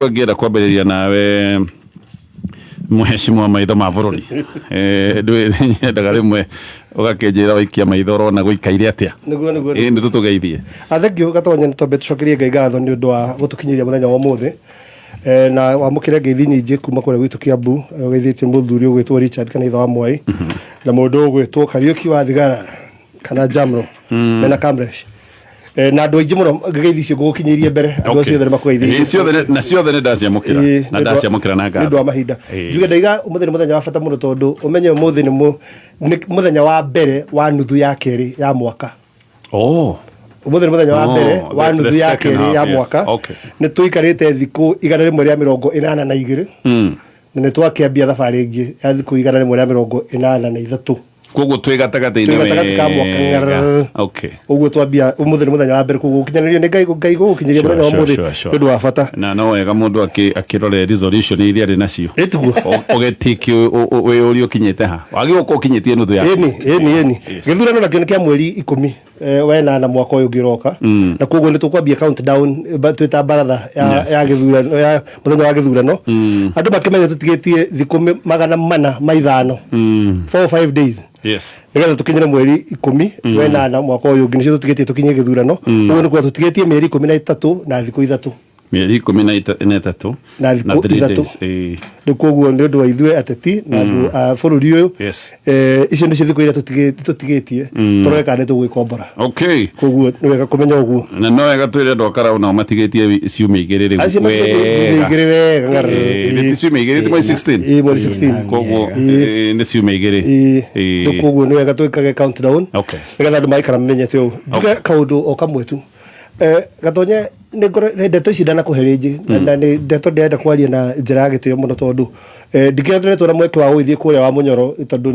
Ngĩenda kwambĩrĩria nawe, mũhecimu wa maitho ma bũrũri. Nyendaga rĩmwe ũgakĩnjĩra waikia maitho ũrona gũikaire atĩa. Nĩguo. Ĩ nĩ tũtũgeithie. Thank you, Gatonya. Nĩ twambe tũcokerie Ngai ngatho nĩ ũndũ wa gũtũkinyĩria mũthenya wa ũmũthĩ, na wamũkĩre ngeithi nyingĩ kuma kũrĩa gwitũ Kiambu. Ũgeithĩtio mũthuri ũgwĩtwo Richard Kanitha wa Mwai na mũndũ ũgwĩtwo Kariũki wa Thigara kana Jamro mena Kamresh, na andũ aingĩ mũno. Ngeithi icio ngũgũkinyĩirie mbere, andũ acio othe nĩ makũgeithĩtie. Ciothe na ciothe nĩ ndaciamũkĩra na ndaciamũkĩra na nĩ ũndũ wa ngatho. Mahinda njuge ndaiga ũmũthĩ nĩ mũthenya wa bata mũno, tondũ ũmenye ũmũthĩ nĩ mũthenya wa mbere wa nuthu ya kerĩ ya mwaka. Ũmũthĩ nĩ mũthenya wa mbere wa nuthu ya kerĩ ya mwaka. Nĩ tũikarĩte thikũ 182 na nĩ twakĩambia thabarĩ ĩngĩ ya thikũ 183. Koguo twĩ gatagatĩ-inĩ. Twĩ gatagatĩ ka mwaka. Wega. Ũguo twambia ũmũthĩ nĩ mũthenya wa mbere, koguo gũkinyanĩrio nĩ Ngai, Ngai gũgũkinyĩria mũthenya wa ũmũthĩ nĩ ũndũ wa bata. Na no wega mũndũ akĩrore resolution iria arĩ nacio. Ĩtiguo. Ũgĩtiki wĩyũrie ũkinyĩte ha, wagĩrĩirwo gũkorwo ũkinyĩtie nuthu ya Ĩni. Gĩthurano nakĩo nĩ kĩa mweri 10 wa ĩnana mwaka ũyũ ũngĩ ũroka, na koguo nĩ tũkwambia countdown twĩta baratha ya gĩthurano, ya mũthenya wa gĩthurano. Andũ makĩmenya tũtigĩtie thikũ 405, 4 or 5 days, nĩgetha tũkinyĩre mweri 10 wa ĩnana mwaka ũyũ ũngĩ. Nĩcio tũtigĩtie tũkinye gĩthurano. Ũguo nĩ kuga tũtigĩtie mĩeri 13 na thikũ 3. Mĩeri 13 na thikũ 3 3. days. Rĩu koguo nĩ ũndũ wa ithuĩ ateti na andũ a bũrũri ũyũ, icio nĩcio thikũ iria tũtigĩtie tũrore kana nĩ tũgwĩkombora. Koguo nĩ wega kũmenya ũguo. Na no wega twĩre andũ a Karau nao matigĩtie ciumia 2 rĩu. Acio matigĩtie ciumia 2 wega ng'arĩ. Nĩ ti ciumia 2, ti mweri 16? Ĩĩ, mweri 16. Koguo nĩ ciumia 2. Rĩu koguo nĩ wega twĩkage countdown nĩgetha andũ magaikara mamenyete ũũ. Njuge kaũndũ o kamwe tu. Gatonye, nĩ ngoro ndeto ici ndanakũhe rĩngĩ, na nĩ ndeto ndĩrenda kwaria na njĩra ya gĩtĩo mũno, tondũ ndikĩretetwo na mweke wa gũgĩthiĩ kũrĩa wa Mũnyoro, tondũ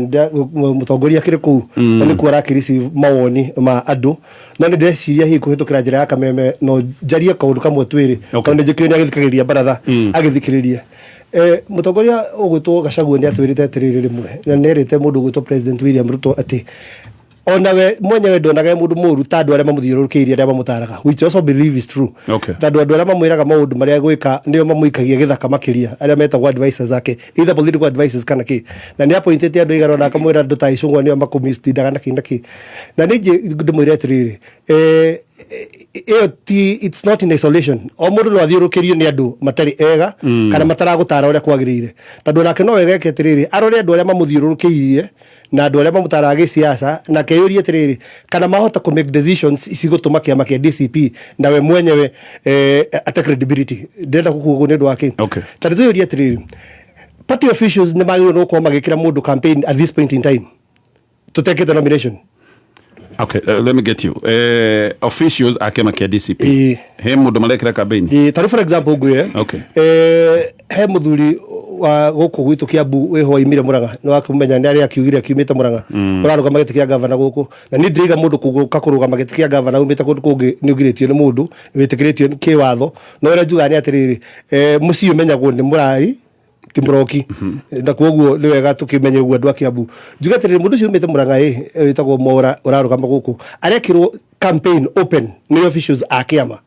mũtongoria akĩrĩ kũu na nĩkuo arakĩ receive mawoni ma andũ, no nĩ ndĩreciria hihi kũhĩtũkĩra njĩra ya kameme no njarie kaũndũ kamwe twĩrĩ, tondũ nĩ njĩkĩrĩ nĩ agĩthikagĩrĩria baratha agĩthikĩrĩria. Mũtongoria ũgwĩtwo Gachagua nĩ atwĩrĩte atĩrĩrĩ rĩmwe, na nĩ erĩte mũndũ ũgwĩtwo President William Ruto atĩ onawe mwenyewe ndonaga e mũndũ mũru ta andũ arĩa mamũthiũrũrũkĩirie, arĩa mamũtaraga, which I also believe is true, tondũ andũ arĩa mamwĩraga maũndũ marĩa gwĩka nĩo mamũikagia gĩthaka makĩria, arĩa metagwo advisors ake, either political advisors kana kĩ. Na nĩ appointĩte andũ aigana ũna, akamwĩra andũ ta Icũng'wa nĩo makũmistindaga na kĩ na kĩ. Na nĩ ndĩmwĩre atĩrĩrĩ, ĩyo ti, it's not in isolation. O mũndũ no athiũrũkĩrio nĩ andũ matarĩ ega kana mataragũtara ũrĩa kwagĩrĩire, tondũ onake no wega eke atĩrĩrĩ, arore andũ arĩa mamũthiũrũrũkĩirie na andũ arĩa mamũtaraga gĩsiasa, na akeyũrie atĩrĩrĩ, kana mahota kũ make decisions cigũtũma kĩama kĩa DCP na we mwenyewe ate credibility. Ndĩrenda gũkua ũguo nĩ ũndũ wa kĩ? Ta nĩ twĩyũrie atĩrĩrĩ, party officials nĩ magĩrĩirwo nĩ gũkorwo magĩkĩra mũndũ campaign at this point in time tũtekĩte nomination? Okay, let me get you. Officials a kĩama kĩa DCP. He mũndũ marekĩra campaign? Ĩĩ, ta rĩu for example ngwĩre, he mũthuri wa gũkũ gwitũ Kiambu wĩho waimire Mũrang'a, nĩ wakĩmũmenya, nĩ arĩa akiugire akiumĩte Mũrang'a, ũrarũgama gĩtĩ kĩa gavana gũkũ. Na niĩ ndĩraiga mũndũ kũgũka kũrũgama gĩtĩ kĩa gavana umĩte kũndũ kũngĩ nĩ ũgirĩtio nĩ mũndũ, nĩ wĩtĩkĩrĩtio kĩwatho, no ũrĩa njugaga nĩ atĩrĩrĩ, mũciĩ ũmenyagwo nĩ mũrai ti mũroki, na koguo nĩ wega tũkĩmenye ũguo andũ a Kiambu. Njuge atĩrĩrĩ, mũndũ ũcio umĩte Mũrang'a ĩ wĩtagwo Mwaũra ũrarũgama gũkũ arekĩrwo campaign open nĩ officials a kĩama.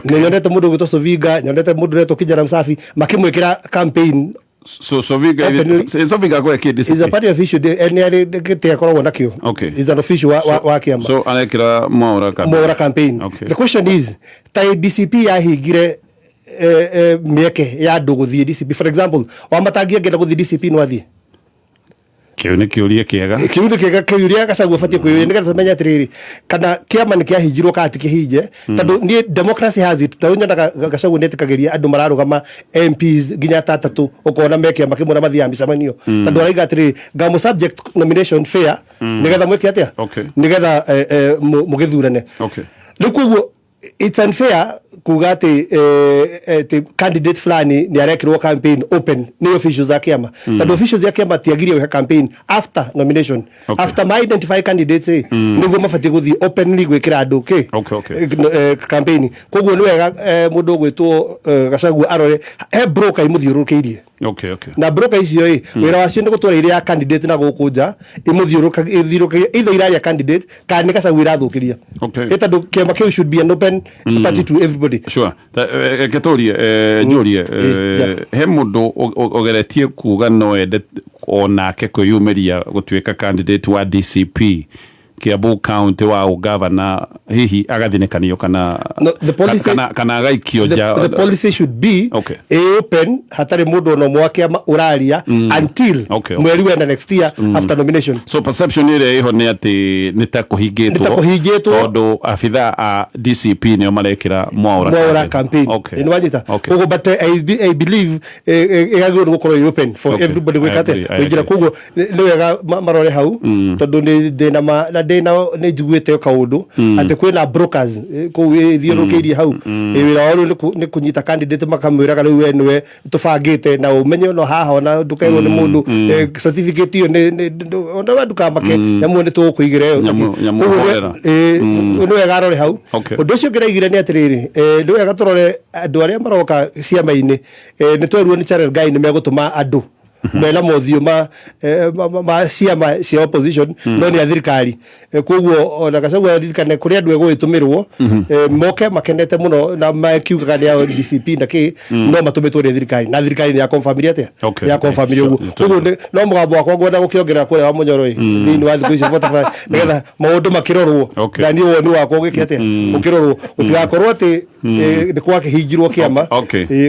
Nĩ nyonete mũndũ ũgwĩtwo Sovinga, nyonete mũndũ ũretwo Kijana Msafi makĩmwĩkĩra campaign. So Sovinga Openly. Sovinga kwa kĩ Is a DCP? party official, nĩ arĩ gĩtĩ akoragwo nakĩo. Is an official wa kĩama. So arekĩra Mwaũra campaign. Mwaũra campaign. The question is, ta DCP yahingire mĩeke ya andũ gũthiĩ DCP, for example Wamatangi angĩenda gũthiĩ DCP no athiĩ? Kĩu nĩ kĩũria kĩega. Kĩu nĩ kĩega, kĩũria Gachagua ũbatiĩ kwĩyũria, nĩgetha tũmenye atĩrĩrĩ, kana kĩama nĩ kĩahingirwo kana ti kĩhinge, tondũ niĩ democracy has it, tondũ nyonaga Gachagua nĩ etĩkagĩria andũ mararũgama MPs nginya ta atatũ, ũkona me kĩama kĩmwe na mathiaga mĩcemanio, tondũ araiga atĩrĩrĩ, ngamũ subject nomination fair nĩgetha mwĩke atĩa, nĩgetha mũgĩthurane. Rĩu koguo it's unfair kuga atĩ atĩ candidate fulani nĩ arekĩrwo campaign open nĩ officials a kĩama, tondũ officials a kĩama tiagirie gwĩka campaign after nomination. After ma identify candidates nĩguo mabatiĩ gũthiĩ openly gwĩkĩra andũ kĩ campaign. Koguo nĩ wega mũndũ ũgwĩtwo Gachagua arore he broker imũthiũrũrũkĩirie. Na broker icio ĩ wĩra wacio nĩ gũtwara iria ya candidate na gũkũ nja ĩmũthiũrũrũkagia, either iraria candidate kana nĩ Gachagua irathũkĩria. Ĩ tondũ kĩama kĩu should be an open party to everybody. Sure. Reke tũrie, njũrie, he mũndũ ũgeretie kuga no ende onake kwĩyumĩria gũtuĩka candidate wa DCP Kiambu County wa ũgavana, hihi agathinĩkanio kana No, the policy- kana agaikio nja? The policy should be ĩ open, hatarĩ mũndũ ona ũmwe wa kĩama ũraria until mweri wena next year after nomination. So perception ĩrĩa ĩho nĩ atĩ nĩ ta kũhingĩtwo. Nĩ ta kũhingĩtwo. Tondũ abithaa a DCP nĩo marekĩra Mwaũra Mwaũra campaign. Nĩ wanyita? Koguo, but I believe ĩgagĩrĩirwo nĩ gũkorwo ĩ open for everybody gwĩka I agree, atĩa I kũingĩra. agree. Koguo nĩ wega marore hau, tondũ nĩ ndĩna ma na ndĩna nĩ njiguĩte kaũndũ atĩ kwĩna brokers kũu ĩthiũrũrũkĩirie hau. Wĩra wao rĩu nĩ kũnyita candidate, makamwĩraga rĩu we nĩwe tũbangĩte, na ũmenye ono haha ona ndũkerwo nĩ mũndũ, certificate ĩyo ona we ndũkamake, nyamũ nĩ tũgũkũigĩra ĩyo. Nyamũ Koguo horera. Nĩ wega arore hau. Ũndũ ũcio ũngĩ ndaigire nĩ atĩrĩrĩ, nĩ wega tũrore andũ arĩa maroka ciama-inĩ. Nĩ twerwo nĩ Channel Guy nĩ megũtũma andũ mena mothiũ ma ciama cia opposition, no nĩ a thirikari. Koguo ona Gachagua aririkane kũrĩ andũ egũgĩtũmĩrwo, moke makenete mũno na makiugaga nĩ a DCP na kĩ, no matũmĩtwo nĩ thirikari, na thirikari nĩ ya confirm atĩa, nĩ ya confirm ũguo. Koguo no mũgambo wakwa ngwenda gũkĩongerera kũrĩa wa Mũnyoro ĩ thĩinĩ wa thikũ icio 45, nĩgetha maũndũ makĩrorwo. Na niĩ woni wakwa ũgĩke atĩa, ũkĩrorwo, gũtigakorwo atĩ nĩ gwakĩhingirwo kĩama.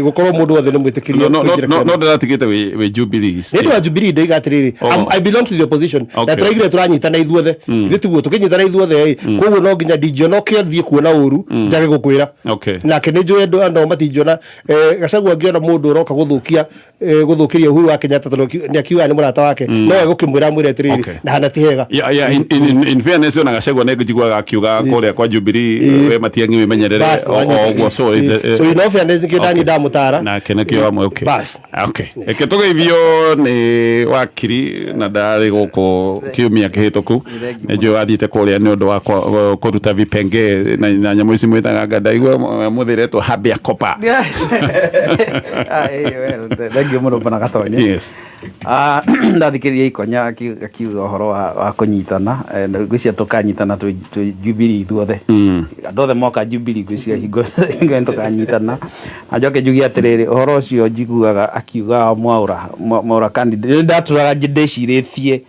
Gũkorwo mũndũ wothe nĩ mwĩtĩkĩrie kũingĩra No kĩama. ndĩratigĩte wĩ Jubilee Nĩ ũndũ wa Jubilee ndaiga atĩrĩrĩ, I belong to the opposition na tũraigire tũranyitana ithuothe, ithuĩ tiguo tũkĩnyitana ithuothe ĩ, koguo no nginya ndingĩona ũkĩthiĩ kuona ũru njage gũkwĩra. Nake nĩ njũĩ andũ andũ matingĩona, Gachagua angĩona mũndũ ũroka gũthũkia, gũthũkĩria Uhuru wa Kenyatta, tondũ nĩ akiugaga nĩ mũrata wake, no egũkĩmwĩra amwĩre atĩrĩrĩ, na hana ti hega. Yeah, in fairness, ona Gachagua nĩ njiguaga akiuga kũrĩa kwa Jubilee, we Matiang'i wĩmenyerere. Bas, o ũguo, so it's, so in all fairness, nĩkĩo ndani ndamũtara. Nake nĩkĩo amwe, okay. Bas. Okay, reke tũgeithio nĩ wakiri, na ndarĩ gũkũ kiumia kĩhĩtũku. Nĩ njũĩ wathiĩte kũrĩa nĩ ũndũ wa kũruta vipenge na nyamũ ici mwĩtaga anga ndaigua mũthĩretwo habia kopa. Ah, well, thank you mũno, bwana Gatonye. Ah, ndathikĩrĩria Ikonya akiuga ũhoro wa kũnyitana, na ngwĩciria tũkanyitana twĩ Jubilee ithuothe, andũ othe moka Jubilee, ngwĩciria hingo ĩyo tũkanyitana. Na njoke njuge atĩrĩrĩ, ũhoro ũcio njiguaga akiuga Mwaũra candidate, nĩ ndatũraga ndĩcirĩtie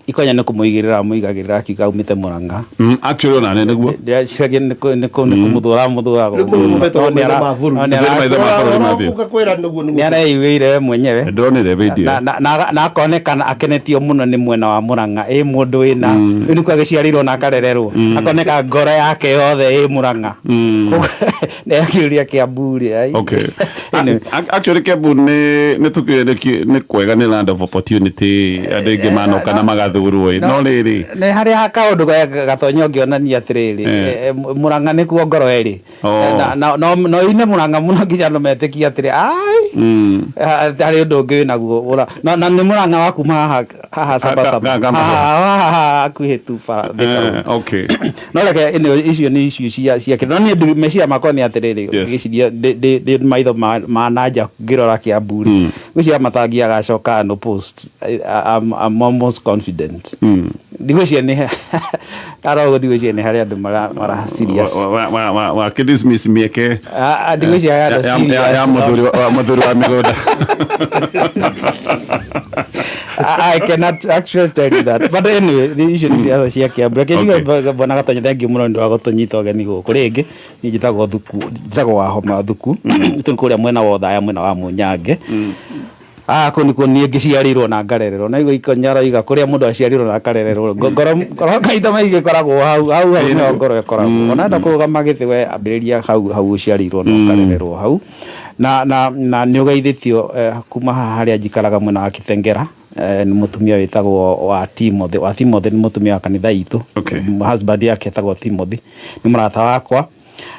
Ikonya nĩ kũmũigĩrĩra amũigagĩrĩra akiuga aumĩte Mũrang'a. Actually ona nĩ nĩguo. Ndĩreciragia nĩ kũmũthũra amũthũraga. Rĩu mũmetwo No nĩ maitho ma bũrũri. Maitho ma bũrũri mathiĩ. Ũroka kwĩra nĩguo nĩ nĩguo. Areiguĩire we mwenyewe. Ndĩronire video. Na akonekana akenetio mũno nĩ mwena wa Mũrang'a, ĩ mũndũ wĩna rĩu nĩkuo agĩciarĩirwo na akarererwo, akoneka ngoro yake yothe ĩ Mũrang'a. Nĩ akĩũria Kĩambu rĩ ai. Anyway. Actually Kiambu nĩ tũkĩũĩ nĩ kwega, nĩ land of opportunity, andũ aingĩ manoka na magathurwo ĩ, no rĩrĩ Nĩ harĩa kaũndũ Gatonye ũngĩonania atĩrĩrĩ, Mũrang'a nĩkuo ngoro ĩrĩ. Na no ine Mũrang'a mũno nginya andũ metĩkie atĩrĩ ai, harĩ ũndũ ũngĩ wĩnaguo na nĩ Mũrang'a wa kuma haha Saba. Haha hakuhĩ tu bara Thika Road. No reke ĩno, icio nĩ icio cia kĩndũ, no niĩ meciria makwa nĩ atĩrĩrĩ, ngĩciria ndĩ maitho ma nanja ngĩrora Kiambu rĩ, ngwĩciria Matangi agacoka unopposed. I'm almost confident. Ndigwĩciria nĩ arogwo, ndigwĩciria nĩ harĩ andũ mara serious. Wa kĩdismiss mĩeke Ah, ah, ndigwĩciria harĩ andũ ya serious. Mũthuri wa mĩgũnda. I cannot actually tell you that. But anyway, icio nĩ ciaca cia Kiambu. Reke njuge, bwana Gatonye, thank you mũno nĩ ũndũ wa gũtũnyita ũgeni gũkũ rĩngĩ. Niĩ njĩtagwo Thuku, njĩtagwo Wahoma Thuku. Itũ nĩ kũrĩa mwena wa Othaya, mwena wa Mũnyange. Ah, kũu nĩkuo niĩ ngĩciarĩirwo na ngarererwo. Na igua Ikonya aroiga kũrĩa mũndũ aciarĩirwo na akarererwo. Ngoro maita maingĩ ĩkoragwo hau, hau hau nĩho ngoro ĩkoragwo. Ona enda kũrũgama gĩtĩ, we ambĩrĩria hau hau ũciarĩirwo na ũkarererwo hau. Na nĩ ũgeithĩtio, kuma haha harĩa njikaraga mwena wa Kitengera, nĩ mũtumia wĩtagwo wa Timothy. Wa Timothy nĩ mũtumia wa kanitha itũ. Husband yake etagwo Timothy, nĩ mũrata wakwa,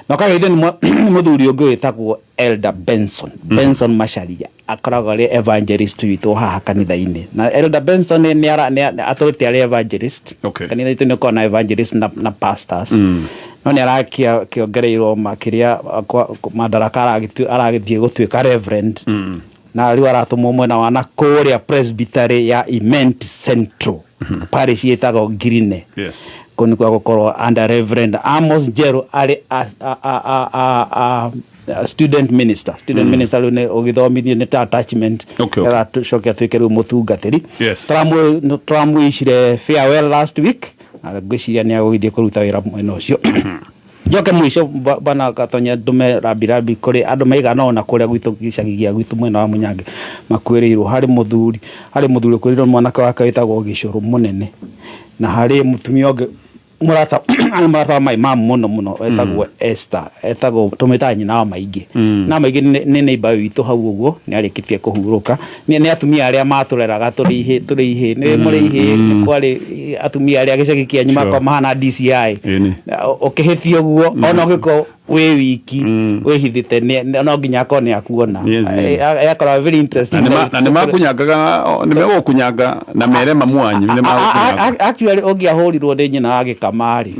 na ũkageithio nĩ mũthuri ũngĩ wĩtagwo Elder Benson, Benson Macharia, akoragwo arĩ evangelist witũ haha kanitha-inĩ. Na Elder Benson nĩ atũrĩte arĩ evangelist. Kanitha itũ nĩ ũkoragwo na evangelist na pastors, no nĩ arakĩongereirwo makĩria madaraka, aragĩthiĩ gũtuĩka reverend. Na rĩu aratũmwo mwena wa na kũrĩa presbytery ya Imenti Central, parish ĩtagwo Ngirine. Kũu nĩkuo agũkorwo under Reverend Amos Njeru arĩ a student minister. Student minister rĩu nĩ ũgĩthomithio, nĩ ta attachment. Coke atuĩke rĩu mũtungatĩri. Tũramwĩcire farewell last week, na ngwĩciria nĩ agũgĩthiĩ kũruta wĩra mwena ũcio. Njoke mũico, bana Gatonya, ndũme rambirambi kũrĩ andũ maigana ũna kũrĩa gwitũ gĩcagi gĩa gwitũ mwena wa Munyange makuĩrĩirwo. Harĩ mũthuri ũkuĩrĩirwo nĩ mwanake wake wĩtagwo Gĩcũrũ Mũnene, na harĩ mũtumia ũngĩ mũrata, arĩ mũrata wa my mum mũno mũno, etagwo Esther, etagwo, tũmwĩtaga nyina wa maingĩ na maingĩ. Nĩ neighbor witũ hau ũguo, nĩ arĩkĩtie kũhurũka. Nĩ atumia arĩa matũreraga tũrĩ ihĩ, nĩ mũrĩ ihĩ, nĩ kwarĩ atumia arĩa gĩcagi kĩanyu makoragwo mahana DCI. Ũkĩhĩtia ũguo, ona ũngĩkorwo wĩ wiki wĩhithĩte, no nginya akorwo nĩ akuona. Yakoragwo very interesting. Na nĩ makunyangaga, nĩ megũkunyanga na mere mamu wanyu nĩ magũkunyanga. Actually, ũngĩahũrirwo nĩ nyina wa gĩkama rĩ,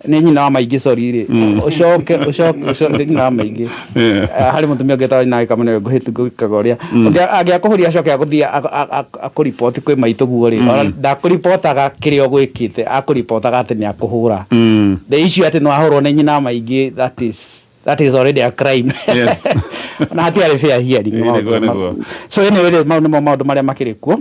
nĩ nyina wa maingĩ, sorry rĩ, ũcoke nĩ nyina wa maingĩ. Harĩ mũtumia ũngĩ wĩtagwo nyina wa gĩkama, nĩwe ngũhĩtu ngũgĩkaga ũrĩa angĩakũhũria, acoke agũthiĩ akũriboti kwĩ maitũ guo rĩ, ona ndakũribotaga kĩrĩa ũgwĩkĩte, akũribotaga atĩ nĩ akũhũra. The issue atĩ nĩ wahũrwo nĩ nyina wa maingĩ, that is already a crime. Na hatiarĩ fair hearing. Nĩguo, nĩguo. So anyway rĩ, mau nĩmo maũndũ marĩa makĩrĩ kuo.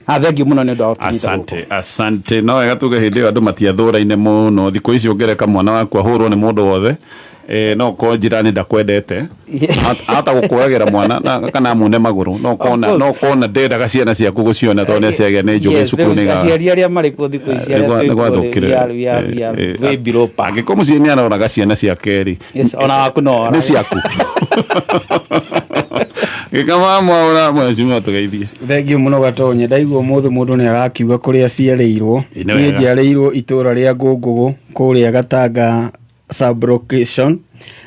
Thengiũ mũno nĩ ũndũ wa gũtũnyita. Asante, asante. No wega tuge hĩndĩ ĩyo andũ matiathũraine mũno. Thikũ ici ũngĩreka mwana waku ahũrwo nĩ mũndũ wothe, no korwo njirani ndakwendete, ahota gũkũragĩra mwana kana amune magũrũ, no kona no kona ndendaga ciana ciaku gũciona tondũ nĩ ciagĩa nĩ njũgĩ cukuru nĩ aciari arĩa marĩ kuo thikũ ici, arĩa twĩ kuo rĩ, gwathũkire. We are way below par. Angĩkorwo mũciĩ nĩ aroraga ciana ciake rĩ, Yes, ona waku no nĩ orage. Ciaku gĩkama mwaũra mheshimiwa, tũgeithie. Thengiũ mũno, Gatonye. Ndaigua ũmũthĩ mũndũ nĩ arakiuga kũrĩa aciarĩirwo. Ĩ, nĩ niĩ wega. Njiarĩirwo itũũra rĩa Ngũngũgũ kũrĩa Gatanga sub location.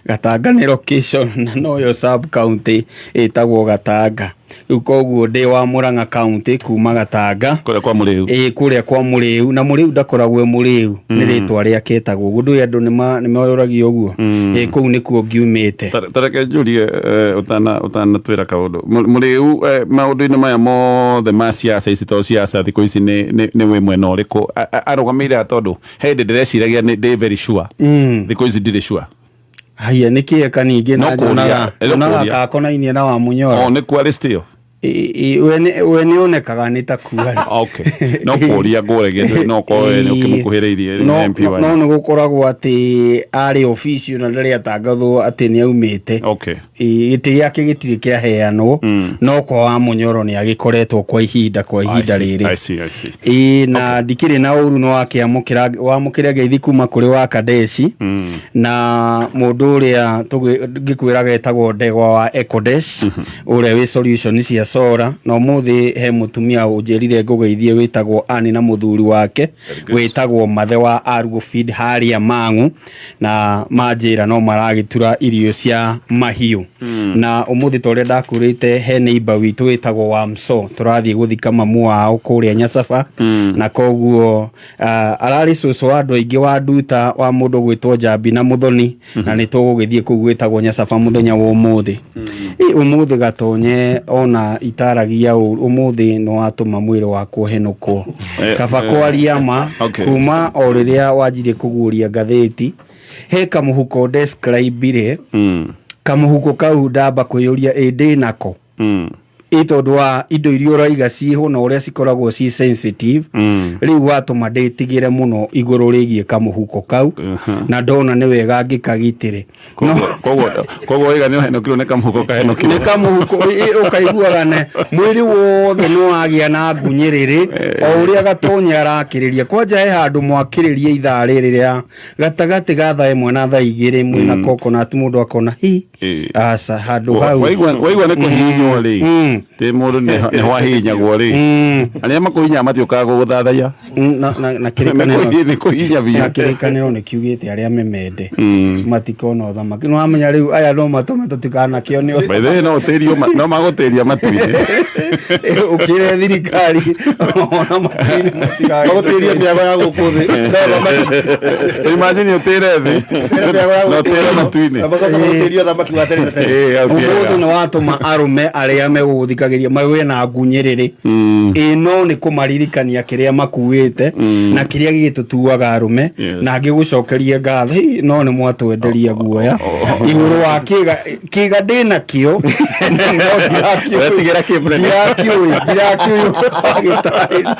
Gatanga nĩ location na noyo sub county ĩtagwo Gatanga. Rĩu koguo ndĩ wa Murang'a county kuma Gatanga. Kũrĩa kwa Mũrĩu. Ĩĩ, kũrĩa kwa Mũrĩu. Na Mũrĩu ndakoragwo e Mũrĩu, nĩ rĩtwa rĩake etagwo ũguo. Ndũĩ andũ nĩ moragia ũguo. Ĩĩ, kũu nĩkuo ngiumĩte. Tareke njurie, ũtanatwĩra kaũndũ. Mũrĩu, maũndũ-inĩ maya mothe ma siasa ici, to siasa thikũ ici nĩ wĩ mwena ũrĩkũ arũgamĩire? Tondũ he hĩndĩ ndĩreciragia nĩ ndĩ very sure, thikũ ici ndirĩ sure. Haiya, nĩ kĩeka ningĩ No na kũũria, nyonaga no nyonaga kũũria. kakonainie na wa Mũnyoro. O nĩ kuo still? We nĩ onekaga nĩ ta kuarĩ. Okay, no kũũria ngũragia, no korwo we nĩ ũkĩmũkuhĩrĩirie. No MP no wanyu. No nĩ gũkoragwo atĩ arĩ official na ndarĩ atangathwo atĩ nĩ aumĩte. Gĩtĩ gĩake gĩtirĩ kĩaheanwo, no kwa wa Mũnyoro nĩ agĩkoretwo kwa ihinda rĩrĩ. I see, I see. Ĩĩ, na ndikĩrĩ na ũru no wakĩamũkĩra wamũkĩra ngeithi kuma kũrĩ wa Kadeshi na mũndũ ũrĩa ngĩkwĩraga etagwo Ndegwa wa Ecodesh, ũrĩa wĩ solution cia sora. Na ũmũthĩ he mũtumia ũnjĩrire ngũgeithie wĩtagwo Ani na mũthuri wake wĩtagwo Mathe wa Argo Feed harĩa Mang'u, na manjĩra no maragĩtura irio cia mahiũ. Na ũmũthĩ ta ũrĩa ndakwĩrĩte, he neighbor witũ wĩtagwo Wamso, tũrathiĩ gũthika mamu wao kũrĩa Nyacaba, na koguo ararĩ cũcũ wa andũ aingĩ, wa nduta wa mũndũ gwĩtwo Njambi na Mũthoni, na nĩ tũgũgĩthiĩ kũu gwĩtagwo Nyacaba mũthenya wa ũmũthĩ. Ĩ, ũmũthĩ Gatonye, ona itaragia ũru, ũmũthĩ nĩ watũma mwĩrĩ wakwa ũhenũkwo. Kaba kwaria ma. Kuma o rĩrĩa wanjirie kũguũria ngathĩti, he kamũhuko describe-ire. Kamũhuko kau ndamba kwĩyũria ĩ ndĩ nako, ĩ tondũ wa indo iria ũraiga ciĩho na ũrĩa cikoragwo ci sensitive. Rĩu watũma ndĩtigĩre mũno igũrũ rĩgiĩ kamũhuko kau, na ndona nĩ wega ngĩkagitĩre. Koguo waiga nĩ ũhenũkirwo nĩ kamũhuko kahenũkirwo. Nĩ kamũhuko ũkaiguaga ne mwĩrĩ wothe nĩ wagĩa na ngunyĩrĩrĩ o ũrĩa Gatonye arakĩrĩria. Kwanja he handũ mwakĩrĩria ithaa rĩrĩ rĩa gatagatĩ ga thaa 1 na thaa 2 mwĩna coconut, mũndũ akona hi aca handũ hau. Waigua nĩ kũhihinywo rĩ. Ti mũndũ nĩ hwahihinyagwo rĩ, arĩa makũhihinyaga matiũkaga gũgũthathaiya. Na kĩrĩkanĩro Nĩ kũhihinya na biũ. Kĩrĩkanĩro nĩ kiugĩte arĩa memende matikona ũthamaki. Nĩ wamenya rĩu aya no matũme tũtikanakĩone. By the way, no ũtĩrio no magũtĩria matu-inĩ. Ũkĩre thirikari ona matu-inĩ. Magũtĩria mĩago ya gũkũ thĩ no thamaki. Imagine ũtĩre thĩ Mĩago ya na gũkũ ũtĩre thĩ. matu-inĩ. Na macoka magũtĩria ũthamaki wa tene na tene. Ĩĩ, hau ti Ũmũthĩ wega. nĩ watũma arũme arĩa megũgũthikagĩria magĩe na ngunyĩrĩrĩ ĩno, nĩ kũmaririkania kĩrĩa makuĩte na kĩrĩa gĩgĩtũtuaga arũme. Na ngĩgũcokerie ngatho. Hĩ, no nĩ mwatwenderia guoya igũrũ wa kĩga kĩga ndĩna kĩo, no ndirakĩũĩ. Wetigĩra kĩ, mũnene? Ndirakĩũĩ wagĩtarĩria,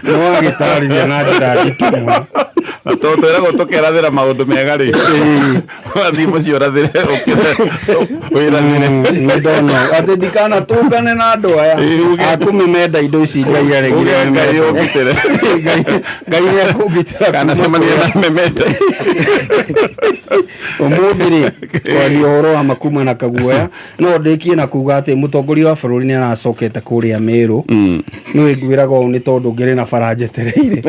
no wagĩtarĩria na njĩra nditũ mũno. Na tondũ twĩragwo tũkerathĩra maũndũ mega rĩ, wathiĩ mũciĩ ũrathĩre wĩrathĩre. Nĩ ndona atĩ ndikanatũngane na andũ aya Ĩĩ, akũmĩmenda indo ici Ngai aregire. Uge Ngai ũngitĩre. Ngai nĩ akũngitĩra. Kana cemania na memenda. Ũmũthĩ rĩ, kwaria ũhoro wa makuma na kaguoya, no ndĩkie na kuga atĩ mũtongoria wa bũrũri nĩ aracokete kũrĩa Mĩrũ. Nĩ ngwĩraga ũũ nĩ tondũ ngĩrĩ na bara njetereire,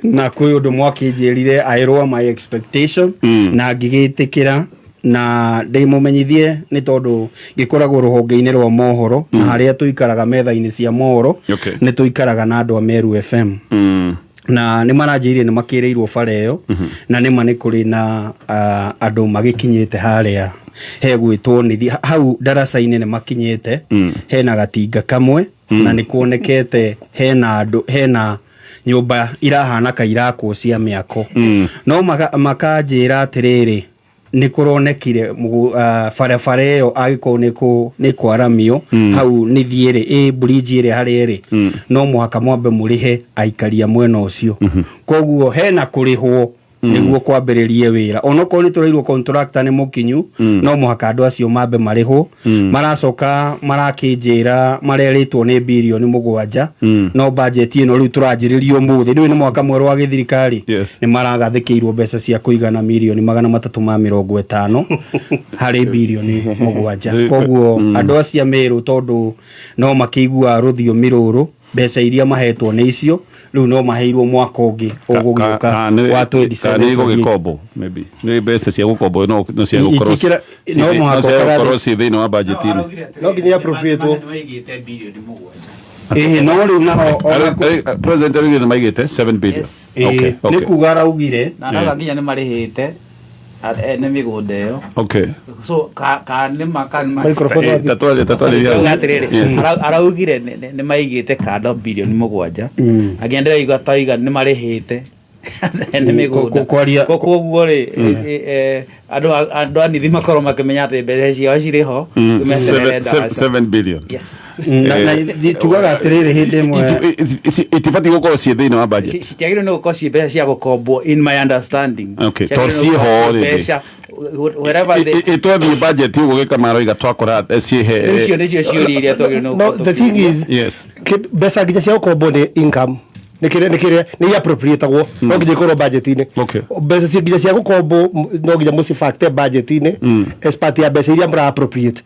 na kwĩ ũndũ mwakĩnjĩrire I lower my expectation na ngĩgĩtĩkĩra na ndĩmũmenyithie, nĩ tondũ ngĩkoragwo rũhonge-inĩ rwa mohoro na harĩa tũikaraga metha-inĩ cia mohoro nĩ tũikaraga na andũ a Meru FM na nĩ maranjĩrire nĩ makĩrĩirwo bara ĩyo, na nĩma nĩ kũrĩ na andũ magĩkinyĩte harĩa hegwĩtwo nĩ hau ndaraca-inĩ, nĩ makinyĩte hena gatinga kamwe na nĩ kuonekete hena andũ, hena nyũmba irahana ka irakwo cia mĩako, no makanjĩra atĩrĩrĩ, nĩ kũronekire barabara ĩyo angĩkorwo nĩ kwaramio hau nĩ thiĩ rĩ ĩ bridge ĩrĩa harĩa ĩrĩ, no mũhaka mwambe mũrĩhe aikari a mwena ũcio. Koguo hena kũrĩhwo nĩguo kwambĩrĩrie wĩra, onokorwo nĩ tũrairwo contractor nĩ mũkinyu, no mũhaka andũ acio mambe marĩhwo. Maracoka marakĩnjĩra marerĩtwo nĩ birioni 7, no budget ĩno rĩu tũranjĩrĩria ũmũthĩ nĩũĩ nĩ mwaka mwerũ wa gĩthirikari, nĩ maragathĩkĩirwo mbeca cia kũigana mirioni 350 harĩ birioni 7. Koguo andũ acio a Mĩrũ, tondũ no makĩiguaga rũthiomi rũrũ, mbeca iria mahetwo nĩ icio, rĩu no maheirwo mwaka ũngĩ ũgũgĩũka wa 27. Nĩ igũgĩkombo, maybe nĩ mbeca cia gũkombo, no cia gũkorwo No mũhaka no cia gũkorwo ciĩ thĩinĩ wa budget-inĩ. No nginya appropriate. Maigĩte birioni 7. Ĩĩ, no rĩu naho ona President araugire nĩ maigĩte 7 billion. Yes. Ĩĩ, Okay, nĩ kuga araugire. Na arauga nginya nĩ marĩhĩte ene mĩgũnda ĩyo. So ka nĩ ma ka nĩ ma Microphone. Tatwarĩria. Arauga atĩrĩrĩ, araugire nĩ maigĩte kando birioni 7, angĩ ndĩraigua taiga nĩ marĩhĩte ene mĩgũnda. Koguo rĩ, andũ a nithi makorwo makĩmenya atĩ mbeca ciao cirĩ ho, tũmeterere ndaraca. 7 billion. Yes. Na tugaga atĩrĩrĩ, hĩndĩ ĩmwe Itibatiĩ gũkorwo ciĩ thĩinĩ wa budget. Citiagĩrĩirwo nĩ gũkorwo ciĩ mbeca cia gũkombwo, in my understanding. Okay, Ciagĩrĩirwo tondũ ciĩho nĩ gũkorwo ciĩ already. mbeca wherever they Twathiĩ budget ũguo gĩkamaroiga twakora ciĩhe. Rĩu icio nĩcio ciũria iria twagĩrĩirwo nĩ No, gũkorwo the thing tũkĩũria. is, mbeca nginya cia gũkombwo nĩ income, nĩ kĩrĩa nĩ appropriatagwo, no nginya ikorwo budget-inĩ. Mbeca cia nginya cia gũkombwo no nginya mũcibacte budget-inĩ as part ya mbeca iria mũra appropriate.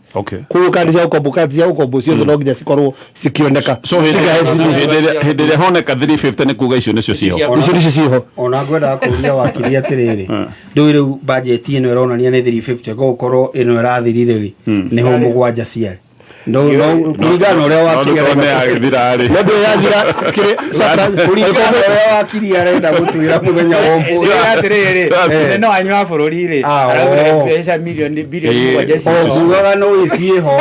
Koguo kana nĩ cia gũkombwo, kana ti cia gũkombwo, ciothe no nginya cikorwo cikĩoneka. So hĩndĩ Figureheads nĩ- hĩndĩ ĩrĩa honeka 350, nĩ kuga icio nĩcio ciho. Icio nĩcio ciho. Ona ngwendaga kũria wakiri atĩrĩrĩ, ndũĩ rĩu budget ĩno ĩronania nĩ 350, koguo ĩno ĩrathirire rĩ, nĩho mũgwanja ciarĩ, no kũringana na ũrĩa wakiri No nĩ yagĩthira rĩ. No ndũĩ yathira kĩrĩ surplus- kũringana na ũrĩa wakiri arenda gũtwĩra mũthenya wa ũmũthĩ. Rĩu atĩrĩrĩ, mũnene wanyu wa bũrũri rĩ, araugire mbeca milioni birioni 7 O ciho. ngugaga no ĩciĩho.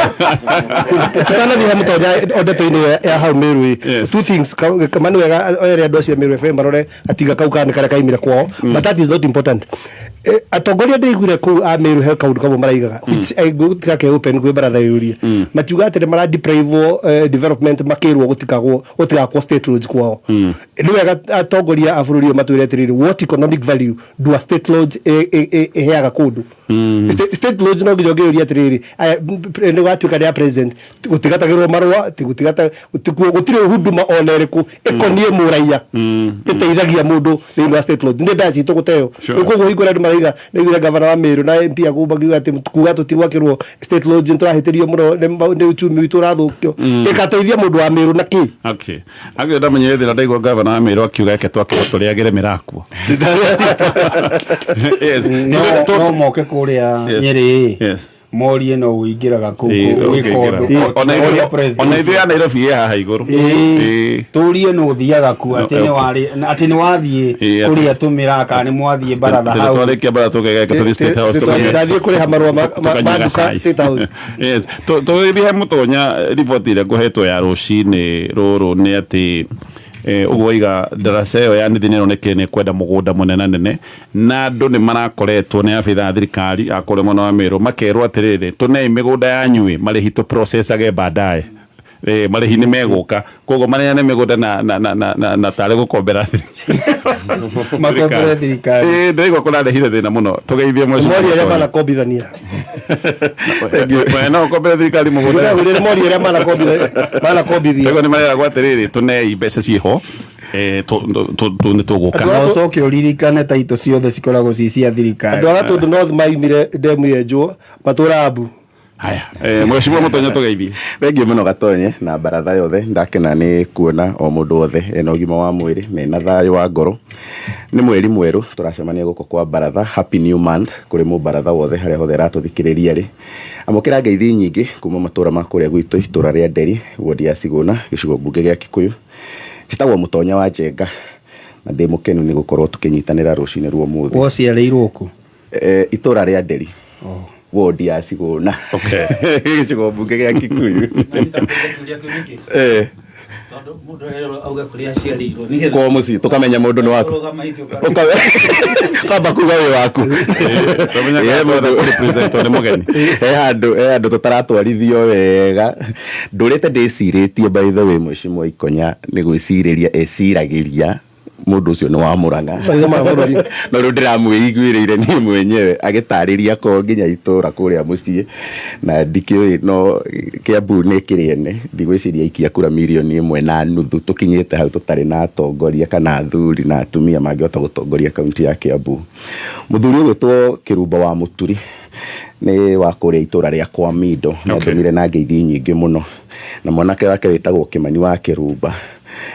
Tutanathiĩ he mũtonya o ndeto-inĩ ya hau Meru ĩ, two things. Kama nĩ wega ere andũ acio a Meru FM marore gatinga kau kana nĩ karĩa kaimire kwao, but that is not important. Atongoria ndĩiguire kũu a Meru he kaũndũ kamwe maraigaga, which I gũtigake open kwĩ baratha yũrie, makiuga atĩ nĩ maradeprive development, makĩrwo gũtikagwo gũtigakwo state lodge kwao. Nĩ wega atongoria a bũrũri ũyũ matwĩre atĩrĩrĩ, what economic value do a state lodge ĩheaga kũndũ? State State Lodge no nginya ũngĩũria atĩrĩrĩ, aya, nĩ gwatuĩka nĩ ya president, gũtigatagĩrwo marũa, tigũtigata, gũtirĩ huduma ona ĩrĩkũ ĩkoniĩ mũraiya ĩteithagia mũndũ thĩinĩ wa State Lodge. Nĩ mbeca citũ gũteo. Rĩu koguo hingo ĩrĩa andũ maraiga, ndaiguire gavana wa Meru na MP a kũu makiuga atĩ kuga tũtigwakĩrwo State Lodge nĩ tũrahĩtĩrio mũno nĩ uchumi witũ ũrathũkio. Ĩgateithia mũndũ wa Meru na kĩ? Okay. Agĩ ndamenyire thĩna ndaigua gavana wa Meru akiuga eke twakĩrwo tũrĩagĩre mĩrakuo. Yes. No moke kũrĩa Nyĩrĩ morie no ũingĩraga kũu gwĩka ũndũ Ona ithuĩ ya Nairobi ĩ haha igũrũ. Tũrie no ũthiaga kuo atĩ nĩ warĩ atĩ nĩ wathiĩ kũrĩa tũmĩra kana nĩ mwathiĩ baratha hau. Twarĩkia baratha tũgeka tũthiĩ State House. Ndathiĩ kũrĩha marũa ma nduka State House. Yes. Tũgĩthiĩ he mũtonya riboti ĩrĩa ngũhetwo ya rũcinĩ rũrũ nĩ atĩ ũguo waiga ndaraca ĩyo ya nĩthi nĩ ĩronekire nĩ ĩkwenda mũgũnda mũnenanene na andũ nĩ marakoretwo nĩ abithaa a thirikari a kũrĩa mwena wa Meru makerwo atĩrĩrĩ, tũnei mĩgũnda yanyu ĩ marĩhi tũ processage baadaye. Marĩhi nĩ megũka koguo maneane mĩgũnda na na na na na, na tarĩ gũkombera Makombere thirikari. Ndĩraigua kũrarehire thĩna mũno tũgeithie mori arĩa manakombithania. We no ũkombere thirikari mũgũnda. Ndĩrakwĩra mori arĩa manakombithia. Ndĩraigua nĩ mareragwo atĩrĩrĩ, tũnei mbeca ciĩho, nĩ tũgũka. Na ũcoke ũririkane taitũ ciothe cikoragwo ci cia thirikari. Andũ a Gatũndũ North maimire ndemu yenjwo matũra Ambu. Haya, mheshimiwa Mũtonyo tũgeithie. Thengiũ mũno Gatonye na baratha yothe, ndakena nĩ kuona o mũndũ wothe ena ũgima wa mwĩrĩ na ena thayũ wa ngoro. Nĩ mweri mwerũ tũracemania gũkũ kwa baratha, happy new month kũrĩ mũbaratha wothe harĩa hothe aratũthikĩrĩria rĩ. Amũkĩra ngeithi nyingĩ kuma matũra ma kũrĩa gwitũ itũra rĩa Nderi, wodi ya Cigũna, gĩcigo mbunge gĩa Kikuyu. Njĩtagwo Mũtonya wa Njenga na ndĩ mũkenu nĩ gũkorwo tũkĩnyitanĩra rũcinĩ rwa ũmũthĩ. Waciarĩirwo kũ? Itũra rĩa Nderi, wodi ya Cigũna, gĩcigo mbunge gĩa Kikuyu. Kwa mũciĩ tũkamenya mũndũ nĩ waku, kamba kuga wĩ waku. Nĩ mũgeni. He handũ tũtaratwarithio wega, ndũrĩte ndĩcirĩtie. By the way, mheshimiwa Ikonya nĩ gwĩcirĩria eciragĩria mũndũ ũcio nĩ wa Mũrang'a, Maitho ma bũrũri. No rĩu ndĩramwĩiguĩrĩire niĩ mwenyewe agĩtarĩria ko nginya itũra kũrĩa mũciĩ na ndikĩũĩ, no Kĩambu nĩ kĩrĩene. Ndigwĩciria aikia kura 1.5 million tũkinyĩte hau tũtarĩ na atongoria kana athuri na atumia mangĩhota gũtongoria kaunti ya Kĩambu. Mũthuri ũgwĩtwo Kĩrumba wa Mũturi nĩ wa kũrĩa itũra rĩa Kwamindo, nĩ andũmire na ngeithi nyingĩ mũno na mwanake wake wĩtagwo Kĩmani wa Kĩrumba.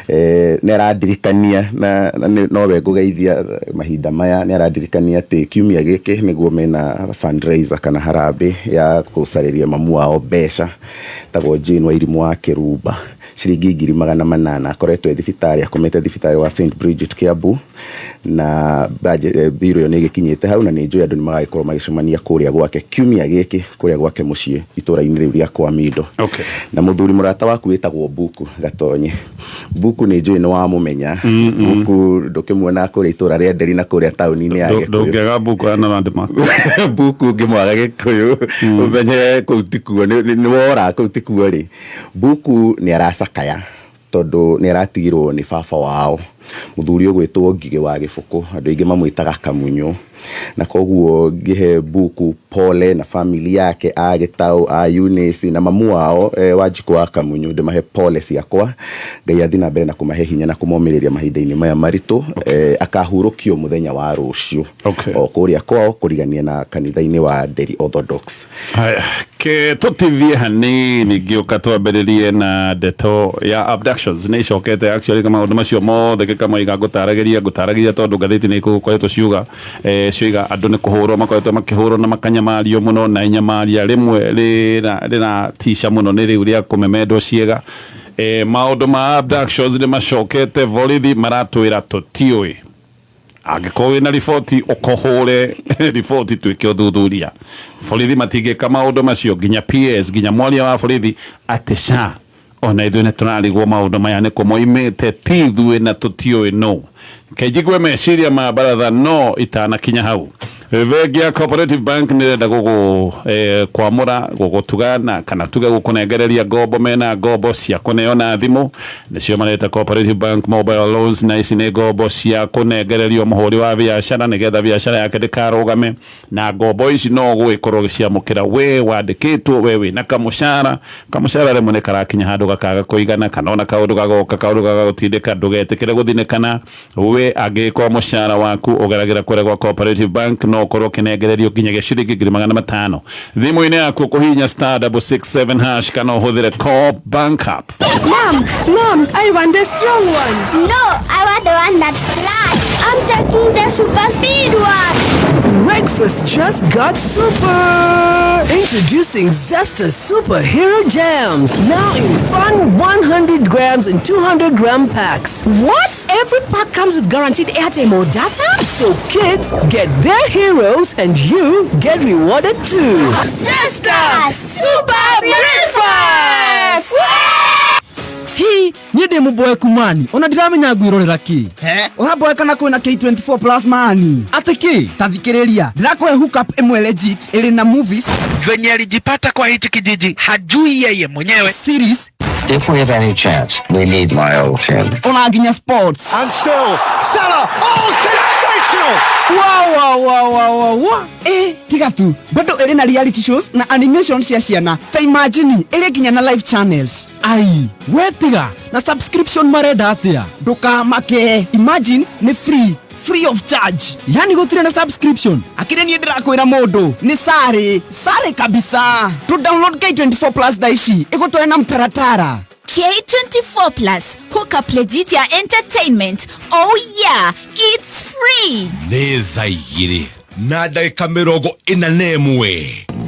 Nĩ arandirikania na nowe ngũgeithia mahinda maya, nĩ arandirikania atĩ kiumia gĩkĩ nĩguo mena fundraiser kana harambĩ ya gũcarĩria mamu wao mbeca tagwo Jane Wairimũ wa Kĩrumba, ciringi 800,000. Akoretwo e thibitarĩ, akomete thibitarĩ wa St Bridget Kiambu, na mbirũ ĩyo nĩ ĩgĩkinyĩte hau, na nĩ njũĩ andũ nĩ magagĩkorwo magĩcemania kũrĩa gwake kiumia gĩkĩ, kũrĩa gwake mũciĩ itũra-inĩ rĩu rĩa Kwamindo. Na mũthuri mũrata waku wĩtagwo Buku Gatonye, Buku nĩ njũĩ nĩ wamũmenya. Buku ndũkĩmuona kũrĩa itũra rĩa Nderi na kũrĩa taũni-inĩ ya Gĩkũyũ. Ndũngĩaga Buku ya na landmark. Buku ũngĩmwaga Gĩkũyũ ũmenye kũu tikuo, nĩ wora, kũu tikuo rĩ. Buku nĩ aracakaya tondũ nĩ aratigirwo nĩ baba wao, mũthuri ũgwĩtwo Ngigĩ wa Gĩbũkũ, andũ aingĩ mamwĩtaga Kamunyũ, na koguo ngĩhe Buku pole na family yake a Gĩtaũ, a Eunice na mamu wao, Wanjikũ wa Kamunyũ. Ndĩmahe pole ciakwa, Ngai athiĩ na mbere na kũmahe hinya na kũmomĩrĩria mahinda-inĩ maya maritũ. Akahurũkio mũthenya wa rũciũ o kũrĩa kwao kũrigania na kanitha-inĩ wa Nderi Orthodox. Haya, ke tũtithie hanini ngĩũka twambĩrĩrie na ndeto ya abductions nĩ icokete. Actually, maũndũ macio mothe gĩkamaiga ngũtaragĩria tondũ ngathĩti nĩ ikoretwo ciuga, cioiga andũ nĩ kũhũrwo makoretwo makĩhũrwo na makanyamario mũno, na inyamaria rĩmwe rĩratica mũno nĩ rĩu rĩa kũmemendwo ciĩga. Maũndũ ma abductions nĩ macokete, borithi maratwĩra tũtiũĩ. Angĩkorwo wĩna riboti ũkũhũre riboti twĩke ũthuthuria. Borithi matingĩka maũndũ macio, nginya PS, nginya mwaria wa borithi atĩ ca ona ithuĩ nĩ tũrarigwo maũndũ maya nĩ kũmoimĩte, ti ithuĩ na tũtiũĩ no kenjigue meciria ma baratha. No itanakinya hau, Bengi ya Cooperative Bank nä ĩrenda gå kwamũra gũgũtuga na kana tuge gũkũnengereria ngombo. Mena ngombo cia kũneo na thimũ, nĩcio mareta Cooperative Bank Mobile Loans, na ici nĩ ngombo cia kũnengererio mũhũri wa biacara nĩgetha biacara yake ndĩkarũgame. Na ngombo ici no gũgĩkorwo gĩciamũkĩra we wandĩkĩtwo, we wĩna kamũcara. Kamũcara rĩmwe nĩ karakinya handũ gakaga kũigana, kana ona kaũndũ gagoka, kaũndũ gagagũtindĩka. Ndũgetĩkĩre gũthinĩkana. We angĩgĩkorwo mũcara waku ũgeragĩra kũrĩa gwa Cooperative Bank, no ũkorwo ũkĩnengererio nginyagia ciringi 500,000 thimũ-inĩ yaku, kũhihinya *667# kana ũhũthĩre Co-op Bank app. Mom, Mom, I want the strong one. No, I want the one that flies. I'm taking the super speed one. Breakfast just got super! Introducing Zesta Superhero Jams, now in fun 100 grams and 200 gram packs. What? Every pack comes with guaranteed airtime or data? So kids get their heroes and you get rewarded too. Zesta Super Breakfast! Hi niĩ ndĩ mũboeku mani, ona ndiramenya ngwĩrorera kĩ. He ũramboeka na kwĩna K24 Plus mani. Atĩ kĩ? Ta thikĩrĩria, ndĩrakũhe hookup ĩmwe legit ĩrĩ na movies. Venye alijipata kwa hichi kijiji hajui yeye mwenyewe. Series. If we have any chance, we need my old team. Ona nginya sports. And still, Salah! Oh, sensational! Wa wa wa wa wa wa. Ĩ tiga tu, bado ĩrĩ na reality shows na animation cia ciana. Ta imagine, ĩrĩ nginya na live channels. Ai we tiga, na subscription marenda atĩa? Ndũkamake, imagine nĩ free, free of charge. Yani gũtirĩ na subscription? Akĩrĩ niĩ ndĩrakwĩra mũndũ nĩ sare sare kabisa. Tu download K24 Plus thaa ici, ĩgũtware na mtaratara. K24 Plus, hook up legit ya entertainment. Oh yeah, it's free. Nĩ thaa 2:41.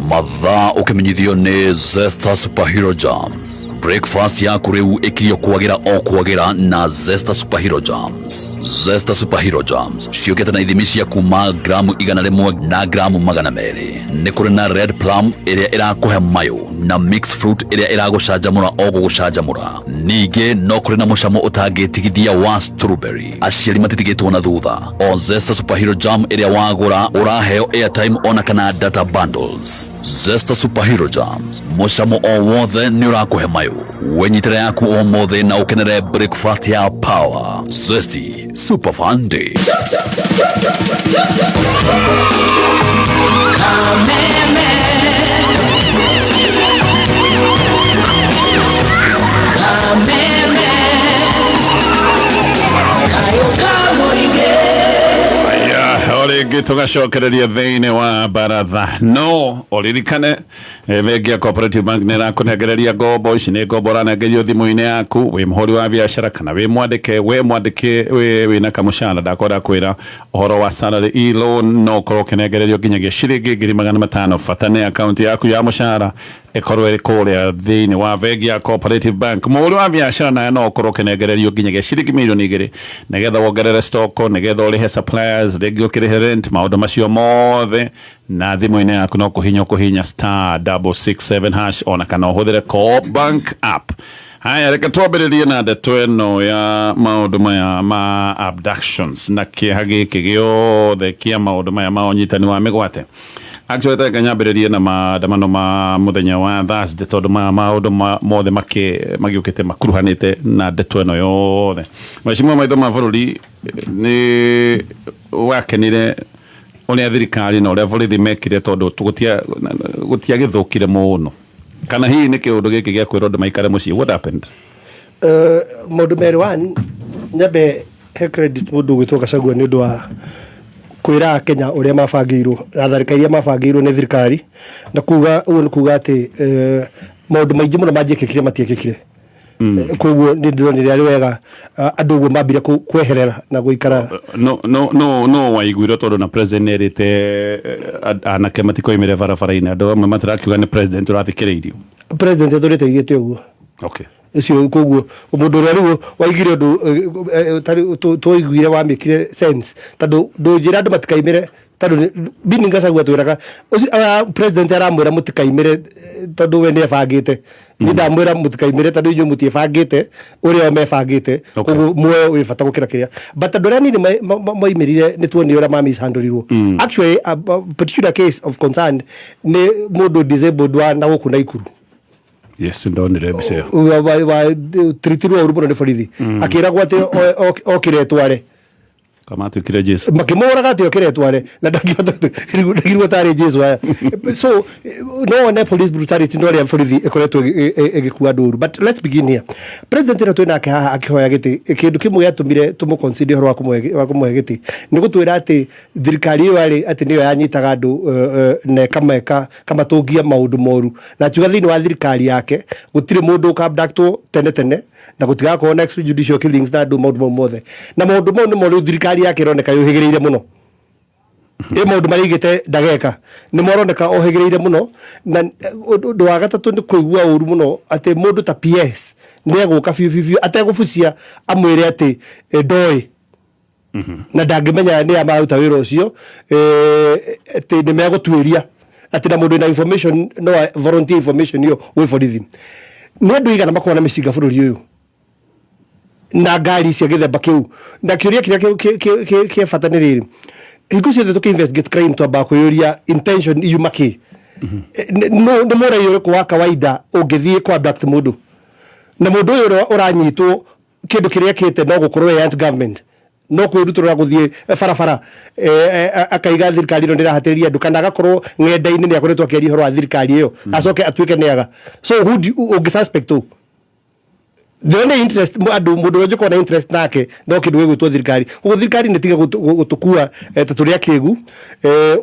Mathaa ũkĩmenyithio nĩ Zesta Superhero Jams. Breakfast yaku rĩu ĩkirio kwagĩra o kwagĩra na Zesta Superhero Jams. Zesta Superhero Jams ciũkĩte na ithimi cia kuma gramu 100 na gramu 200. Nĩ kũrĩ na red plum ĩrĩa ĩrakũhe mayũ na mixed fruit ĩrĩa ĩragũcanjamũra o gũgũcanjamũra. Ningĩ no kũrĩ na mũcamo ũtangĩtigithia wa strawberry. Aciari matitigĩtwo na thutha. O Zesta Superhero Jam ĩrĩa wagũra, ũraheo airtime ona kana data bundles. Zesta Superhero Jams, mũcamo o wothe nĩ ũrakũhe mayũ. Wenyitĩra yaku ũmũthĩ na ũkenere breakfast ya power. Zesty Super Fun Day. Kameme. Kameme. Kayo kamoige. Aya, o rĩngĩ tũgacokereria thĩinĩ wa baratha. No ũririkane, bengi ya Cooperative Bank nĩ ĩrakũnengereria ngombo. Ici nĩ ngombo ũranengerio thimũ-inĩ yaku, wĩ mũhũri wa biacara kana wĩ mwandĩke, we mwandĩke wĩ wĩna kamũcara. Ndakwenda kwĩra ũhoro wa salary e-loan, no ũkorwo ũkĩnengererio nginyagia ciringi 500,000. Bata nĩ akaunti yaku ya mũcara ĩkorwo ĩrĩ kũrĩa thĩinĩ wa bengi ya Cooperative Bank. Mũhũri wa biacara naye no ũkorwo ũkĩnengererio nginyagia ciringi 2,000,000 nĩgetha wongerere stock, nĩgetha ũrĩhe suppliers, rĩngĩ ũkĩrĩhe rent, maũndũ macio mothe na thimũ-inĩ yaku no kũhinya ũkũhinya *667# ona kana ũhũthĩre Co-op Bank app. Haya, reke twambĩrĩrie na ndeto ĩno ya maũndũ maya ma abductions na kĩeha gĩkĩ gĩothe kĩa maũndũ maya ma ũnyitani wa mĩgwate. Actually, reke nyambĩrĩrie na maandamano ma mũthenya wa Thursday, tondũ maya maũndũ mothe magĩũkĩte makuruhanĩte na ndeto ĩno yothe. Mheshimiwa maitho ma bũrũri, nĩ wakenire ũrĩa thirikari na ũrĩa borithi mekire, tondũ gũtiagĩthũkire mũno, kana hihi nĩ kĩũndũ gĩkĩ gĩa kwĩrwo andũ maikare mũciĩ? What happened? Maũndũ merĩ. One, nyambe he credit mũndũ ũgwĩtwo Gachagua nĩ ũndũ wa kwĩra Kenya ũrĩa mabangĩirwo na tharĩka iria mabangĩirwo nĩ thirikari, na kuga ũguo nĩ kuga atĩ maũndũ maingĩ mũno manjĩkĩkire matiĩkĩkire. Koguo nĩ ndĩronire arĩ wega andũ ũguo mambire kweherera na gũikara. No waiguire, tondũ na president nĩ erĩte anake matikoimĩre barabara-inĩ. Andũ amwe matirakiuga nĩ president ũrathikĩrĩirio. President atũrĩte aigĩte ũguo. Ũcio koguo mũndũ ũrĩa rĩu waigire ũndũ twaiguire wamĩkire sense, tondũ ndũnjĩra andũ matikaimĩre. Tondũ Bini Gachagua twĩraga ũcio, president aramwĩra mũtikaimĩre, tondũ we nĩebangĩte. Niĩ ndamwĩra mũtikaimĩre tondũ inyuĩ mũtiĩbangĩte ũrĩa o mebangĩte. Koguo muoyo wĩ bata gũkĩra kĩrĩa, but andũ arĩa anini moimĩrire nĩ tuonire ũrĩa ma-mishandlirwo. Actually, a particular case of concern nĩ mũndũ disabled wa na gũkũ Naikuru. Yes, ndonire mbica ĩyo. Wa tiritirwo ũru mũno nĩ borithi, akĩragwo atĩ okĩre tware. Kamatuĩkire Jesu. Makĩmũraga atĩ okĩre tware na ndangĩhota, ndagirwo tarĩ Jesu aya. So no one police brutality, no ũrĩa borithi ĩkoretwo ĩgĩkua andũ ũru. But let's begin here. President ĩno twĩ nake haha akĩhoya gĩtĩ, kĩndũ kĩmwe gĩatũmire tũmũ-consider ũhoro wa kũmũhe gĩtĩ nĩ gũtwĩra atĩ thirikari ĩyo arĩ atĩ nĩyo yanyitaga andũ, na ĩkameka kamatũngia maũndũ moru, na akiuga thĩinĩ wa thirikari yake gũtirĩ mũndũ ũka-abductwo tene tene na gũtigakorwo na extrajudicial killings na andũ maũndũ mau mothe, na maũndũ mau nĩmo rĩu thirikari yake ĩroneka yũhĩgĩrĩire mũno. Ĩ maũndũ marĩa aigĩte ndageka nĩ moroneka ohĩgĩrĩire mũno. Na ũndũ wa gatatũ nĩ kũigua ũru mũno atĩ mũndũ ta PS nĩ egũka biũ biũ biũ ategũbucia amwĩre atĩ ndoĩ na ndangĩmenya nĩ a maruta wĩra ũcio, atĩ nĩ megũtuĩria, atĩ na mũndũ wĩna information no volunteer information ĩyo gwĩ borithi. Nĩ andũ igana makoragwo na mĩcinga bũrũri ũyũ na ngari cia gĩthemba kĩu? Na kĩũria kĩrĩa kĩa bata nĩ rĩrĩ: hingo ciothe tũkĩ investigate crime twambaga kwĩyũria intention yuma kĩ. Nĩ mũrai ũrĩkũ wa kawaida ũngĩthiĩ kũ abduct mũndũ, na mũndũ ũyũ ũrĩa ũranyitwo kĩndũ kĩrĩa ekĩte no gũkorwo ĩ anti government, no kwĩrutũrũra gũthiĩ barabara, akaiga thirikari ĩno ndĩrahatĩrĩria andũ, kana agakorwo ng'enda-inĩ nĩ akoretwo akĩaria ũhoro wa thirikari ĩyo, acoke atuĩke nĩ aga? So who do you, ũngĩ suspect ũ? The only interest andũ mũndũ ũrĩa ũngĩkorwo na interest nake no kĩndũ gĩgwĩtwo thirikari. Koguo thirikari nĩ tige gũtũkua ta tũrĩ akĩgu.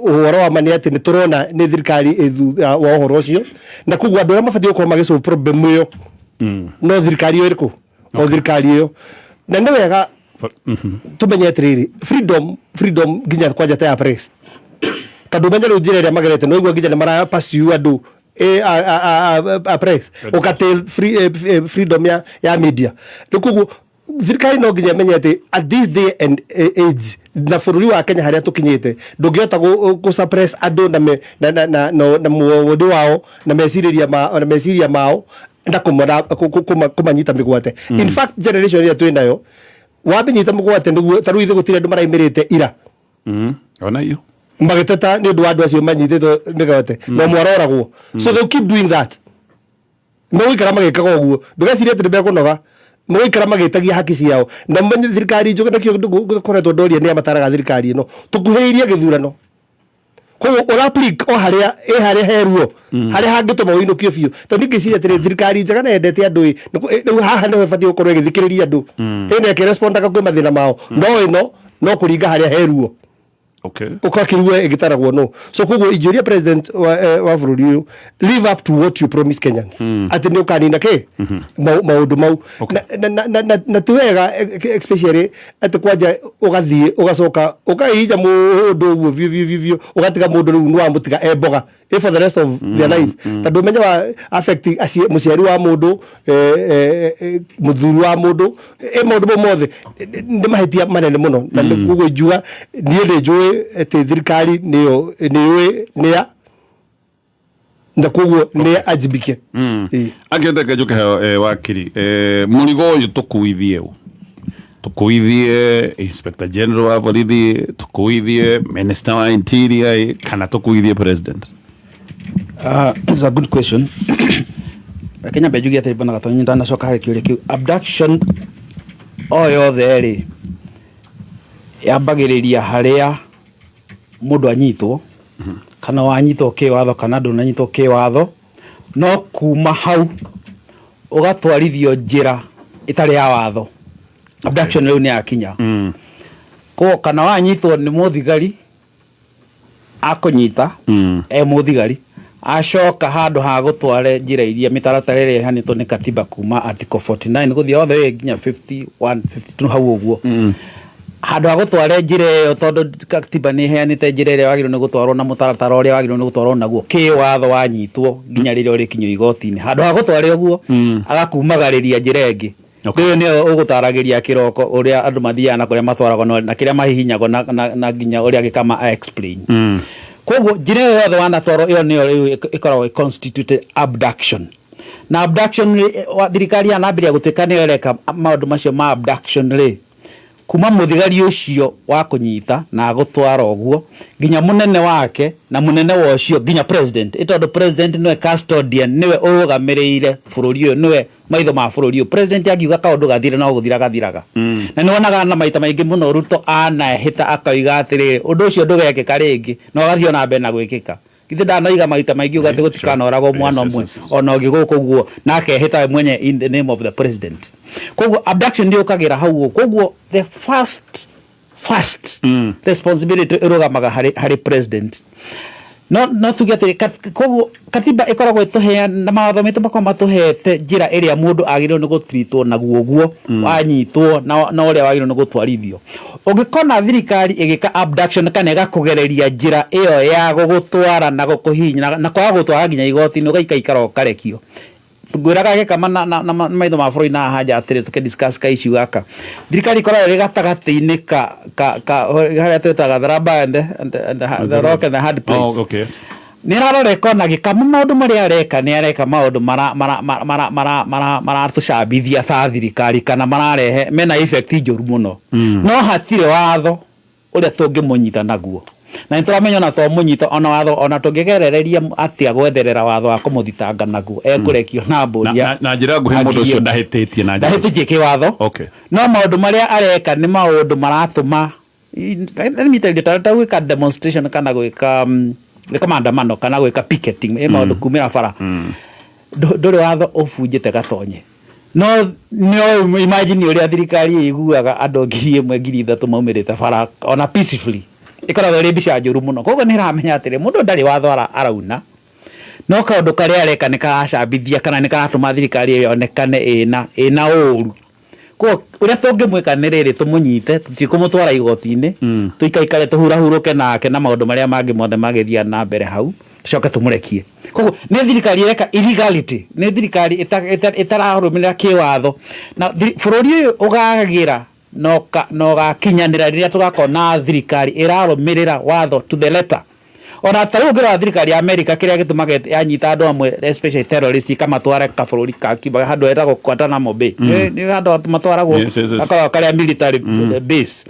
Ũhoro wa ma nĩ atĩ nĩ tũrona nĩ thirikari ĩ thutha wa ũhoro ũcio, na koguo andũ arĩa mabatiĩ gũkorwo magĩ solve problem ĩyo no thirikari ĩyo ĩrĩkũ, o thirikari ĩyo. Na nĩ wega tũmenye atĩrĩrĩ, freedom nginya kwanja ta ya press, tondũ ũmenye rĩu njĩra ĩrĩa magerete no igua nginya nĩ mara pursue andũ a press, ũkatail freedom ya media. Rĩu koguo thirikari no nginya ĩmenye atĩ at this day and age na bũrũri wa Kenya harĩa tũkinyĩte, ndũngĩhota gũ suppress andũ na me, na, na, na, na, na muondo wao na mecirĩria ma, na meciria mao na kũmanyita mĩgwate. In fact, generation ĩrĩa twĩ nayo wamĩnyita mũgwate nĩguo ta rĩu ithuĩ gũtirĩ andũ maraimĩrĩte ira. Ona iyo. Magĩteta nĩ ũndũ wa andũ acio manyitĩtwo mĩgwate no mwaroragwo. So they'll keep doing that, megũikara magĩkaga ũguo. Ndũgecirie atĩ nĩ mekũnoga, megũikara magĩtagia haki ciao. Na menye thirikari njũgĩ, nakĩo ngoretwo ndoria nĩ amataraga thirikari ĩno tũkuhĩrĩirie gĩthurano, koguo ũra apply o harĩa ĩ harĩa heruo harĩa hangĩtũma ũinũkio biũ, tondũ ningĩciria atĩrĩ, thirikari njega na yendete andũ ĩ rĩu haha nĩho ĩbatiĩ gũkorwo ĩgĩthikĩrĩria andũ, ĩna ĩkĩrespondaga kwĩ mathĩna mao, no ĩno no kũringa harĩa heruo ũkakĩrua ĩgĩtaragwo no. So koguo ingĩũria president wa bũrũri ũyũ, live up to what you promise Kenyans, atĩ nĩ ũkanina kĩ maũndũ mau. Na ti wega, especially atĩ kwanja ũgathiĩ ũgacoka ũkahihinya mũndũ ũguo biũ biũ biũ biũ, ũgatiga mũndũ rĩu nĩ wamũtiga e mboga for the rest of their life, tondũ ũmenye wa affect mũciari wa mũndũ, mũthuri wa mũndũ, maũndũ mau mothe nĩ mahĩtia manene mũno. Na nĩ koguo ingiuga niĩ nĩ njũĩ atĩ thirikari nĩyo nĩyũĩ nĩa, na koguo nĩ ajibike. Ĩĩ. Angĩendeke njũke heo, wakiri, mũrigo ũyũ tũkuithie ũ? Tũkuithie inspector general wa borithi, tũkuithie minister wa interior, kana tũkuithie president? It's a good question. Reke nyambe njuge atĩ bwana Gatonyi, ndanacoka harĩ kĩũria kĩu, abduction o yothe rĩ yambagĩrĩria harĩa mũndũ anyitwo, kana wanyitwo kĩwatho kana ndũnanyitwo kĩwatho, no kuma hau ũgatwarithio njĩra ĩtarĩ ya watho, abduction rĩu nĩ yakinya. Koguo kana wanyitwo nĩ mũthigari akũnyita e mũthigari, acoka handũ ha gũtware njĩra iria mĩtaratara ĩrĩa ĩhanĩtwo nĩ katiba kuma article 49 gũthiĩ all the way nginya 51 52 hau ũguo, handũ ha gũtware njĩra ĩyo, tondũ katiba nĩ ĩheanĩte njĩra ĩrĩa wagĩrĩirwo nĩ gũtwarwo na mũtaratara ũrĩa wagĩrĩirwo nĩ gũtwarwo naguo kĩwatho wanyitwo nginya rĩrĩa ũrĩkinyio igoti-inĩ, handũ ha gũtware ũguo agakumagarĩria njĩra ĩngĩ. Rĩu nĩyo ũgũtaragĩria kĩroko ũrĩa andũ mathiaga na kũrĩa matwaragwo na kĩrĩa mahihinyagwo na nginya ũrĩa gĩkama a explain. Koguo njĩra ĩyo yothe wanatwarwo ĩyo nĩyo rĩu ĩkoragwo ĩ constituted abduction. Na abduction rĩ, thirikari yanambĩrĩria gũtuĩka nĩyo ĩreka maũndũ macio ma abduction rĩ, kuma mũthigari ũcio wa kũnyita na agũtwara ũguo nginya mũnene wake na mũnene wa ũcio nginya president, ĩ tondũ president nĩwe custodian, nĩwe ũrũgamĩrĩire bũrũri ũyũ, nĩwe maitho ma bũrũri ũyũ. President angiuga kaũndũ gathire no gũthira gathiraga. Na nĩ wonaga na maita maingĩ mũno Ruto anehĩta akoiga atĩrĩrĩ, ũndũ ũcio ndũgekĩka rĩngĩ, na ũgathiĩ ona mbere na gwĩkĩka. Githĩ ndanoiga maita maingĩ uga atĩ gũtikanoragwo mwana ũmwe ona ũngĩ gũkũ ũguo, na akehĩta we mwenye in the name of the president. Koguo abduction nĩ yũkagĩra hau ũguo. Koguo the first responsibility ĩrũgamaga harĩ president. No tuge atĩrĩ, koguo katiba ĩkoragwo ĩtũhea na mawatho maitũ makoragwo matũhete njĩra ĩrĩa mũndũ agĩrĩirwo nĩ gũtritwo naguo ũguo wanyitwo na ũrĩa wagĩrĩirwo nĩ gũtwarithio. Ũngĩkona thirikari ĩgĩka abduction kana ĩgakũgereria njĩra ĩyo ya gũgũtwara na gũkũhihinya na kwaga gũtwara nginya igoti-inĩ ũgaikaikara ũkarekio. Ngwĩraga gĩkama na maitho ma bũrũri na haha nja atĩrĩ tũkĩ discuss ka issue gaka. Thirikari ĩkoragwo ĩrĩ gatagatĩ-inĩ ka harĩa twĩtaga the rubber and the rock and the hard place. Oh, okay. Nĩ ĩrarora ĩkona gĩkama maũndũ marĩa areka nĩ areka maũndũ maratũcambithia ta thirikari kana mararehe mena effect njũru mũno. No hatirĩ watho ũrĩa tũngĩmũnyita naguo. Na nĩ tũramenya ona twamũnyita ona watho ona tũngĩgerereria atĩa gwetherera watho wa kũmũthitanga naguo ekũrekio na mbũri ya Na njĩra nguhĩ mũndũ ũcio ndahĩtĩtie na njĩra. Ndahĩtĩtie kĩwatho. No maũndũ marĩa areka nĩ maũndũ maratũma let me tell you, ta gwĩka demonstration kana gwĩka maandamano kana gwĩka picketing, ĩ maũndũ kumĩra bara. Ndũrĩ watho ũbunjĩte gatonye. No no imagine ũrĩa thirikari ĩiguaga andũ 1000 3,000 maumĩrĩte bara ona peacefully. Ĩkoragwo ĩrĩ mbica njũru mũno. Koguo nĩ ĩramenya atĩrĩ, mũndũ ndarĩ watho arauna. No kaũndũ karĩa areka nĩ karacambithia kana nĩ karatũma thirikari ĩyo yonekane ĩna ũru. Koguo ũrĩa tũngĩmwĩka nĩ rĩrĩ, tũmũnyite, tũtikũmũtwara igoti-inĩ, tũikaikare tũhurahurũke nake na maũndũ marĩa mangĩ mothe magĩthiaga na mbere hau, tũcoke tũmũrekie. Koguo nĩ thirikari ĩreka illegality, nĩ thirikari ĩtararũmĩrĩra kĩwatho. Na bũrũri ũyũ ũgagĩra na ũgakinyanĩra rĩrĩa tũgakorwo na thirikari ĩrarũmĩrĩra watho to the letter. Ona ta rĩu ũngĩrora thirikari ya America kĩrĩa gĩtũmaga yanyita andũ amwe especially terrorists ikamatwara kabũrũri ka Cuba handũ hetagwo Guantanamo Bay. Nĩ handũ matwaragwo gakoragwo karĩa military base.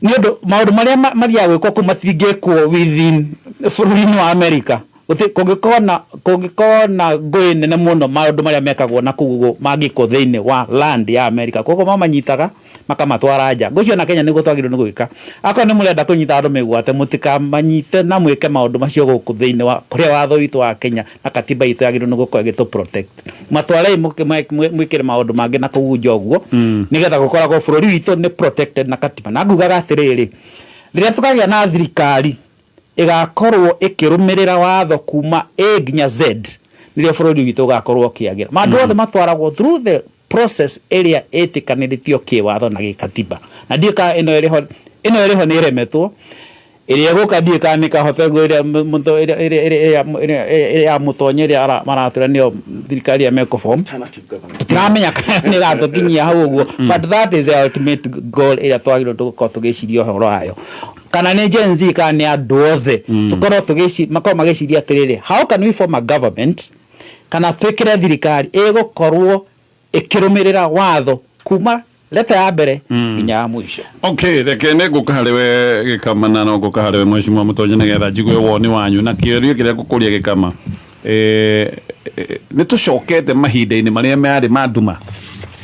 Nĩ ũndũ maũndũ marĩa mathiaga gwĩkwo kũu matingĩkwo within bũrũri-inĩ wa America. Gũtirĩ, kũngĩkorwo na ngũĩ nene mũno maũndũ marĩa mekagwo na kũu ũguo mangĩkwo thĩinĩ wa land ya America. Koguo mamanyitaga makamatwara nja. Ngũcio na Kenya nĩguo twagĩrĩirwo nĩ gwĩka. Akorwo nĩ mũrenda kũnyita andũ mĩgwate, mũtikamanyite na mwĩke maũndũ macio gũkũ thĩinĩ wa kũrĩa watho witũ wa Kenya na katiba itũ yagĩrĩirwo nĩ gũkorwo ĩgĩtũ protect. Matwarei mwĩkĩre maũndũ mangĩ na kũu nja ũguo, nĩgetha gũkoragwo bũrũri witũ nĩ protected na katiba. Na ngugaga atĩrĩrĩ, rĩrĩa tũkagĩa na thirikari ĩgakorwo ĩkĩrũmĩrĩra watho kuma A nginya Z, nĩrĩo bũrũri witũ ũgakorwo ũkĩagĩra. Maũndũ mothe matwaragwo through the process ĩrĩa ĩtĩkanĩrĩtio kĩwatho na gĩkatiba. Na ndiũĩ kana ĩno ĩrĩho, ĩno ĩrĩho nĩ ĩremetwo, ĩrĩa ĩgũka ndiũĩ kana nĩ ĩkahota ũguo ĩrĩa ĩrĩa, ĩrĩa, ĩrĩa, ĩrĩa, ĩrĩa, ĩrĩa ya mũtonyo ĩrĩa maratwĩra nĩyo thirikari ĩrĩa mekũform. Tũtiramenya kana nĩ ĩgatũkinyia hau ũguo, but that is the ultimate goal ĩrĩa twagĩrĩirwo gũkorwo tũgĩciria ũhoro wayo. Kana nĩ Gen Z kana nĩ andũ othe, tũkorwo makorwo magĩciria atĩrĩrĩ, how can we form a government kana twĩkĩre thirikari ĩgũkorwo ĩkĩrũmĩrĩra watho kuma leta ya mbere nginya ya mũico. Okay, reke nĩ ngũka harĩ we Gĩkama na no ngũka harĩ we Mheshimiwa Mũtonyo nĩgetha njigue woni wanyu na kĩũria kĩrĩa ngũkũria Gĩkama. Nĩ tũcokete mahinda-inĩ marĩa marĩ ma nduma,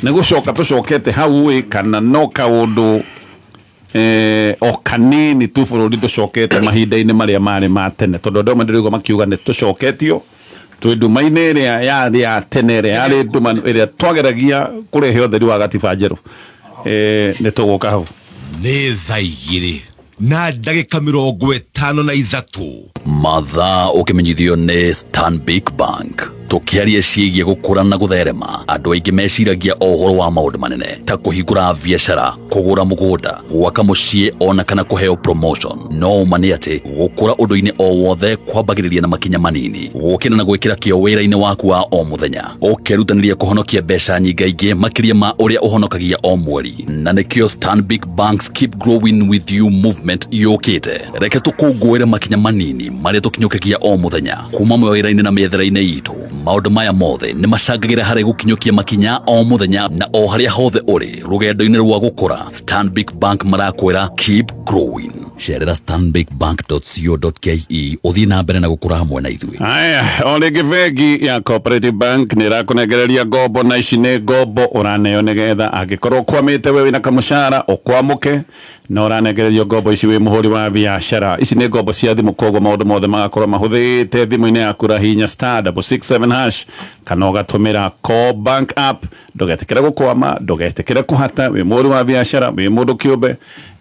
nĩ gũcoka tũcokete hau ĩ, kana no kaũndũ o kanini tu bũrũri ndũcokete mahinda-inĩ marĩa marĩ ma tene, tondũ andũ amwe ndĩraigua makiuga nĩ tũcoketio twĩ nduma-inĩ ĩrĩa yarĩ ya tene, ĩrĩa yarĩ nduma ĩrĩa twageragia kũrehe ũtheri wa gatiba njerũ. Nĩ tũgũka hau. Nĩ thaa igĩrĩ na ndagĩka mĩrongo ĩtano na ithatũ. Mathaa ũkĩmenyithio nĩ Stanbic Bank. Tũkĩaria ciĩgiĩ gũkũra na gũtherema, andũ aingĩ meciragia o ũhoro wa maũndũ manene ta kũhingũra biacara, kũgũra mũgũnda, gwaka mũciĩ ona kana kũheo promotion. No ũma nĩ atĩ gũkũra ũndũ-inĩ o wothe kwambagĩrĩria na makinya manini, gũkĩra na gwĩkĩra kĩo wĩra-inĩ waku wa o mũthenya, ũkerutanĩria kũhonokia mbeca nyingaingĩ makĩria ma ũrĩa ũhonokagia o mweri. Na nĩkĩo Stanbic Bank's Keep Growing With You movement yũkĩte. Reke tũkũngũĩre makinya manini marĩa tũkinyũkagia o mũthenya kuma mawĩra-inĩ na mĩethere-inĩ itũ. Maũndũ maya mothe nĩ macangagĩra harĩ gũkinyũkia makinya o mũthenya na o harĩa hothe ũrĩ rũgendo-inĩ rwa gũkũra. Stanbic Bank marakwĩra keep growing. Cerera stanbicbank.co.ke ũthiĩ na mbere na gũkũra hamwe na ithuĩ. Haya, o rĩngĩ bengi ya Cooperative Bank nĩ ĩrakũnengereria ngombo, na ici nĩ ngombo ũraneo nĩgetha angĩkorwo ũkwamĩte we wĩna kamũcara ũkwamũke, na ũranengererio ngombo ici wĩ mũhũri wa biacara. Ici nĩ ngombo cia thimũ, koguo maũndũ mothe magakorwo mahũthĩte thimũ-inĩ yaku. Rahinya star 667 hash kana ũgatũmĩra Co Bank app. Ndũgetĩkĩre gũkwama, ndũgetĩkĩre kũhata. Wĩ mũhũri wa biacara, wĩ mũndũ kĩũmbe,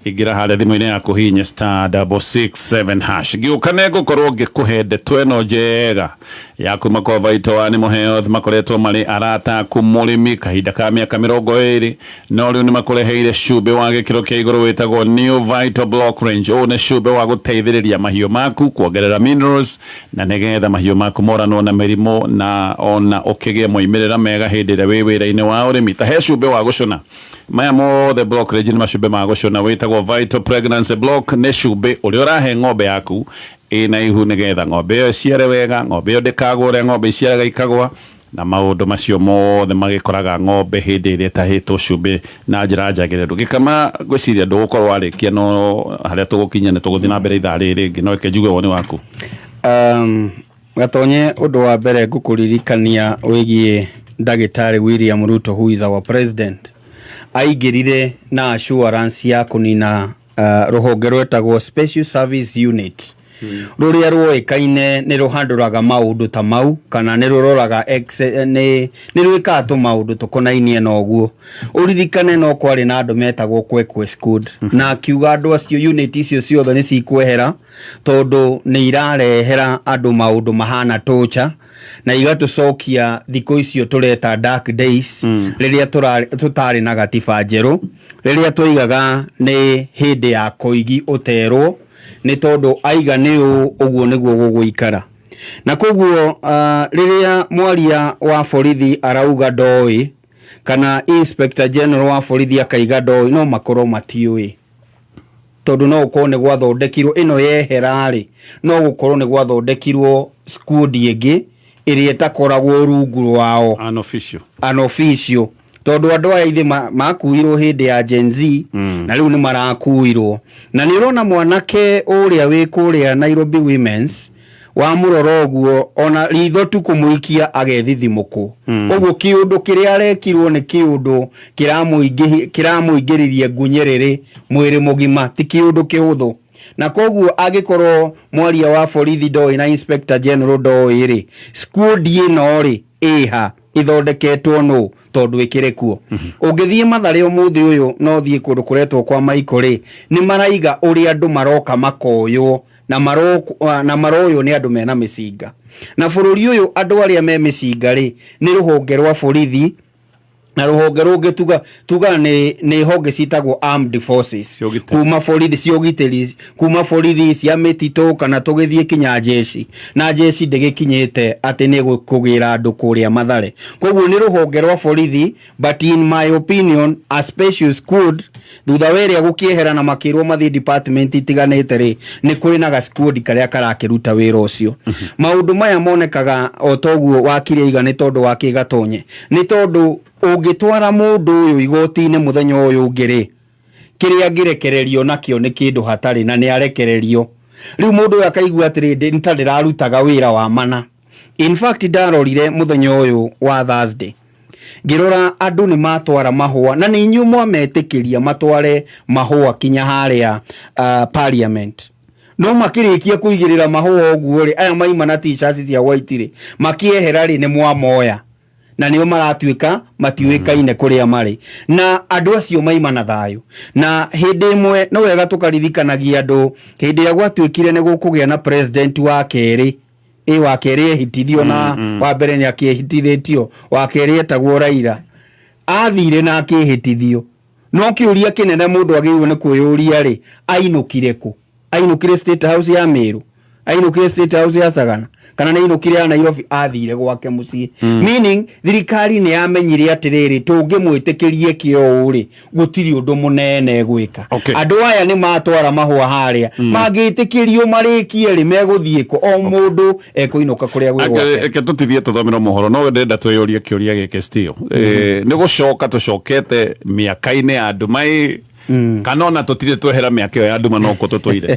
ingĩra harĩa thimũ-inĩ yaku, hihinya star 667 hash. Ngĩũka nĩ ngũkorwo ngĩkũhe ndeto ĩno njega ya kuma kwa Vital Animal Health. Makoretwo marĩ arata aku mũrĩmi kahinda ka mĩaka 20, no rĩu nĩ makũreheire cumbĩ wa gĩkĩro kĩa igũrũ wĩtagwo New Vital Block Range. Ũyũ nĩ cumbĩ wa gũteithĩrĩria mahiũ maku kuongerera minerals na nĩgetha mahiũ maku moranwo na mĩrimũ na ona ũkĩgĩe moimĩrĩra mega hĩndĩ ĩrĩa wĩ wĩra-inĩ wa ũrĩmi. Ta he cumbĩ wa gũcũna, maya mothe block range nĩ macumbĩ ma gũcũna. Wĩtagwo Vital Pregnancy Block, nĩ cumbĩ ũrĩa ũrahe ng'ombe yaku ĩna ihu nĩgetha ng'ombe ĩyo ĩciare wega, ng'ombe ĩyo ndĩkagũre, ng'ombe iciaraga ikagwa, na maũndũ macio mothe magĩkoraga ng'ombe hĩndĩ ĩrĩa ĩtahĩtwo cumbĩ na njĩra njagĩrĩru. Gĩkama, ngwĩciria ndũgũkorwo warĩkia, no harĩa tũgũkinya nĩ tũgũthiĩ na mbere ithaa rĩrĩ rĩngĩ, no reke njigue woni waku. Gatonye, ũndũ wa mbere ngũkũririkania wĩgiĩ ndagĩtarĩ William Ruto, who is our president, aingĩrire na assurance ya kũnina rũhonge rwetagwo Special Service Unit, rũrĩa rwoĩkaine nĩ rũhandũraga maũndũ ta mau kana nĩ rũroraga nĩ rwĩkaga tũmaũndũ tũkonainie na ũguo. Ũririkane no kwarĩ na andũ metagwo Kwekwe Squad, na akiuga andũ acio, unit icio ciothe nĩ cikwehera tondũ nĩ irarehera andũ maũndũ mahana torture na igatũcokia thikũ icio tũreta dark days, rĩrĩa tũtarĩ na gatiba njerũ, rĩrĩa twoigaga nĩ hĩndĩ ya koigi ũterwo nĩ tondũ aiga nĩ ũũ, ũguo nĩguo gũgũikara. Na koguo rĩrĩa mwaria wa borithi arauga ndoĩ, kana inspector general wa borithi akaiga ndoĩ, no makorwo matiũĩ, tondũ no gũkorwo nĩ gwathondekirwo ĩno yehera-rĩ, no gũkorwo nĩ gwathondekirwo squad ĩngĩ ĩrĩa ĩtakoragwo rungu rwao. Unofficial. Unofficial, tondũ andũ aya ithe makuirwo hĩndĩ ya Gen Z, na rĩu nĩ marakuirwo. Na nĩ ũrona mwanake ũrĩa wĩ kũrĩa Nairobi Women's, wamũrora ũguo ona ritho tu kũmũikia agethithimũkwo. Ũguo kĩũndũ kĩrĩa arekirwo nĩ kĩũndũ kĩramũingĩririe ngunyĩrĩrĩ mwĩrĩ mũgima, ti kĩũndũ kĩhũthũ. Na koguo angĩkorwo mwaria wa borithi ndoĩ na inspector general ndoĩ rĩ, squad ĩno rĩ ĩha ithondeketwo nũ? Tondũ ĩkĩrĩ kuo. Ũngĩthiĩ Mathare ũmũthĩ ũyũ, no thiĩ kũndũ kũretwo kwa Maiko rĩ, nĩ maraiga ũrĩa andũ maroka makoywo na maroywo nĩ andũ mena mĩcinga. Na bũrũri ũyũ andũ arĩa me mĩcinga rĩ, nĩ rũhonge rwa borithi na rũhonge rũngĩ tuga nĩ honge citagwo armed forces, kuma borithi cia ũgitĩri, kuma borithi cia mĩtitũ, kana tũgĩthiĩ kinya jeshi, na jeshi ndĩgĩkinyĩte atĩ nĩ kũgĩra andũ kũrĩa Mathare. Koguo nĩ rũhonge rwa borithi, but in my opinion a special squad thutha wa ĩrĩa gũkĩehera na makĩrwo mathiĩ department itiganĩte rĩ, nĩ kũrĩ na ga squad karĩa karakĩruta wĩra ũcio. Maũndũ maya monekaga o toguo wakiri aiga nĩ tondũ wa kĩgatonye, nĩ tondũ ũngĩtwara mũndũ ũyũ igoti-inĩ mũthenya ũyũ ũngĩ rĩ, kĩrĩa angĩrekererio nakĩo nĩ kĩndũ hatarĩ, na nĩ arekererio. Rĩu mũndũ ũyũ akaigua atĩrĩ, nĩ ta ndĩrarutaga wĩra wa mana. In fact, ndarorire mũthenya ũyũ wa Thursday, ngĩrora andũ nĩ matwara mahũa, na nĩ inyuĩ mwametĩkĩria matware mahũa kinya harĩa parliament. No makĩrĩkia kũigĩrĩra mahũa ũguo rĩ, aya maima na t-shirts cia white rĩ, makĩehera rĩ, nĩ mwamoya. Na nĩo maratuĩka matiũĩkaine kũrĩa marĩ, na andũ acio maima na thayũ. Na hĩndĩ ĩmwe no wega tũkaririkanagia andũ, hĩndĩ ĩrĩa gwatuĩkire nĩ gũkũgĩa na president wa kerĩ, ĩ wa kerĩ ehitithio na wa mbere nĩ akĩhitithĩtio, wa kerĩ etagwo Raila, athire na akĩhĩtithio. No kĩũria kĩnene mũndũ agĩrĩirwo nĩ kwĩyũria rĩ, ainũkire kũ? Ainũkire State House ya Meru? Ainũkire State House ya Sagana? Kana nĩ ainũkire ya Nairobi? Athire gwake mũciĩ. Meaning thirikari nĩ yamenyire atĩrĩrĩ, tũngĩmwĩtĩkĩrie eke ũũ rĩ, gũtirĩ ũndũ mũnene gwĩka. Andũ aya nĩ matwara mahũa harĩa, mangĩtĩkĩrio marĩkie rĩ, megũthiĩ kũ? O mũndũ ekũinũka kũrĩa gwĩ gwake. Reke tũtithie tũthomere mohoro, no ndĩrenda twĩyũrie kĩũria gĩkĩ still. Nĩ gũcoka tũcokete mĩaka-inĩ ya nduma ĩ, kana ona tũtirĩ twehera mĩaka ĩyo ya nduma no kũ tũtũire?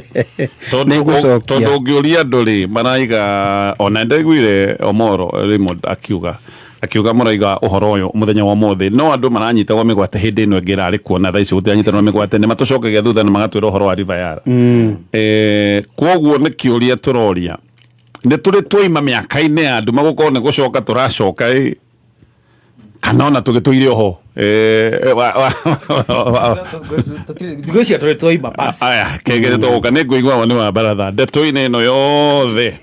Tondũ Nĩngũcokia. Tondũ ũngĩũria andũ rĩ, maraiga ona ndaiguire Omoro Raymond akiuga mũraiga ũhoro ũyũ mũthenya wa ũmũthĩ, no andũ maranyitagwo mĩgwate hĩndĩ ĩno ĩngĩ ĩrarĩ kuo, na thaa ici gũtiranyitanwo mĩgwate, nĩ matũcokagia thutha na magatwĩra ũhoro wa River Yala. Kwoguo nĩ kĩũria tũroria, nĩ tũrĩ twaima mĩaka-inĩ ya nduma gũkorwo nĩ gũcoka tũracoka ĩ, kana ona tũgĩtũire oho? Ngwĩciria tũrĩ twaima basi. Aya kegere tũgũka nĩ ngũigua woni wa baratha ndeto-inĩ ĩno yothe,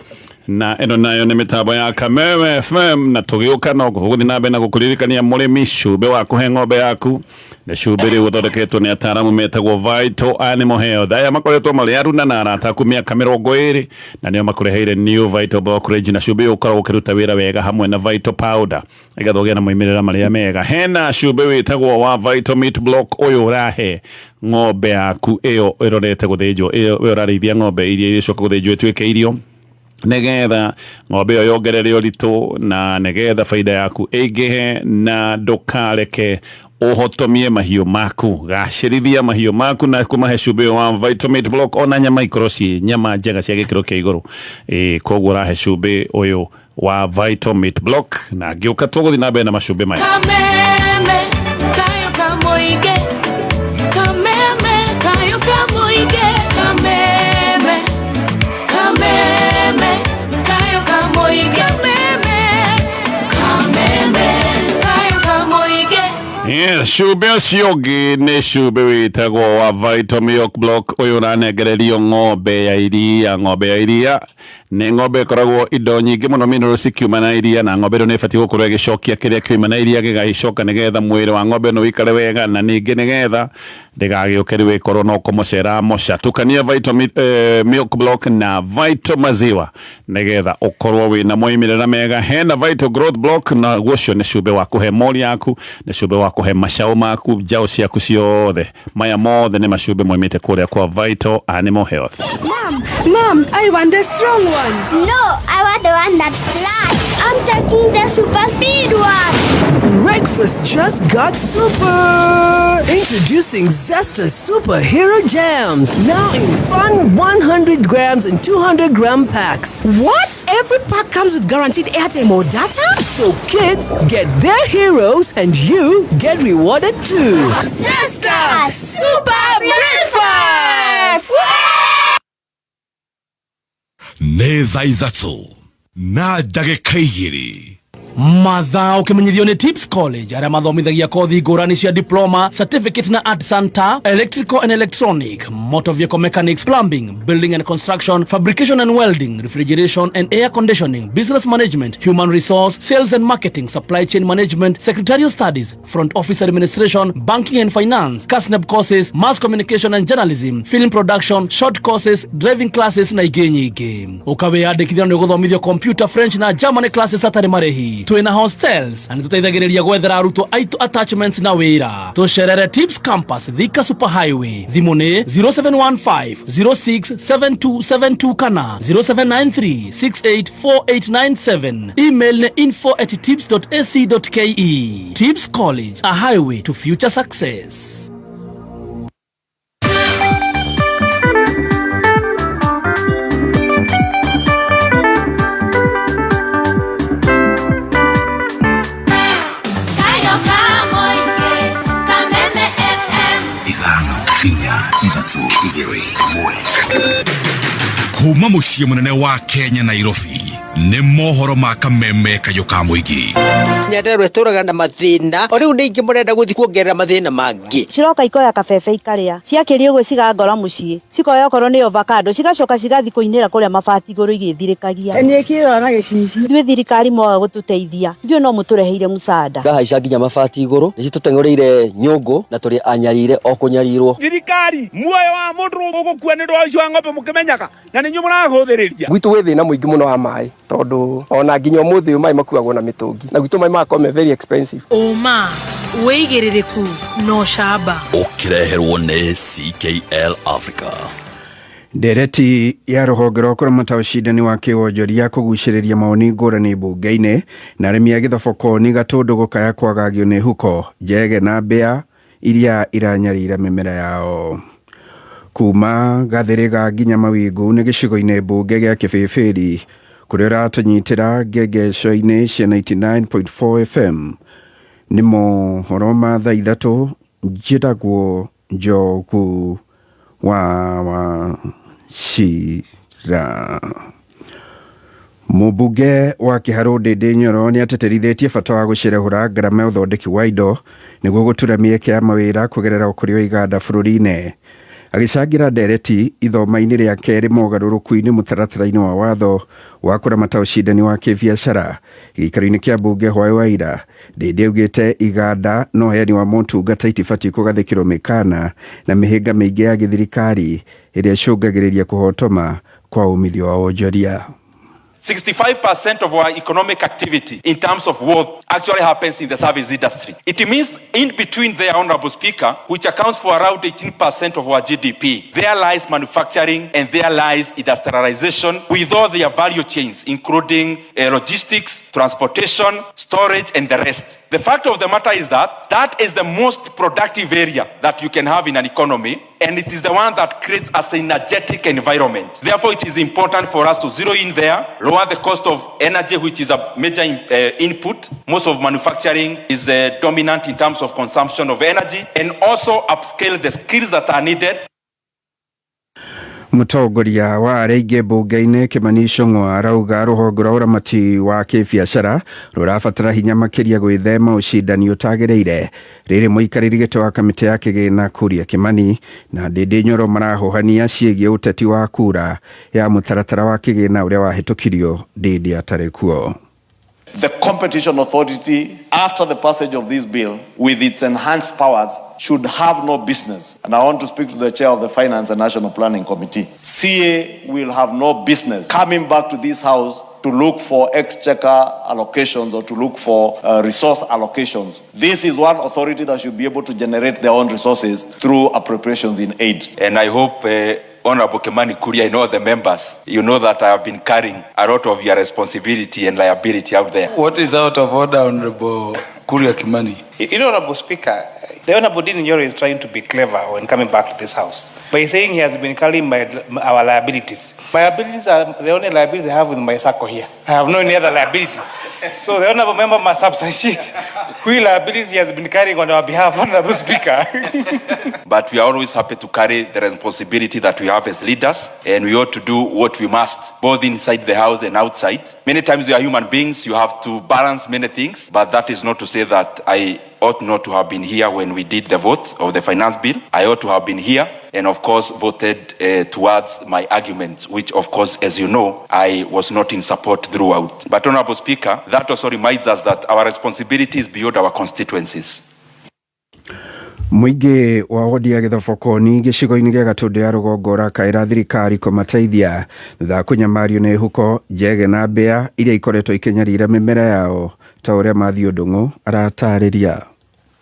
na ĩno nayo nĩ mĩtambo ya Kameme FM, na tũgĩũka no gũgũthiĩ na mbere na gũkũririkania mũrĩmi, cumbĩ wa kũhe ng'ombe yaku nĩ cumbĩ rĩu ũthondeketwo nĩ ataaramu metagwo Vital Animal Health. Aya makoretwo marĩ aruna na arata aku mĩaka 20, na nĩo makũreheire New Vital Block Range, na cumbĩ ũyũ ũkoragwo ũkĩruta wĩra wega hamwe na Vital Powder nĩgetha ũgĩe na moimĩrĩra marĩa mega. Hena cumbĩ wĩtagwo wa Vital Meat Block, ũyũ ũrahe ng'ombe yaku ĩyo ĩrorete gũthĩnjwo, ĩyo we ũrarĩithia ng'ombe iria irĩcoka gũthĩnjwo ĩtuĩke irio, nĩgetha ng'ombe ĩyo yongerere ũritũ na nĩgetha baida yaku ĩingĩhe, na ndũkareke ũhotomie mahiũ maku. Gacĩrithia mahiũ maku na kũmahe cumbĩ ũyũ wa Vital Meat Block, ona nyama ikorwo ciĩ nyama njega cia gĩkĩro kĩa igũrũ. Koguo ũrahe cumbĩ ũyũ wa Vital Meat Block, na ngĩũka tũgũthiĩ na mbere na macumbĩ maya. Kameme kayo kamoige, kameme kayo kamoige, kameme, kameme kayo kamoige, kameme, kameme kayo kamoige. Yes, cumbĩ ũcio ũngĩ nĩ cumbĩ wĩtagwo wa Vital Milk Block, ũyũ ũranengererio ng'ombe ya iria. Ng'ombe ya iria nĩ ng'ombe ĩkoragwo indo nyingĩ mũno, minerals cikiuma na iria, na ng'ombe ĩno nĩ ĩbatiĩ gũkorwo ĩgĩcokia kĩrĩa kĩoima na iria gĩgagĩcoka, nĩgetha mwĩrĩ wa ng'ombe ĩno ũikare wega, na ningĩ nĩgetha ndĩgagĩũke rĩu ĩkorwo no kũmoca ĩramoca. Tukania Vital Milk Block na Vital Maziwa nĩgetha ũkorwo wĩna moimĩrĩra mega. Hena Vital Growth Block, na guo ũcio nĩ cumbĩ wa kũhe mori yaku, nĩ cumbĩ wa kũhe macaũ maku, njaũ ciaku ciothe. Maya mothe nĩ macumbĩ moimĩte kũrĩa kwa Vital Animal Health. Mom, Mom, I want the strong one. No, I want the one that flies. I'm taking the super speed one. Breakfast just got super. Introducing Zesta Superhero Jams, now in fun 100 grams and 200 gram packs. What? Every pack comes with guaranteed airtime or data? So kids get their heroes and you get rewarded too. Zesta Super Breakfast! Nĩ thaa 3:02. Mathaa ũkĩmenyithio nĩ Tips College, arĩa mathomithagia kothi ngũrani cia diploma, certificate na art center, electrical and electronic, motor vehicle mechanics, plumbing, building and construction, fabrication and welding, refrigeration and air conditioning, business management, human resource, sales and marketing, supply chain management, secretarial studies, front office administration, banking and finance, KASNEB courses, mass communication and journalism, film production, short courses, driving classes na ingĩ nyingĩ. Ũkawĩyandĩkithia nĩ ũgũthomithio computer, French na German classes hatarĩ marĩhi. Twĩna hostels na nĩtũteithagĩrĩria gwethera arutwo aitũ attachments na wĩra. Tũcerere Tips Campus, Thika Super Highway. Thimũ nĩ 0715 067272 kana 0793 684897. Email nĩ info@tips.ac.ke. Tips College, a highway to future success. Kayo kamoige, Kameme FM. 5 4 3 2 1. Kuma mũciĩ mũnene wa Kenya, Nairobi, Nĩ mohoro ma kameme kayũ ka mũingĩ. Nyandarua ĩtũraga na mathĩna o rĩu nĩ ingĩ mũrenda gũthiĩ kuongerera mathĩna mangĩ. Ciroka ikoya kabebe ikarĩa, ciakĩria ũguo cigangora mũciĩ, cikoya okorwo nĩ avocado, cigacoka cigathiĩ kũinĩra kũrĩa mabati igũrũ igĩthirĩkagia. Niĩ kĩrora na gĩcicio. Ithuĩ thirikari mwaga gũtũteithia, ithuĩ no mũtũreheire mũcada. Ngahaica nginya mabati igũrũ, nĩ citũteng'ũrĩire nyũngũ na tũrĩ anyarire o kũnyarirwo. Thirikari muoyo wa mũndũ ũgũkua nĩ ũndũ wa ũici wa ng'ombe mũkĩmenyaga na nĩ inyuĩ mũrahũthĩrĩria. Gwitũ gwĩ thĩna mũingĩ mũno wa maĩ tondũ ona nginya ũmũthĩ ũyũ maĩ makuagwo na mĩtũngi na gwitũ maĩ magakorwo me very expensive. Ũma, wĩigĩrĩrĩku na ũcamba. Ũkĩreherwo nĩ CKL Africa. Ndereti ya rũhonge rwa kũramata ũcindani wa kĩwonjoria kũgucĩrĩria mawoni ngũrani mbunge-inĩ na arĩmi a gĩthoboko-ni Gatũndũ gũkaya kwagagio nĩ huko njege na mbĩa iria iranyarira mĩmera yao. Kuma Gathĩrĩga nginya Mawingu nĩ gĩcigo-inĩ mbunge gĩa Kĩbĩbĩri kũrĩa ũratũnyitĩra ngengeco-inĩ cia 99.4 FM. Nĩ mohoro ma thaa ithatũ njĩtagwo Njogu wa Wachira. Mũmbunge wa Kĩharũ Ndĩndĩ Nyoro nĩ atĩtĩrithĩtie bata wa gũcerehũra ngarama ya ũthondeki wa indo nĩguo gũtura mĩeke ya mawĩra kũgerera ũkũria wa iganda bũrũri-inĩ. Agĩcangĩra ndereti ithoma-inĩ rĩa kerĩ mogarũrũku-inĩ mũtaratara-inĩ wa watho wa kũramata ũcindani wa kĩbiacara gĩikaro-inĩ kĩa mbunge hwaĩ wa ira, Ndĩndĩ augĩte iganda na ũheani wa motungata itibatiĩ kũgathĩkĩrwo mĩkana na mĩhĩnga mĩingĩ ya gĩthirikari ĩrĩa ĩcũngagĩrĩria kũhotoma kwa umithio wa wonjoria. 65% of our economic activity in terms of wealth actually happens in the service industry. It means in between there, Honorable Speaker, which accounts for around 18% of our GDP, there lies manufacturing and there lies industrialization with all their value chains, including logistics, transportation, storage, and the rest. The fact of the matter is that that is the most productive area that you can have in an economy, and it is the one that creates a synergetic environment. Therefore, it is important for us to zero in there, lower the cost of energy, which is a major input. Most of manufacturing is dominant in terms of consumption of energy, and also upscale the skills that are needed. Mũtongoria wa arĩa aingĩ mbunge-inĩ Kimani Ichung'wa arauga rũhonge rwa ũramati wa kĩbiacara rũrabatara hinya makĩria gwĩthema ũcindani ũtagĩrĩire. Rĩrĩ mũikarĩri gĩtĩ wa kamĩtĩ ya kĩgĩna Kuria Kimani na Ndĩndĩ Nyoro marahohania ciĩgiĩ ũteti wa kura ya mũtaratara wa kĩgĩna ũrĩa wahĩtũkirio Ndĩndĩ atarĩ kuo. The Competition Authority, after the passage of this bill, with its enhanced powers, should have no business. And I want to speak to the chair of the Finance and National Planning Committee. CA will have no business coming back to this house to look for exchequer allocations or to look for resource allocations. This is one authority that should be able to generate their own resources through appropriations in aid. And I hope, Honorable Kimani Kuria and all the members, you know that I have been carrying a lot of your responsibility and liability out there. What is out of order, Honorable Kuria Kimani? You know, Honorable Speaker, the Honorable Ndindi Nyoro is trying to be clever when coming back to this house by saying he has been carrying our liabilities. My liabilities are the only liabilities I have with my circle here. I have no any other liabilities. So the Honorable Member must substantiate which liabilities he has been carrying on our behalf, Honorable Speaker. But we are always happy to carry the responsibility that we have as leaders, and we ought to do what we must, both inside the house and outside. Many times we are human beings, you have to balance many things, but that is not to say that I ought not to have been here when we did the vote of the finance bill. I ought to have been here and, of course, voted towards my arguments, which, of course, as you know, I was not in support throughout. But, Honorable Speaker, that also reminds us that our responsibility is beyond our constituencies. Mũingĩ wa wodi ya Gĩthobokoni gĩcigo-inĩ gĩa Gatũndũ ya rũgongo ũrakaĩra thirikari kũmateithia thutha wa kũnyamario nĩ huko njege na mbĩa iria ikoretwo ikĩnyarira mĩmera yao ta ũrĩa Matthew Ndung'u aratarĩria.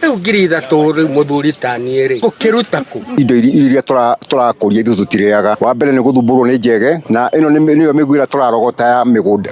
Rĩu 3,000 rĩu mũthuri ta niĩ rĩ, ũkĩruta kũ? Indo iria tũrakũria ithuĩ tũtirĩaga. Wa mbere nĩ gũthumbũrwo nĩ njege, na ĩno nĩyo mĩgũ ĩrĩa tũrarogota ya mĩgũnda,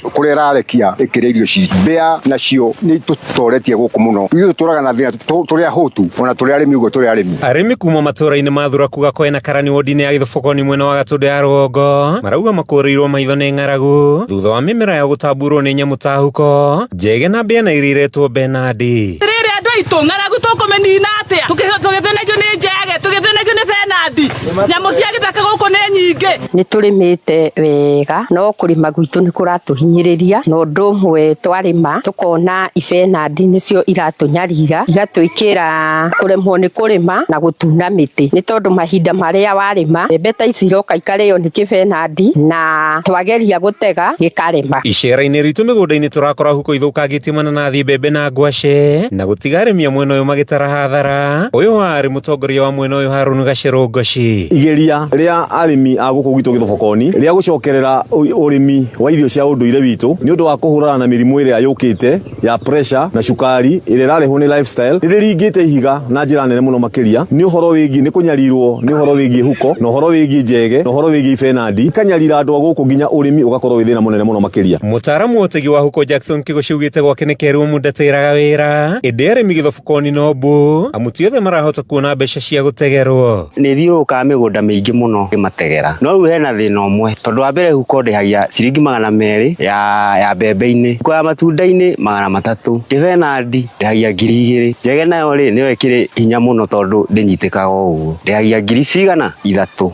kũrĩa ĩrarekia ĩkĩrĩa irio citũ. Mbĩa nacio nĩ itũtoretie gũkũ mũno. Ithuĩ tũtũraga na thĩna, tũrĩ ahũtu, ona tũrĩ arĩmi ũguo tũrĩ arĩmi. Arĩmi kuma matũũra-inĩ ma Thuraku, Gakoe na Karani wodi-inĩ ya Gĩthobokoni mwena wa Gatũndũ ya rũgongo marauga makũrĩirwo maitho nĩ ng'aragu thutha wa mĩmera yao gũtamburwo nĩ nyamũ ta huko, njege na mbĩa na iria iretwo Benadi. Rĩrĩ andũ aitũ, ng'aragu tũkũmĩnina atĩa? Tũgĩthĩnagio nĩ njege, tũgĩthĩnagio Mũtigakenagio nĩ benandi. Nyamũ cia gĩthaka gũkũ nĩ nyingĩ. Nĩ tũrĩmĩte wega no kũrĩma gwitũ nĩ kũratũhinyĩrĩria na ũndũ ũmwe twarĩma tũkona ibenandi nĩcio iratũnyarira igatwĩkĩra kũremwo nĩ kũrĩma na gũtuna mĩtĩ nĩ tondũ mahinda marĩa warĩma mbembe ta ici iroka ikarĩo nĩ kĩbenandi na twageria gũtega gĩkarema. Icera-inĩ ritũ mĩgũnda-inĩ tũrakora huko ithũkangĩtie mananathi, mbembe na ngwacĩ na gũtiga arĩmi a mwena ũyũ magĩtara hathara. Ũyũ warĩ mũtongoria wa mwena ũyũ Harũni Gacerũ Ngoci. Igeria rĩa arĩmi a gũkũ gwitũ Gĩthobokoni rĩa gũcokerera ũrĩmi wa irio cia ũndũire witũ nĩ ũndũ wa kũhũrana na mĩrimũ ĩrĩa yũkĩte ya pressure na cukari ĩrĩa ĩrarehwo nĩ lifestyle nĩ rĩringĩte ihiga na njĩra nene mũno makĩria nĩ ũhoro wĩgiĩ nĩ kũnyarirwo nĩ ũhoro wĩgiĩ huko na ũhoro wĩgiĩ njege na ũhoro wĩgiĩ ibenandi ikanyarira andũ a gũkũ nginya ũrĩmi ũgakorwo wĩ thĩna mũnene mũno makĩria. Mũtaaramu wa ũtegi wa huko Jackson Kĩgoci augĩte gwake nĩ kerwo mũndatĩraga wĩra ĩndĩ arĩmi Gĩthobokoni no mbu amu ti othe marahota kuona mbeca cia gũtegerwo. Nĩ thiũrũrũkaga mĩgũnda mĩingĩ mũno ngĩmategera no rĩu hena thĩna ũmwe tondũ wa mbere huko ndĩhagia ciringi 200 ya mbembe-inĩ, huko ya matunda-inĩ 300, kĩbenandi ndĩhagia 2000, njege nayo rĩ nĩyo ĩkĩrĩ hinya mũno tondũ ndĩnyitĩkaga o ũguo, ndĩhagia ngiri cigana 3.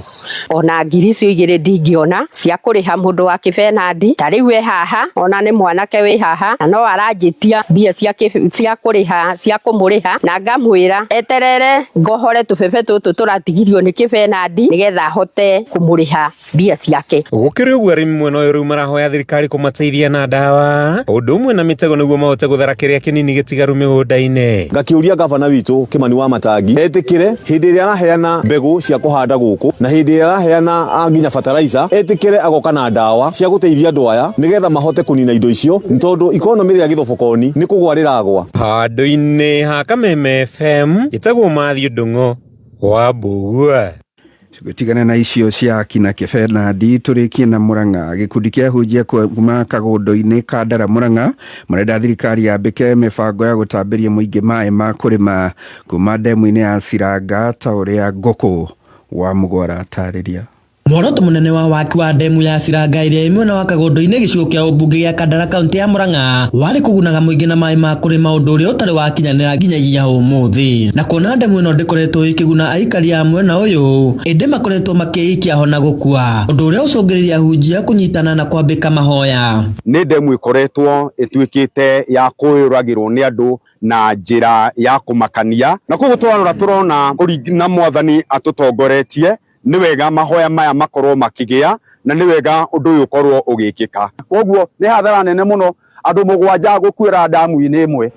Ona ngiri icio igĩrĩ ndingĩona cia kũrĩha mũndũ wa kĩbenandi ta rĩu e haha ona nĩ mwanake wĩ haha na no aranjĩtia mbia cia kũrĩha cia kũmũrĩha na ngamwĩra eterere ngohore tũbebe tũtũ tũratigirio nĩ kĩbenandi nĩgetha ahote kũmũrĩha mbia ciake. Gũkĩrĩ ũguo arĩmi mwena ũyũ rĩu marahoya thirikari kũmateithia na ndawa ũndũ ũmwe na mĩtego nĩguo mahote gũthara kĩrĩa kĩnini gĩtigaru mĩgũnda-inĩ. Ngakĩũria gavana witũ Kĩmani wa Matangi etĩkĩre hĩndĩ ĩrĩa araheana mbegũ cia kũhanda gũkũ na hĩndĩ ĩrĩa araheana nginya fertilizer etĩkĩre agoka na ndawa cia gũteithia andũ aya nĩgetha mahote kũnina indo icio nĩ tondũ ikonomĩ rĩa Gĩthobokoni nĩ kũgwa rĩragwa. Handũ-inĩ ha Kameme FM ĩtagwo Mathiũ Ndung'u wa Mbugua. Tũgĩtigana na icio cia kina kĩbenandi tũrĩkie na Murang'a. Gĩkundi kĩa ahunjia kuma kagũndũ-inĩ ka Ndara Murang'a marenda thirikari yambĩke mĩbango ya gũtambĩria mũingĩ maĩ ma kũrĩma kuma ndemu-inĩ ya Ciranga ta ũrĩa Ngũkũ wa Mũgwara atarĩria. Muoroto munene wa waki wa ndemu ya Ciranga ĩrĩa ĩ mwena wa Kagũndũ-inĩ gĩcigo kĩa ũmbunge gĩa Kandara kaunti ya Murang'a warĩ kũgunaga mũingĩ na maĩ ma kũrĩma ũndũ ũrĩa ũtarĩ wakinyanĩra nginyagia ũmũthĩ. Na kuona ndemu ĩno ndĩkoretwo ĩkĩguna aikari a mwena ũyũ ĩndĩ makoretwo makĩikia ho na gũkua ũndũ ũrĩa ũcũngĩrĩria ahunjia kũnyitana na kwambĩka mahoya. Nĩ ndemu ĩkoretwo ĩtuĩkĩte ya kũyũragĩrwo nĩ andũ na njĩra ya kũmakania na koguo twarora tũrona na mwathani atũtongoretie nĩ wega mahoya maya makorwo makĩgĩa na nĩ wega ũndũ ũyũ ũkorwo ũgĩkĩka. Koguo nĩ hathara nene mũno andũ 7 gũkuĩra ndamu-inĩ ĩmwe.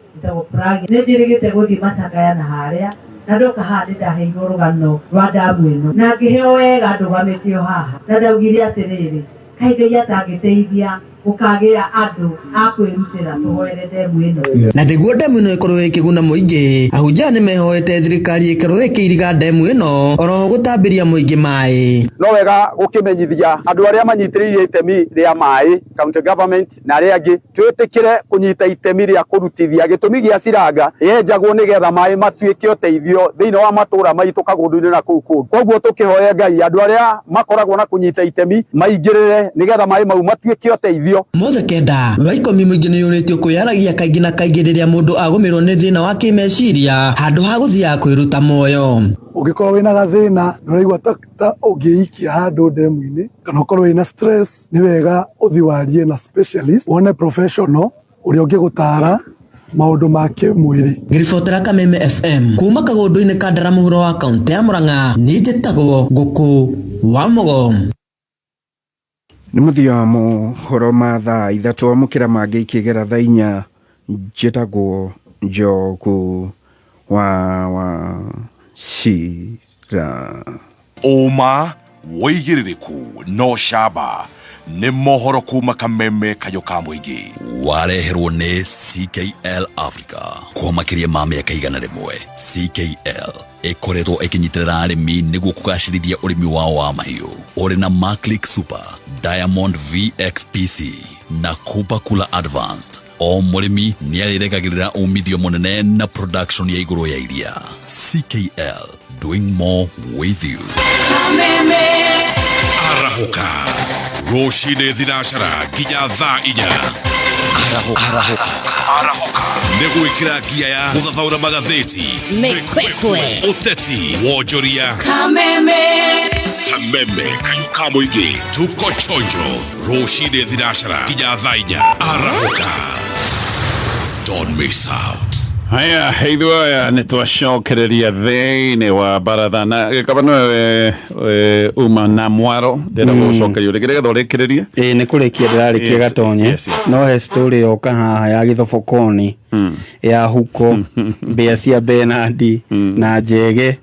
Nĩ njĩrĩgĩte gũthiĩ macakaya na harĩa na ndoka haha nĩ ndaheirwo rũgano rwa ndamu ĩno na ngĩheo wega ndũgamĩtio haha na ndaugire atĩrĩrĩ kaĩ Ngai atangĩteithia gũkagĩa andũ a kwĩrutĩra tũhoere ndemu ĩno. Na nĩguo ndemu ĩno ĩkorwo ĩkĩguna mũingĩ ahunjia nĩ mehoete thirikari ĩkorwo ĩkĩiriga ndemu ĩno oroho gũtambĩria mũingĩ maĩ. No wega gũkĩmenyithia andũ arĩa manyitĩrĩire itemi rĩa maĩ county government na arĩa angĩ twĩtĩkĩre kũnyita itemi rĩa kũrutithia gĩtũmi gĩa Ciranga yenjagwo nĩgetha maĩ matuĩke ũteithio thĩinĩ wa matũra maitũ Kagũndũ-inĩ na kũu kũngĩ. Koguo tũkĩhoe Ngai andũ arĩa makoragwo na kũnyita itemi maingĩrĩre nĩgetha maĩ mau matuĩke ũteithio. Mothe kenda wa ikũmi mũingĩ nĩ yũrĩtio kwĩyaragia kaingĩ na kaingĩ rĩrĩa mũndũ agũmĩrwo nĩ thĩna wa kĩmeciria handũ ha gũthiaga kwĩruta muoyo. Ũngĩkorwo wĩna gathĩna na ũraigua ta ũngĩikia handũ ndemu-inĩ kana ũkorwo wĩna stress nĩ wega ũthiĩ warie na specialist wone professional ũrĩa ũngĩgũtara maũndũ ma kĩmwĩrĩ. Ngĩribotera Kameme FM kuma Kagũndũ-inĩ ka Ndara mũhuro wa kaunti ya Murang'a nĩ njĩtagwo Ngũkũ wa Mũgo. Nĩ mũthia wa mohoro ma thaa 3 amũkĩra mangĩ ikĩgera thaa 4 njĩtagwo Njogu wa Wachira. Ũma wĩigĩrĩrĩku no camba nĩ mohoro kuma Kameme kayũ ka mũingĩ. Wareherwo nĩ CKL Africa kwa makĩria ma mĩaka 100. CKL ĩkoretwo ĩkĩnyitĩrĩra arĩmi nĩguo kũgacĩrithia ũrĩmi wao wa mahiũ. Ũrĩ na Maclick Super, Diamond VXPC na Cooper Cooler Advanced. O mũrĩmi nĩ arĩregagĩrĩra umithio mũnene na production ya igũrũ ya iria. CKL, doing more with you. Kameme. Arahũka rũcinĩ thinacara nginya thaa 4. Arahũka. Arahũka nĩ gwĩkĩra ngia ya gũthathaũra magathĩti, Mĩkwekwe. Ũteti, wonjoria. Kameme. Kameme kayũ ka mũingĩ, tuko chonjo rũcinĩ thinacara nginya thaa 4. Arahũka, don't miss out. Haya, ithuĩ aya nĩ twacokereria thĩinĩ wa baratha na gĩkaba nĩwe uma na mwaro ndĩrenda gũgũcokeria rĩngĩ nĩgetha ũrĩkĩrĩrie. Ĩĩ, nĩ kũrĩkia ndĩrarĩkia. Gatonye. No he story yoka haha ya gĩthobokoni ya huko, mbĩa cia Benandi na njege,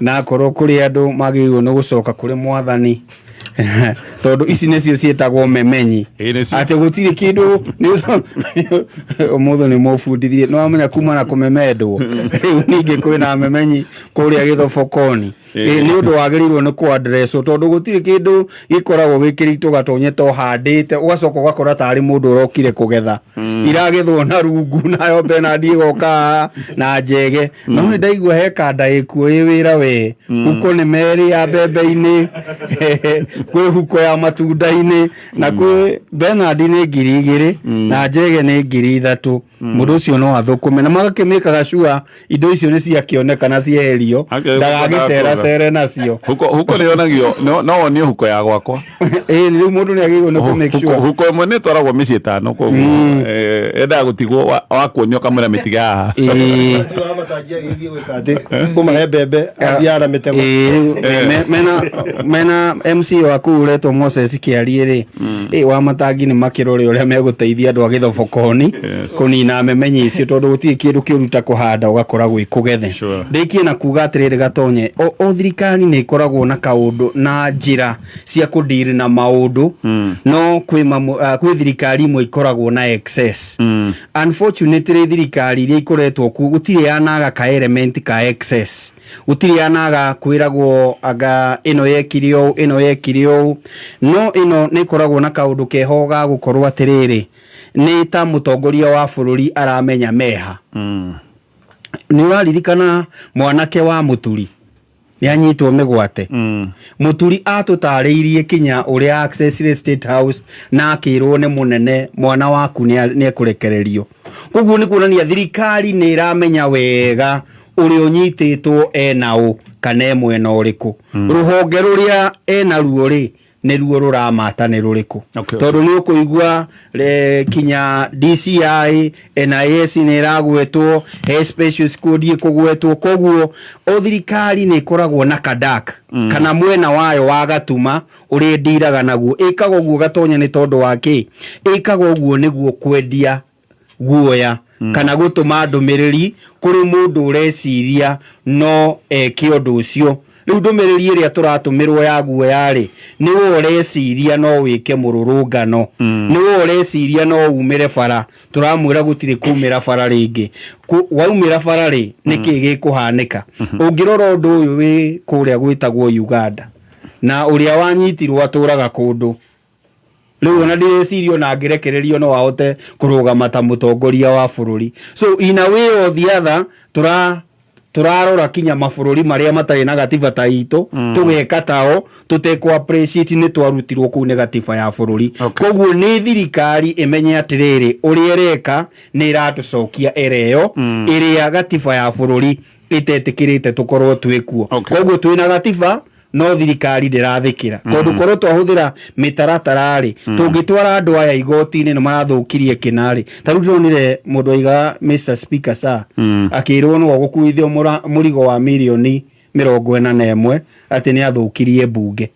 na akorwo kũrĩ andũ magĩrĩirwo nĩ gũcoka kũrĩ mwathani, tondũ ici nĩcio ciĩtagwo memenyi, atĩ gũtirĩ kĩndũ ũmũthĩ nĩ mũbundithirie. Nĩ wamenya kuma na kũmemendwo, rĩu ningĩ kwĩna memenyi kũrĩa gĩthobokoni. Nĩ ũndũ wagĩrĩirwo nĩ kũandresswo, tondũ gũtirĩ kĩndũ gĩkoragwo gĩkĩritũ gatonye to handĩte ũgacoka ũgakora tarĩ mũndũ ũrokire kũgetha. Iragethwo na rungu, nayo Benard ĩgoka haha na njege. No nĩ ndaigua he kanda ĩkuo ĩ wĩra we. Huko nĩ merĩ ya mbembe-inĩ, kwĩ huko ya matunda-inĩ, na kwĩ Benard nĩ 2000 na njege nĩ 3000. Mũndũ ũcio no athũkũme na magakĩmĩkaga cua indo icio nĩ ciakĩoneka na cieherio, ndagagĩceracere nacio. Huko, huko nĩ yonagio, no wonio huko ya gwakwa. Ĩĩ, rĩu mũndũ nĩ agĩrĩirwo nĩ kũ make sure. Huko ĩmwe nĩ ĩtwaragwo mĩciĩ ĩtano, koguo endaga gũtigwo wakuonio ũkamwĩra mĩtige haha. Kũmahe mbembe athiaga na mĩtego. Ĩĩ, rĩu mena MC waku ũretwo Moses Kĩarie rĩ, wa matangi nĩ makĩrore ũrĩa megũteithia andũ a gĩthobokoni kũnina memenyi icio, tondũ gũtirĩ kĩndũ kĩũru ta kũhanda ũgakora gwĩ kũgethe. Ndĩkie na kuga atĩrĩrĩ gatonye, o thirikari nĩ ĩkoragwo na kaũndũ na njĩra cia kũndiri na maũndũ, no kwĩ thirikari imwe ikoragwo na excess. Unfortunately, thirikari iria ikoretwo kuo gũtirĩ yanaga ka element ka excess, gũtirĩ yanaga kwĩragwo anga ĩno yekire ũũ, ĩno yekire ũũ, no ĩno nĩ ĩkoragwo na kaũndũ keho ga gũkorwo atĩrĩrĩ, nĩ ta mũtongoria wa bũrũri aramenya meha. Nĩ ũraririkana mwanake wa Mũturi nĩ anyitwo mĩgwate? Mũturi atũtarĩirie kinya ũrĩa access State House na akĩrwo nĩ mũnene, mwana waku nĩ ekũrekererio. Koguo nĩ kuonania thirikari nĩ ĩramenya wega ũrĩa ũnyitĩtwo ena ũ kana e mwena ũrĩkũ. Rũhonge rũrĩa ena ruo rĩ, nĩruo rũramata nĩ rũrĩkũ, tondũ nĩ ũkũigua kinya DCI, NIS nĩ ĩragwetwo, he special squad ĩkũgwetwo. Koguo o thirikari nĩ ĩkoragwo na kadak kana mwena wayo wa gatuma ũrĩa ĩndiraga naguo. Ĩkaga ũguo gatonya nĩ tondũ wa kĩ? Ĩkaga ũguo nĩguo kwendia guoya kana gũtũma ndũmĩrĩri kũrĩ mũndũ ũreciria no eke ũndũ ũcio. Rĩu ndũmĩrĩri ĩrĩa tũratũmĩrwo ya guoya rĩ, nĩwe ũreciria no wĩke mũrũrũngano, nĩwe ũreciria no umĩre bara, tũramwĩra gũtirĩ kumĩra bara rĩngĩ. Waumĩra bara rĩ, nĩkĩ gĩkũhanĩka? Ũngĩrora ũndũ ũyũ wĩ kũrĩa gwĩtagwo Uganda, na ũrĩa wanyitirwo atũraga kũndũ rĩu ona ndĩreciria ona angĩrekererio no ahote kũrũgama ta mũtongoria wa bũrũri. So in a way or the other, tũrarora kinya mabũrũri marĩa matarĩ na gatiba ta itũ, tũgeka tao tũtekũ appreciate nĩ twarutirwo kũu nĩ gatiba ya bũrũri. Koguo nĩ thirikari ĩmenye atĩrĩrĩ, ũrĩa ĩreka nĩ ĩratũcokia ĩrĩa ĩyo ĩrĩa gatiba ya bũrũri ĩtetĩkĩrĩte tũkorwo twĩkuo. Koguo twĩna gatiba no thirikari ndĩrathĩkĩra, tondũ korwo twahũthĩra mĩtaratara rĩ, tũngĩtwara andũ aya igoti-inĩ nĩ marathũkirie kĩna rĩ. Ta rĩu ndĩronire mũndũ aigaga Mr Speaker sir akĩrwo nĩwe ũgũkuithio mũrigo wa mirioni 41 atĩ nĩ athũkirie mbunge.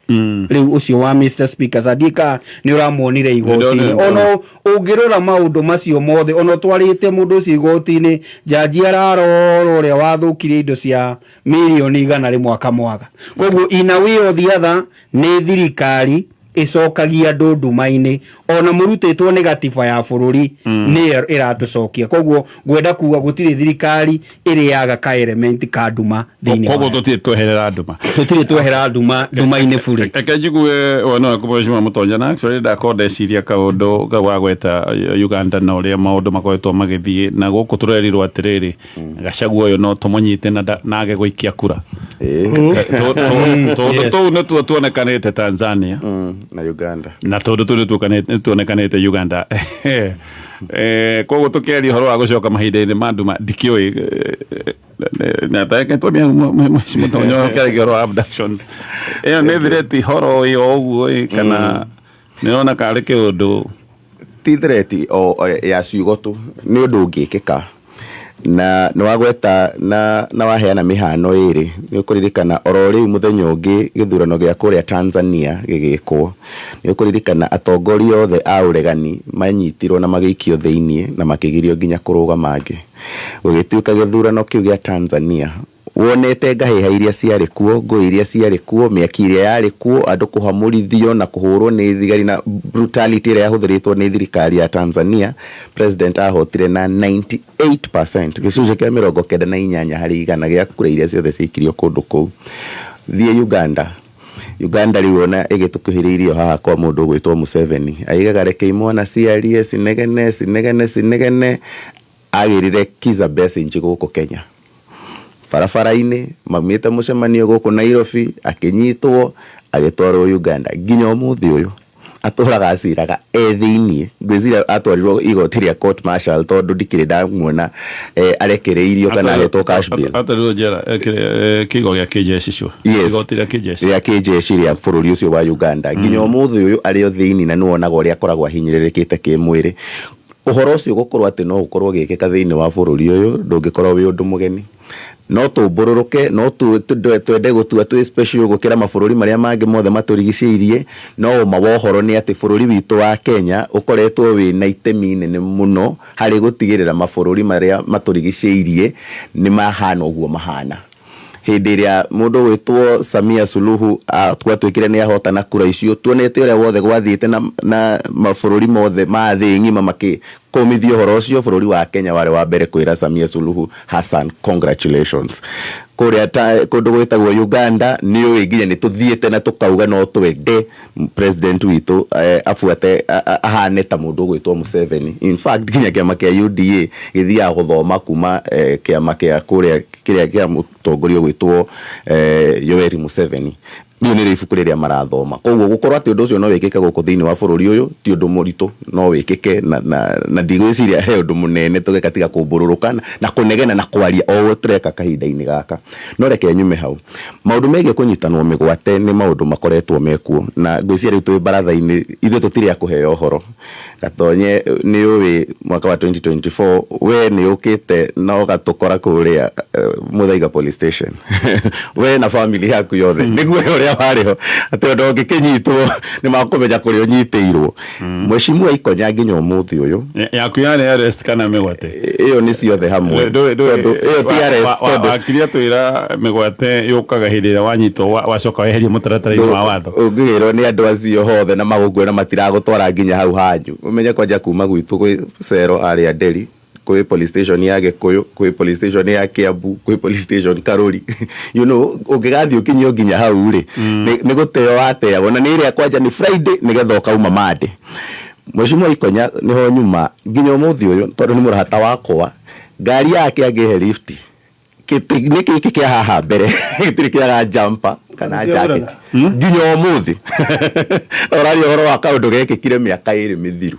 Rĩu ũcio wa Mr Speaker sir, ndiĩ ka nĩ ũramuonire igoti-inĩ. Ona ũngĩrora maũndũ macio mothe, ona ũtwarĩte mũndũ ũcio igoti-inĩ, jaji ararora ũrĩa wathũkirie indo cia mirioni 100 akamwaga. Koguo in a way or the other, nĩ thirikari ĩcokagia andũ nduma-inĩ, ona mũrutĩtwo nĩ gatiba ya bũrũri, nĩyo ĩratũcokia. Koguo ngwenda kuga gũtirĩ thirikari ĩrĩaga ka element ka nduma thĩinĩ Koguo wayo. tũtirĩ tweherera nduma. Tũtirĩ twehera nduma nduma-inĩ burĩ. Reke njigue wona waku, mheshimiwa Mũtonya. Na actually ndakorwo ndeciria kaũndũ kau wagweta Uganda na ũrĩa maũndũ makoretwo magĩthiĩ na gũkũ, tũrerirwo atĩrĩrĩ, Gachagua ũyũ no tũmũnyite na age gũikia kura. Tũndũ tũu nĩtuo tuonekanĩte Tanzania. Na Uganda. Na tondũ tũ nĩ tuonekanĩte Uganda, koguo tũkĩaria ũhoro wa gũcoka mahinda-inĩ ma nduma, ndikĩũĩ natake mũtonyo kĩaragia ũhoro wa abductions, ĩyo nĩ threat horo ĩyo ũguo ĩ, kana nĩrona karĩ kĩũndũ? Ti threat o ya ciugo tu, nĩ ũndũ ũngĩkĩka, na nĩ wagweta na waheana mĩhano ĩrĩ. Nĩ ũkũririkana oro rĩu mũthenya ũngĩ gĩthurano gĩa kũrĩa Tanzania gĩgĩkwo, nĩ ũkũririkana atongoria othe a ũregani manyitirwo na magĩikio thĩiniĩ na makĩgirio nginya kũrũgama angĩ. Gũgĩtuĩka gĩthurano kĩu gĩa Tanzania wonete ngahĩha iria ciarĩ kuo, ngũĩ iria ciarĩ kuo, mĩaki ĩrĩa yarĩ kuo, andũ kũhamũrithio na kũhũrwo nĩ thigari na brutality ĩrĩa yahũthĩrĩtwo nĩ thirikari ya Tanzania, president ahotire na 98%, gĩcunjĩ kĩa 98% gĩa kura iria ciothe ciaikirio kũndũ kũu. Thiĩ Uganda. Uganda rĩu ona ĩgĩtũkuhĩrĩirie haha kwa mũndũ ũgwĩtwo Museveni, aigaga reke imwana ciarie, cinegene cinegene cinegene. Agĩrire Kizza Besigye gũkũ Kenya barabara-inĩ, maumĩte mũcemanio gũkũ Nairobi, akĩnyitwo agĩtwarwo Uganda. Nginya ũmũthĩ ũyũ atũraga aciraga e thĩiniĩ. Ngwĩciria atwarirwo igoti rĩa court martial, tondũ ndikĩrĩ ndamuona arekereirio kana ahetwo cash bail. Atwarirwo njera, kĩigo gĩa kĩjeshi cio. Yes. Igoti rĩa kĩjeshi. Rĩa kĩjeshi rĩa bũrũri ũcio wa Uganda. Nginya ũmũthĩ ũyũ arĩ o thĩiniĩ, na nĩwonaga ũrĩa akoragwo ahinyĩrĩrĩkĩte kĩmwĩrĩ. Ũhoro ũcio gũkorwo atĩ no ũkorwo ũgĩkĩka thĩinĩ wa bũrũri ũyũ ndũngĩkorwo wĩ ũndũ mũgeni. No tũmbũrũrũke, no twende gũtua twĩ special gũkĩra mabũrũri marĩa mangĩ mothe matũrigicĩirie, no ũma wa ũhoro nĩ atĩ bũrũri witũ wa Kenya ũkoretwo wĩna itemi nene mũno harĩ gũtigĩrĩra mabũrũri marĩa matũrigicĩirie nĩ mahana ũguo mahana. Hĩndĩ ĩrĩa mũndũ gwĩtwo Samia Suluhu gwatuĩkire nĩ ahotana kura icio, tuonete ũrĩa wothe gwathiĩte na mabũrũri mothe ma thĩ ng'ima makĩkũmithia ũhoro ũcio, bũrũri wa Kenya warĩ wa mbere kwĩra Samia Suluhu Hassan congratulations. Kũrĩa kũndũ gwĩtagwo Uganda nĩ ũĩ nginya nĩ tũthiĩte na tũkauga no twende president witũ abuate ahane ta mũndũ ũgwĩtwo Museveni. In fact, nginya kĩama kĩa UDA gĩthiaga gũthoma kuma kĩama kĩa kũrĩa kĩrĩa kĩa mũtongoria ũgwĩtwo Yoweri Museveni. Rĩu nĩrĩo ibuku rĩrĩa marathoma. Koguo gũkorwo atĩ ũndũ ũcio no wĩkĩke gũkũ thĩinĩ wa bũrũri ũyũ ti ũndũ mũritũ, no wĩkĩke na ndigwĩciria he ũndũ mũnene tũgeka tiga kũmbũrũrũka na kũnegena na kwaria o ũguo tũreka kahinda-inĩ gaka. No reke nyume hau. Maũndũ megiĩ kũnyitanwo mĩgwate nĩ maũndũ makoretwo mekuo, na ngwĩciria rĩu twĩ baratha-inĩ ithuĩ tũtirĩ a kũheo ũhoro. Gatonye nĩ ũĩ mwaka wa 2024 we nĩ ũkĩte na ũgatũkora kũrĩa Muthaiga police station, we na family yaku yothe, nĩguo ũrĩa warĩ ho atĩ ũndũ ũngĩkĩnyitwo nĩ makũmenya kũrĩa ũnyitĩirwo. Mheshimiwa Ikonya nginya ũmũthĩ ũyũ Yaku yarĩ arrest kana mĩgwate? Ĩyo nĩ ciothe hamwe, tondũ ĩyo ti arrest, tondũ Wakiri atwĩra mĩgwate yũkaga hĩndĩ ĩrĩa wanyitwo, wacoka weherio mũtaratara-inĩ wa watho. Ũngĩgĩrwo nĩ andũ acio hothe na magũkuona matiragũtwara nginya hau hanyu, ũmenye kwanja kuma gwitũ gwĩ cero arĩa Nderi, kwĩ police station ya Gĩkũyũ, kwĩ police station ya Kiambu, kwĩ police station Karuri, ũngĩgathiĩ ũkinyio nginya hau rĩ, nĩ gũteo wateagwo, na nĩ ĩrĩa kwanja nĩ Friday nĩgetha ũkauma Monday. Mheshimiwa Ikonya nĩho nyuma nginya ũmũthĩ ũyũ, tondũ nĩ mũrata wakwa, ngari yake angĩhe lift, kĩtĩ nĩ gĩkĩ kĩa haha mbere gĩtirĩ kĩaga jumper kana jacket nginya ũmũthĩ. Ũraria ũhoro wa kaũndũ gekĩkire mĩaka 2 mĩthiru.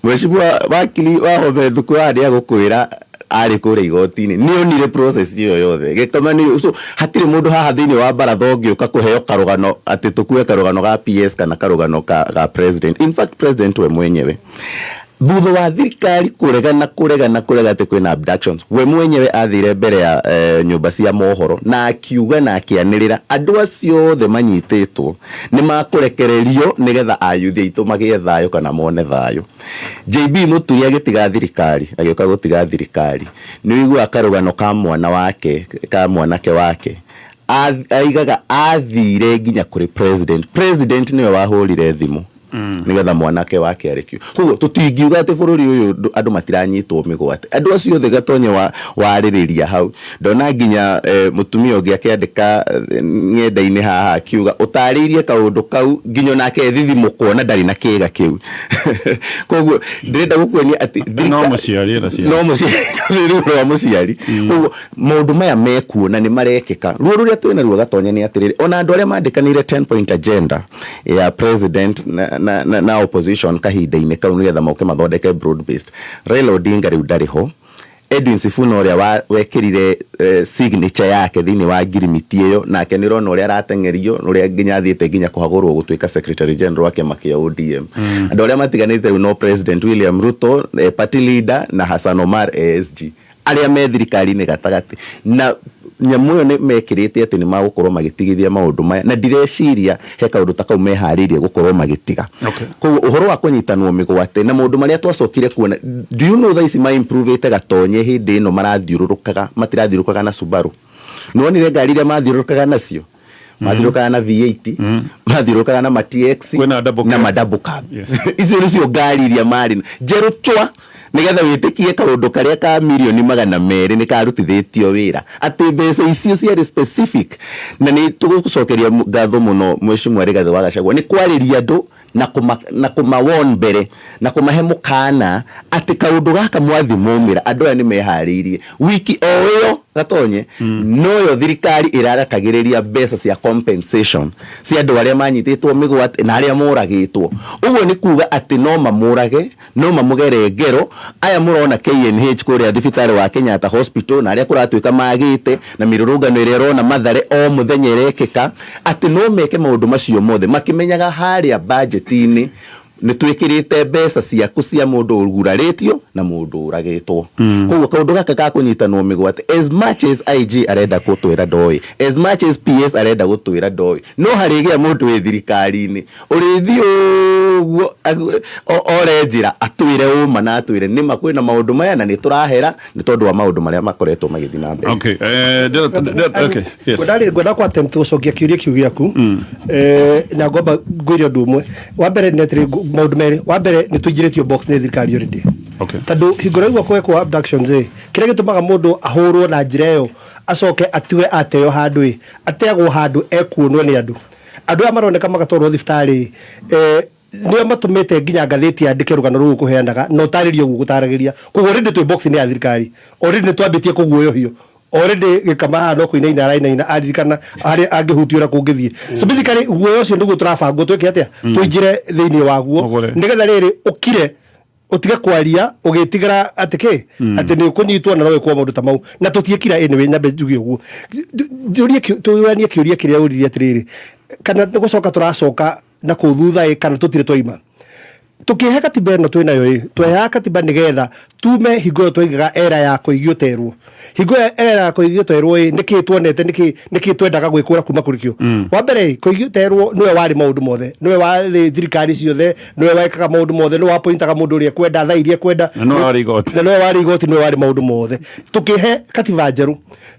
Mheshimiwa wakiri wa Home Thuku wa nĩ agũkwĩra arĩ kũrĩa igoti-inĩ nĩ onire process ĩyo yothe gĩkoma nĩ so hatirĩ mũndũ haha thĩinĩ wa baratha ũngĩũka kũheo karũgano atĩ tũkue karũgano ga PS kana karũgano ga president. In fact, president we mwenyewe thutha wa thirikari kũregana kũregana kũrega atĩ kwĩna abductions, we mwenyewe athire mbere ya nyũmba cia mohoro na akiuga na akĩanĩrĩra andũ acio othe manyitĩtwo nĩ makũrekererio nĩgetha ayuthi aitũ magĩe thayũ kana mone thayũ. JB Muturi agĩtiga thirikari, agĩũka gũtiga thirikari, nĩ ũiguaga karũgano ka mwana wake, ka mwanake wake, aigaga athire nginya kũrĩ president. President nĩwe wahũrire thimũ Nigetha mwanake wake arekio. Koguo tutingiuga ati bururi uyu andu matiranyitwo migwate. Andu acio othe Gatonye wa warĩrĩria hau ndona nginya mutumia ũngĩ akĩandĩka ng'enda-inĩ haha akiuga ũtarĩirie kaũndũ kau nginya onake thithimũkwo na ndarĩ na kĩga kĩu. Koguo ndĩrenda gũkuonia atĩ no mũciari na ciana no mũciari rũo rwa mũciari. Koguo maũndũ maya mekuo na nĩ marekĩka. Ruo rũrĩa twĩna ruo Gatonye nĩ atĩrĩrĩ, ona andũ arĩa mandĩkanĩire 10 point agenda ya president na opposition kahinda-inĩ kau nĩgetha moke mathondeke broad based, Raila Odinga rĩu ndarĩ ho. Edwin Sifuna ũrĩa wekĩrire signature yake thĩinĩ wa ngirimiti ĩyo, nake nĩ ũrona ũrĩa arateng'erio, ũrĩa nginya athiĩte nginya kũhagũrwo gũtuĩka secretary general wa kĩama kĩa ODM. Andũ arĩa matiganĩte rĩu no President William Ruto, party leader, na Hassan Omar ASG, arĩa me thirikari-inĩ gatagatĩ. Na nyamũ ĩyo nĩ mekĩrĩte atĩ nĩ magũkorwo magĩtigithia maũndũ maya, na ndireciria he kaũndũ ta kau meharĩirie gũkorwo magĩtiga. Koguo ũhoro wa kũnyitanwo mĩgwate na maũndũ marĩa twacokire kuona, do you know thaa ici ma improve-ĩte Gatonye hĩndĩ ĩno marathiũrũrũkaga, matirathiũrũrũkaga na Subaru. Nĩwonire ngari iria mathiũrũrũkaga nacio? Mathiũrũrũkaga na V8, mathiũrũrũkaga na ma TX, na ma double cab. Icio nĩcio ngari iria marĩ njerũ chwa, nigetha wĩtĩkie kaũndũ karĩa ka mirioni 200 nĩ karutithĩtio wĩra, atĩ mbeca icio ciarĩ specific. Na nĩ tũgũcokeria ngatho mũno Mheshimiwa Rigathĩ wa Gachagua nĩ kwarĩria andũ na kũmawon mbere na kũmahe mũkana atĩ kaũndũ gaka mwathi mumĩra andũ aya nĩ meharĩirie. Wiki o ĩyo Gatonye noyo thirikari ĩrarekagĩrĩria mbeca cia compensation cia andũ arĩa manyitĩtwo mĩgwate na arĩa moragĩtwo. Ũguo nĩ kuga atĩ no mamũrage, no mamũgere ngero. Aya mũrona KNH kũrĩa thibitarĩ wa Kenyatta Hospital na arĩa kũratuĩka magĩte na mĩrũrũngano ĩrĩa ĩrona Mathare o mũthenya ĩrekĩka, atĩ no meke maũndũ macio mothe makĩmenyaga harĩa budget-inĩ nĩ twĩkĩrĩte mbeca ciaku cia mũndũ ũgurarĩtio na mũndũ ũragĩtwo. Koguo kaũndũ gaka ga kũnyitanwo mĩgwate, as much as IG arenda gũtwĩra ndoĩ, as much as PS arenda gũtwĩra ndoĩ, no harĩgĩa mũndũ wĩ thirikari-inĩ ũrĩthiĩ ũguo ore njĩra atwĩre ũma na atwĩre nĩma kwĩna maũndũ maya na nĩ tũrahera nĩ tondũ wa maũndũ marĩa makoretwo magĩthiĩ na mbere. Okay, okay, yes. Ngwenda kwa attempt gũcokia kĩũria kĩu gĩaku, na ngwamba ngwĩre ũndũ ũmwe. Wa mbere nĩ atĩrĩ, maũndũ merĩ. Wa mbere nĩ tũingĩrĩtio box nĩ thirikari already. Tondũ hingo ĩrĩa gwekwo abductions ĩ, kĩrĩa gĩtũmaga mũndũ ahũrwo na njĩra ĩyo acoke atiwe ateo handũ ĩ, ateagwo handũ ekuonwo nĩ andũ. Andũ aya maroneka magatwarwo thibitarĩ, nĩo matũmĩte nginya ngathĩti yandĩke rũgano rũu ũkũheanaga na ũtarĩrie ũguo ũgũtaragĩria. Koguo already twĩ box nĩ ya thirikari, already nĩ twambĩtie kũguoyohio, already gĩkama haha no kũinaina arainaina aririkana harĩa angĩhutio na kũngĩthiĩ. So basically guoya ũcio nĩguo tũrabangwo twĩke atĩa, tũingĩre thĩinĩ waguo nĩgetha rĩrĩ ũkire ũtige kwaria ũgĩtigĩra atĩ kĩ atĩ nĩ ũkũnyitwo na no wĩkwo maũndũ ta mau, na tũtiĩkira. Anyway, nyambe njuge ũguo, tũranie kĩũria kĩrĩa ũririe atĩrĩrĩ, kana nĩ gũcoka tũracoka na kũu thutha ĩ, kana tũtirĩ twaima. Tũkĩhe katiba ĩno twĩnayo ĩ, tweheaga katiba nĩgetha tume hingo ĩyo twaigaga era ya kũigio terwo. Hingo ĩyo era ya kũigio terwo ĩ, nĩkĩ tuonete, nĩkĩ twendaga gwĩkũra kuma kũrĩ kĩo. Wa mbere ĩ, kũigio terwo nĩwe warĩ maũndũ mothe, nĩwe warĩ thirikari ciothe, nĩwe wekaga maũndũ mothe, nĩwe wapointaga mũndũ ũrĩa ekwenda, thaa iria ekwenda, na nĩwe warĩ igoti, na nĩwe warĩ igoti, nĩwe warĩ maũndũ mothe. Tũkĩhe katiba njerũ,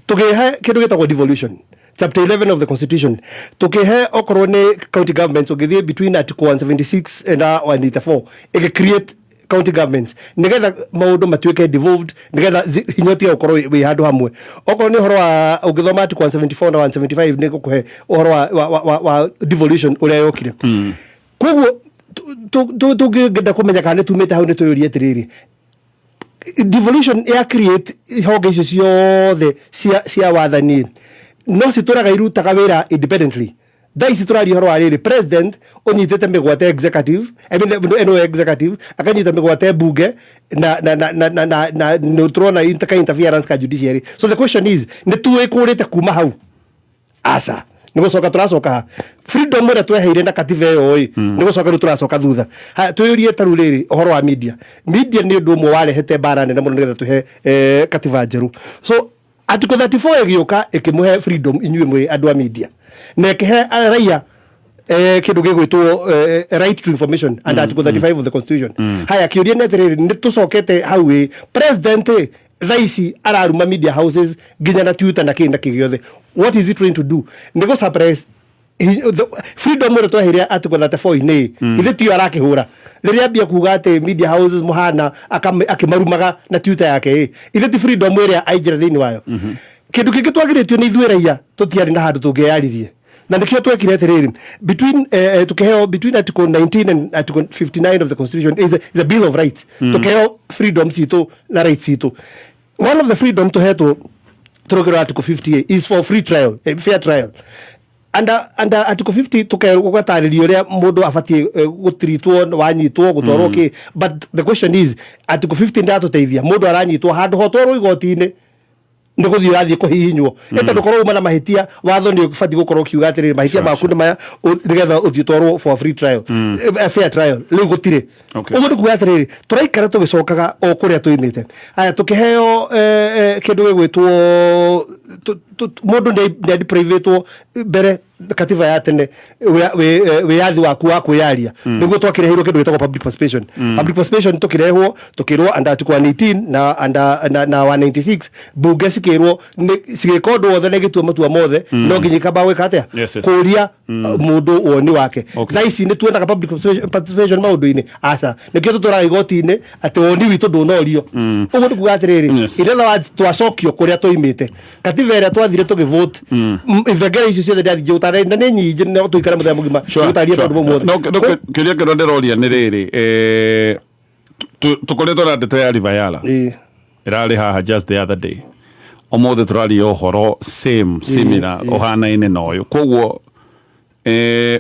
tũkĩhe kĩndũ gĩtagwo devolution, chapter 11 of the constitution, tukihe okorwo ni county governments, ũngĩthiĩ between article 176 and 184, ĩgĩ create county governments nigetha maũndũ matuĩke devolved, nigetha hinya ũtige gũkorwo wĩ handũ hamwe. Okorwo nĩ ũhoro wa ũngĩthoma article 174 na 175 nĩ gũkũhe ũhoro wa devolution ũrĩa yokire. Koguo tũngĩenda kũmenya kana nĩ tumĩte hau, nĩ twĩyũrie atĩrĩrĩ, devolution ya create honge icio ciothe cia wathani no citũraga irutaga wĩra independently. Thaa ici tũraria ũhoro wa rĩrĩ, president ũnyitĩte mĩgwate executive, I mean, ĩno executive akanyita mĩgwate bunge na nĩ tũrona ka interference ka judiciary. So the question is, nĩ tuĩkũrĩte kuma hau? Aca, nĩ gũcoka tũracoka ha freedom ĩrĩa tweheire na katiba ĩyo ĩ, nĩ gũcoka rĩu tũracoka thutha. Ha twĩyũrie ta rĩu rĩrĩ ũhoro wa media. Media nĩ ũndũ ũmwe warehete mbara nene mũno nĩgetha tũhe katiba njerũ. So article 34 ĩgĩũka ĩkĩmũhe freedom inyuĩ mwĩ andũ a media, na ĩkĩhe raia kĩndũ gĩgwĩtwo right to information and article 35 of the constitution. Haya, kĩũria nĩ atĩrĩrĩ, nĩ tũcokete hau ĩ, president ĩ, thaa ici araruma media houses nginya na Twitter na kĩ na kĩ gĩothe. What is he trying to do? Nĩ gũ suppress Freedom ĩrĩa tweheire article 34-inĩ, ithe tiyo arakĩhũra rĩrĩa ambia kuga atĩ media houses mũhana akĩmarumaga na Twitter yake ĩ, ithe ti freedom ĩrĩa aingĩra thĩinĩ wayo. Kĩndũ kĩngĩ twagirĩtio nĩ ithuĩ raia, tũtiarĩ na handũ tũngĩyaririe, na nĩkĩo twekire atĩrĩrĩ, between tukĩheo between article 19 and article 59 of the constitution is a bill of rights. Tukĩheo freedom citũ na rights citũ. One of the freedom tũhetwo tũrũgĩro article 58 is for free trial, fair trial. Under article 50 tukerwo, ũgatarĩrio ũrĩa mũndũ abatiĩ gũtritwo wanyitwo, gũtwarwo kĩ. But the question is, article 50 ndatũteithia? Mũndũ aranyitwo handũ hotwarwo igoti-inĩ, nĩ gũthiĩ ũrathiĩ kũhihinywo. Ĩ tondũ korwo uma na mahĩtia, watho nĩ ũbatiĩ gũkorwo ũkiuga atĩrĩrĩ, mahĩtia maku nĩ maya, nĩgetha ũthiĩ ũtwarwo for a free trial, a fair trial. Rĩu gũtirĩ. Ũguo nĩ kuga atĩrĩrĩ, tũraikara tũgĩcokaga o kũrĩa tũimĩte. Aya, tũkĩheo kĩndũ gĩgwĩtwo mũndũ nĩ deprivatwo mbere katiba ya tene wĩyathi waku wa kwĩyaria. Nĩguo twakĩreheirwo kĩndũ gĩtagwo public participation. Public participation tũkĩrehwo, tũkĩrwo under article 118 na under na 196, bunge cikĩrwo cigĩka ũndũ wothe na igĩtua matua mothe, no nginya ikamba gwĩka atĩa? Kũria mũndũ woni wake. Thaa ici nĩ tuonaga public participation maũndũ-inĩ? Aca. Nĩkĩo tũtwaraga igoti-inĩ atĩ woni witũ ndũnorio. Ũguo nĩ kuga atĩrĩrĩ, in other words, twacokio kũrĩa tũimĩte. Katiba ĩrĩa twathire tũgĩvote, ibengere icio ciothe ndirathiĩ gũtarĩria na nĩ nyingĩ, no tũikare mũthenya mũgima gũtarĩria maũndũ mau mothe. No kĩũria kĩrĩa ndĩroria nĩ rĩrĩ, tũkoretwo na ndeto ya River Yala ĩrarĩ haha just the other day. Ũmũthĩ tũraria ũhoro same, similar, ũhanaine na ũyũ. Koguo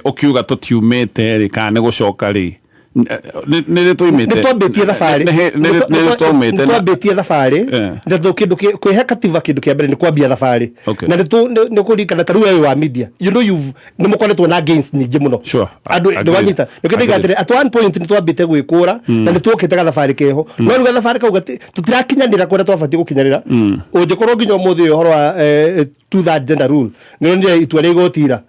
ũkiuga tũtiumĩte rĩ, kana nĩ gũcoka rĩ, nĩ rĩ tũimĩte? Nĩ twambĩtie thabarĩ. Nĩ rĩ twaumĩte? Nĩ twambĩtie thabarĩ. Na kĩndũ kwĩhe katiba, kĩndũ kĩa mbere nĩ kwambia thabarĩ. Na nĩ kũririkana ta rĩu wewe wa media, you know, you've nĩ mũkoretwo na gains nyingĩ mũno. Andũ nĩ wanyita nĩkĩo ndaiga atĩrĩ, at one point nĩ twambĩte gwĩkũra na nĩ tuokĩte gathabarĩ keho, no rĩu gathabarĩ kau tũtirakinyanĩra kũrĩa twabatiĩ gũkinyanĩra. Ũngĩkorwo nginya ũmũthĩ ũyũ ũhoro wa two third gender rule, nĩ onire itua rĩa igoti ira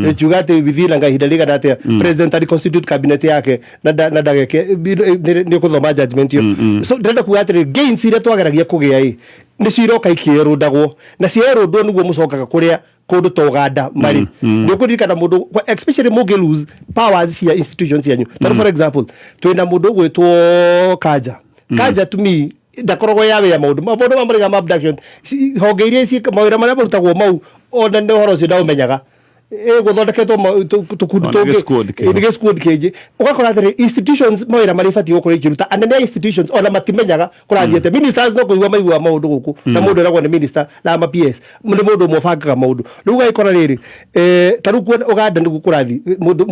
rikiuga atĩ within anga ihinda rĩigana atĩa president ari constitute cabinet yake na ndageke nĩ ũkũthoma judgment ĩyo. So ndĩrenda kuga atĩrĩ, gains iria twageragia kũgĩa ĩ nĩcio iroka ikĩerũndagwo, na cierũndwo nĩguo mũcokaga kũrĩa kũndũ ta Uganda marĩ. Nĩ ũkũririkana mũndũ, especially mũngĩ lose powers cia institutions cianyu. Tondũ for example, twĩna mũndũ ũgwĩtwo Kanja. Kanja to me ndakoragwo ya wĩra maũndũ ma marĩga ma abduction, honge iria mawĩra marĩa marutagwo mau, ona nĩ ũhoro ũcio ndaũmenyaga, gũthondeketwo tũkundi Ona tũngĩ. gĩ-squad kĩho. Nĩ gĩ-squad kĩngĩ. Ũgakora atĩrĩ, institutions mawĩra marĩa ibatiĩ gũkorwo ikĩruta, anene a institutions ona matimenyaga kũrathiĩ atĩa. Ministers no kũigua maiguaga maũndũ gũkũ, na mũndũ eragwo nĩ minister na ma PS nĩ mũndũ ũmwe ũbangaga maũndũ. Rĩu ũgagĩkora rĩrĩ, ta rĩu Uganda nĩguo kũrathiĩ. Mũndũ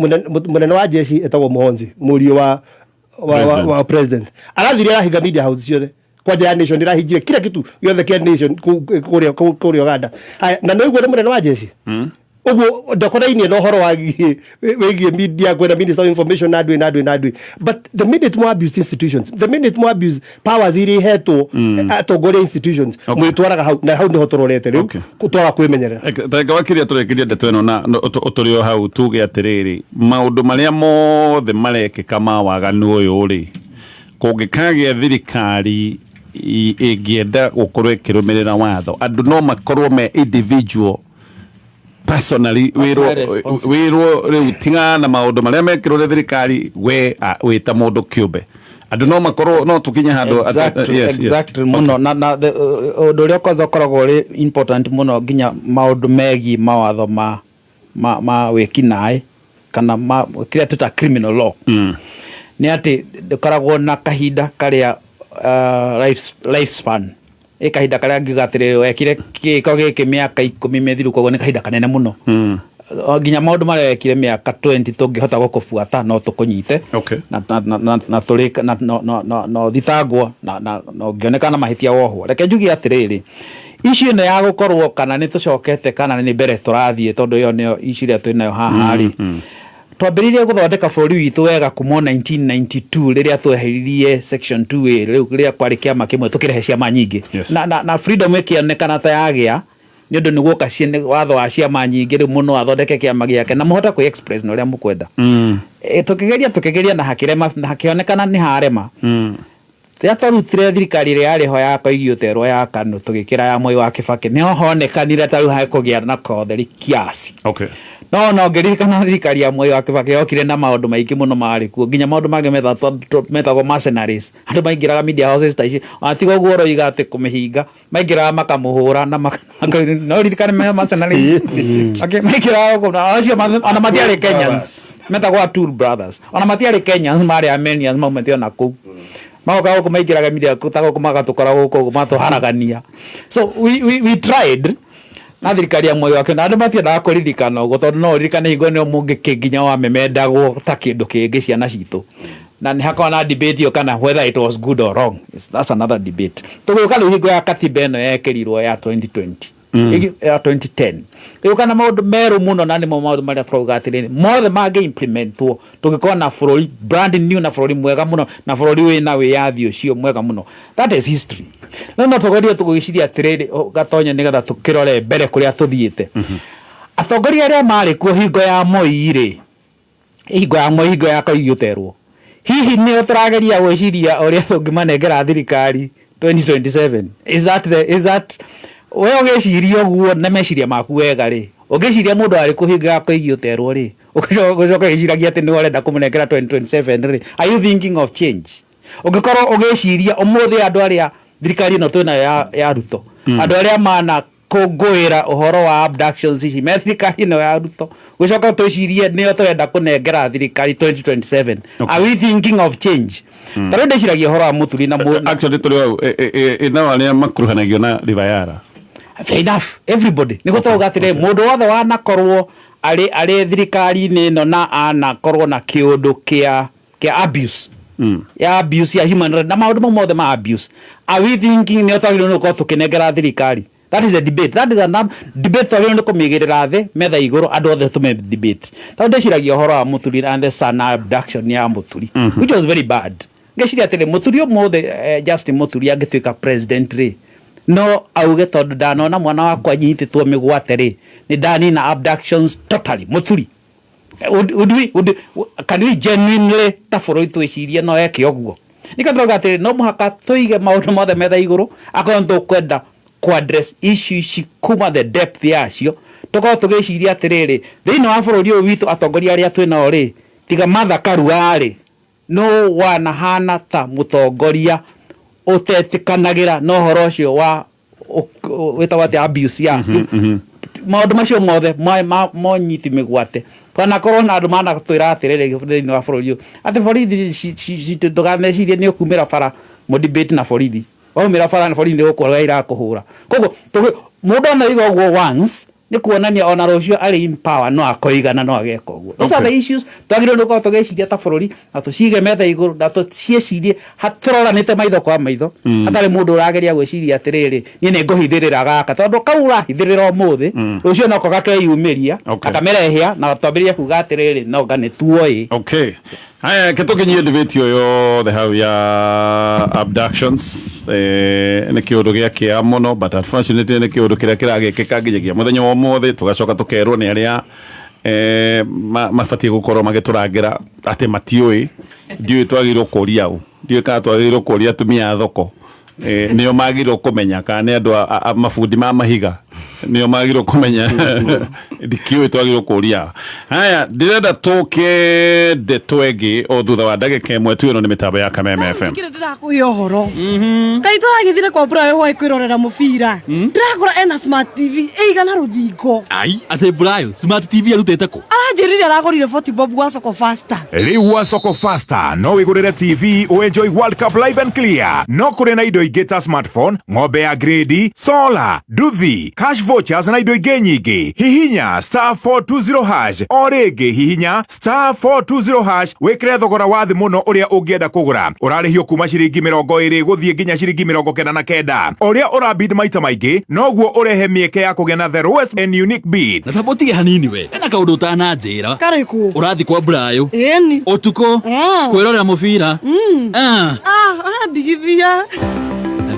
mũnene wa jeshi etagwo Muhonzi, mũriũ wa president, arathire arahinga media house ciothe, kwanja ya Nation ĩrahingire kila kitu gĩothe kĩa Nation kũrĩa Uganda. Haya, na nĩ ũguo nĩ mũnene wa jeshi, ũguo ndakorainie na ũhoro wĩgiĩ media, kwĩna minister of information na ndwĩ na ndwĩ na ndwĩ. But the minute mo abuse institutions, the minute mo abuse powers iria ihetwo atongoria institutions, mwĩtwaraga hau, na hau nĩho tũrorete rĩu twaga kwĩmenyerera. Tareke wakiria tũrĩkĩrie ndeto ĩno na tũrĩ o hau, tuge atĩrĩrĩ, maũndũ marĩa mothe marekĩka ma waganu ũyũ rĩ, kũngĩkagĩa thirikari ĩngĩenda gũkorwo ĩkĩrũmĩrĩra watho, andũ no makorwo me individual personally wĩrwo responsible. Wĩrwo rĩu tigana na maũndũ marĩa mekĩrwo nĩ thirikari, we wĩ ta mũndũ kĩũmbe, andũ no makorwo no tũkinye handũ Yes. Exactly mũno. Na ũndũ ũrĩa kwanza ũkoragwo ũrĩ important mũno nginya maũndũ megiĩ mawatho ma wĩkinaĩ kana ma kĩrĩa twĩta criminal law nĩ atĩ ndũkoragwo na kahinda karĩa life span, ĩ kahinda karĩa ngiuga atĩrĩrĩ, wekire gĩko gĩkĩ mĩaka 10 mĩthiru, koguo nĩ kahinda kanene mũno. O nginya maũndũ marĩa wekire mĩaka 20 tũngĩhota gũkũbuata no tũkũnyite na tũrĩ na no no no no thitangwo na ũngĩonekana na mahĩtia wohwo. Reke njuge atĩrĩrĩ, issue ĩno ya gũkorwo kana nĩ tũcokete kana nĩ mbere tũrathiĩ, tondũ ĩyo nĩyo issue ĩrĩa twĩnayo haha rĩ, twambĩrĩirie gũthondeka bũrũri witũ wega kuma o 1992 rĩrĩa tweheririe section 2A, rĩu rĩrĩa kwarĩ kĩama kĩmwe tũkĩrehe ciama nyingĩ. Na freedom ĩkĩonekana ta yagĩa nĩ ũndũ nĩ guoka watho wa ciama nyingĩ. Rĩu mũno athondeke kĩama gĩake na mũhote kwĩ express na ũrĩa mũkwenda. Tũkĩgeria na hakĩrema, na hakĩonekana nĩ harema. Rĩrĩa twarutire thirikari ĩrĩa yarĩ ho ya Koigi Ũterwo ya KANU, tũgĩkĩra ya Mwai wa Kĩbakĩ, nĩho honekanire ta rĩu hekũgĩa na kotheri kiasi. No no ngĩririkana thirikari ya Mwai wa Kibaki yokire na maũndũ maingĩ mũno marĩ kuo, nginya maũndũ mangĩ metagwo mercenaries. Andũ maingĩraga media houses ta ici, ona tiga ũguo ũroiga atĩ kũmĩhinga, maingĩraga makamũhũra na no ririkane mercenaries. Okay, maingĩraga gũkũ, na acio ona matiarĩ Kenyans, metagwo Atul Brothers. Ona matiarĩ Kenyans, marĩ Armenians maumĩte ona kũu. Magoka gũkũ maingĩraga media ta gũkũ magatũkora gũkũ ũguo matũharagania. So we tried na thirikari ya Moi wa Kenya, andũ matiendaga kũririkana ũguo tondũ no ũririkane hingo nĩo mũngĩkĩ nginya wamemendagwo ta kĩndũ kĩngĩ ciana citũ, na nĩ hakoragwo na debate ĩyo kana whether it was good or wrong. Yes, that's another debate. Tũgĩũka rĩu hingo ya katiba ĩno yekĩrirwo ya 2020, ya 2010, ĩgũka na maũndũ merũ mũno, na nĩmo maũndũ marĩa tũrauga atĩrĩrĩ mothe mangĩ implementwo tũngĩkorwo na bũrũri brand new na bũrũri mwega mũno na bũrũri wĩna wĩyathi ũcio mwega mũno. That is history. No no tũgerie tũgwĩciria atĩrĩrĩ, Gatonya, nĩgetha tũkĩrore mbere kũrĩa tũthiĩte. Atongoria arĩa marĩ kuo hingo ya Moi rĩ, hingo ya Moi, hingo ya Koigi ũterwo, hihi nĩo tũrageria gwĩciria ũrĩa tũngĩmanengera thirikari 2027? Is that we ũgĩciria ũguo na meciria maku wega rĩ, ũngĩciria mũndũ arĩ kũ hingo ya Koigi ũterwo rĩ, ũgĩcoka ũgĩciragia atĩ nĩwe ũrenda kũmũnengera 2027 rĩ, are you thinking of change? Ũngĩkorwo ũgĩciria ũmũthĩ andũ arĩa thirikari ĩno twĩnayo ya Ruto, andũ arĩa mana kũngũĩra ũhoro wa abductions ici me thirikari ĩno ya Ruto, gũcoka twĩcirie nĩo tũrenda kũnengera thirikari 2027, are we thinking of change? Ta rĩu ndĩciragia ũhoro wa Mũturi na Actually tũrĩ hau, nao arĩa makuruhanagio na River Yala. Fair enough, everybody nĩguo tũrauga atĩrĩ, mũndũ wothe wanakorwo arĩ thirikari-inĩ ĩno na anakorwo na kĩũndũ kĩa abuse, ya abuse ya human right na maũndũ mau mothe ma abuse, are we thinking nĩo twagĩrĩirwo nĩ gũkorwo tũkĩnengera thirikari? That is a debate, that is a debate twagĩrĩirwo nĩ kũmĩigĩrĩra thĩ metha igũrũ, andũ othe tũme debate. Tondũ ndĩciragia ũhoro wa Mũturi and the Sana abduction ya Mũturi, which was very bad. Ngeciria atĩrĩ, Mũturi ũmũthĩ, Justin Mũturi angĩtuĩka president rĩ, no auge tondũ ndanona mwana wakwa nyitĩtwo mĩgwate rĩ, nĩ ndanina abductions totally? Mũturi, would we, would, can we genuinely ta bũrũri twĩcirie no eke ũguo? Nĩkĩo tũrauga atĩrĩ, no mũhaka tũige maũndũ mothe metha igũrũ akorwo nĩ tũkwenda kũ address issue ici kuma the depth yacio. Tũkorwo tũgĩciria atĩrĩrĩ, thĩinĩ wa bũrũri ũyũ witũ atongoria arĩa twĩnao rĩ, tiga Martha Karua rĩ, no wanahana ta mũtongoria ũtetĩkanagĩra na ũhoro ũcio wa wĩtagwo atĩa, abuse ya maũndũ macio mothe monyiti mĩgwate. Twanakorwo na andũ manatwĩra atĩrĩrĩ thĩinĩ wa bũrũri ũyũ atĩ borithi ndũkanecirie nĩ ũkumĩra bara mũdebate na borithi, waumĩra bara na borithi nĩ gũkũhũra irakũhũra. Koguo mũndũ ona iga ũguo once nĩ kuonania ona rũciũ arĩ in power no akoigana no ageka ũguo. Those are the issues twagĩrĩirwo nĩ gũkorwo tũgĩciria ta bũrũri na tũcige metha igũrũ na tũciĩcirie tũroranĩte maitho kwa maitho, hatarĩ mũndũ ũrageria gwĩciria atĩrĩrĩ, niĩ nĩ ngũhithĩrĩra gaka, tondũ kau ũrahithĩrĩra ũmũthĩ, rũciũ noko gakeyumĩria, akamerehia na twambĩrĩrie kuga atĩrĩrĩ, no nga nĩ tuoĩ. Okay, haya, reke tũkinyie debate ĩyo yothe hau ya abductions. Nĩ kĩũndũ gĩa kĩeha mũno, but unfortunately nĩ kĩũndũ kĩrĩa kĩragĩkĩka nginyagia mũthenya wa ũmũthĩ. Tũgacoka tũkerwo nĩ arĩa mabatiĩ gũkorwo magĩtũrangĩra atĩ matiũĩ. Ndiũĩ twagĩrĩirwo kũria ũ, ndiũĩ kana twagĩrĩirwo kũria atumia a thoko, nĩo magĩrĩirwo kũmenya, kana nĩ andũ a mabundi ma mahiga nĩo magĩrĩirwo kũmenya. Ndikĩũĩ twagĩrĩirwo kũria. Haya, ndĩrenda tũke ndeto ĩngĩ o thutha wa ndagĩka ĩmwe tu. Ĩno nĩ mĩtambo ya Kameme FM. Kire ndĩrakũhe ũhoro kaĩ tũragĩthire kwa Burayo hwaĩ kwĩrorera mũbira, ndĩrakora ena smart TV ĩigana rũthingo. Ai, atĩ Burayo smart TV arutĩte kũ? Aranjĩrire aragũrire 40 bob gwa Soko Fasta. Rĩu wa Soko Fasta no wĩgũrĩre TV ũenjoy World Cup live and clear. No kũrĩ na indo ingĩ ta smartphone, ng'ombe ya grade, solar, nduthi, cash vouchers na indo ingĩ nyingĩ. Hihinya *420#. O rĩngĩ, hihinya *420# wĩkĩre thogora wa thĩ mũno ũrĩa ũngĩenda kũgũra. Ũrarĩhio kuma ciringi 20 gũthiĩ nginya ciringi 99. O ũrĩa ũrabid maita maingĩ, noguo ũrehe mĩeke ya kũgĩa na the lowest and unique bid. Na tamba ũtige hanini, we ena kaũndũ ũtananjĩra. Karĩkũ? Ũrathi kwa Burayo Ĩni. Ũtukũ kwĩrorera mũbira? Ah. Ah, ndigithia.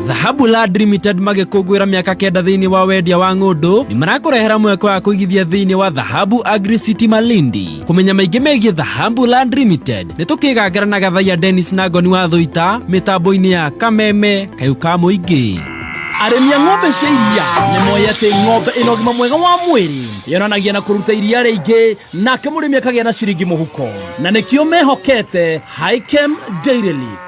Dhahabu Land Limited magĩkũngũĩra mĩaka 9 thĩinĩ wa wendia wa ng'ũndũ nĩ marakũrehera mweke wa kũigithia thĩinĩ wa Dhahabu Agri City Malindi. Kũmenya maingĩ megiĩ Dhahabu Land Limited nĩ tũkĩgangara na Gathaiya Dennis na Ngoni wa Thũita mĩtambo-inĩ ya Kameme Kayũ ka Mũingĩ. Arĩmi a ng'ombe cia iria nĩ moĩ atĩ ng'ombe ĩna ũgima mwega wa mwĩrĩ yonanagia na kũruta iria rĩingĩ, nake mũrĩmi akagĩa na ciringi mũhuko, na nĩkĩo mehokete Hikem Dairy League.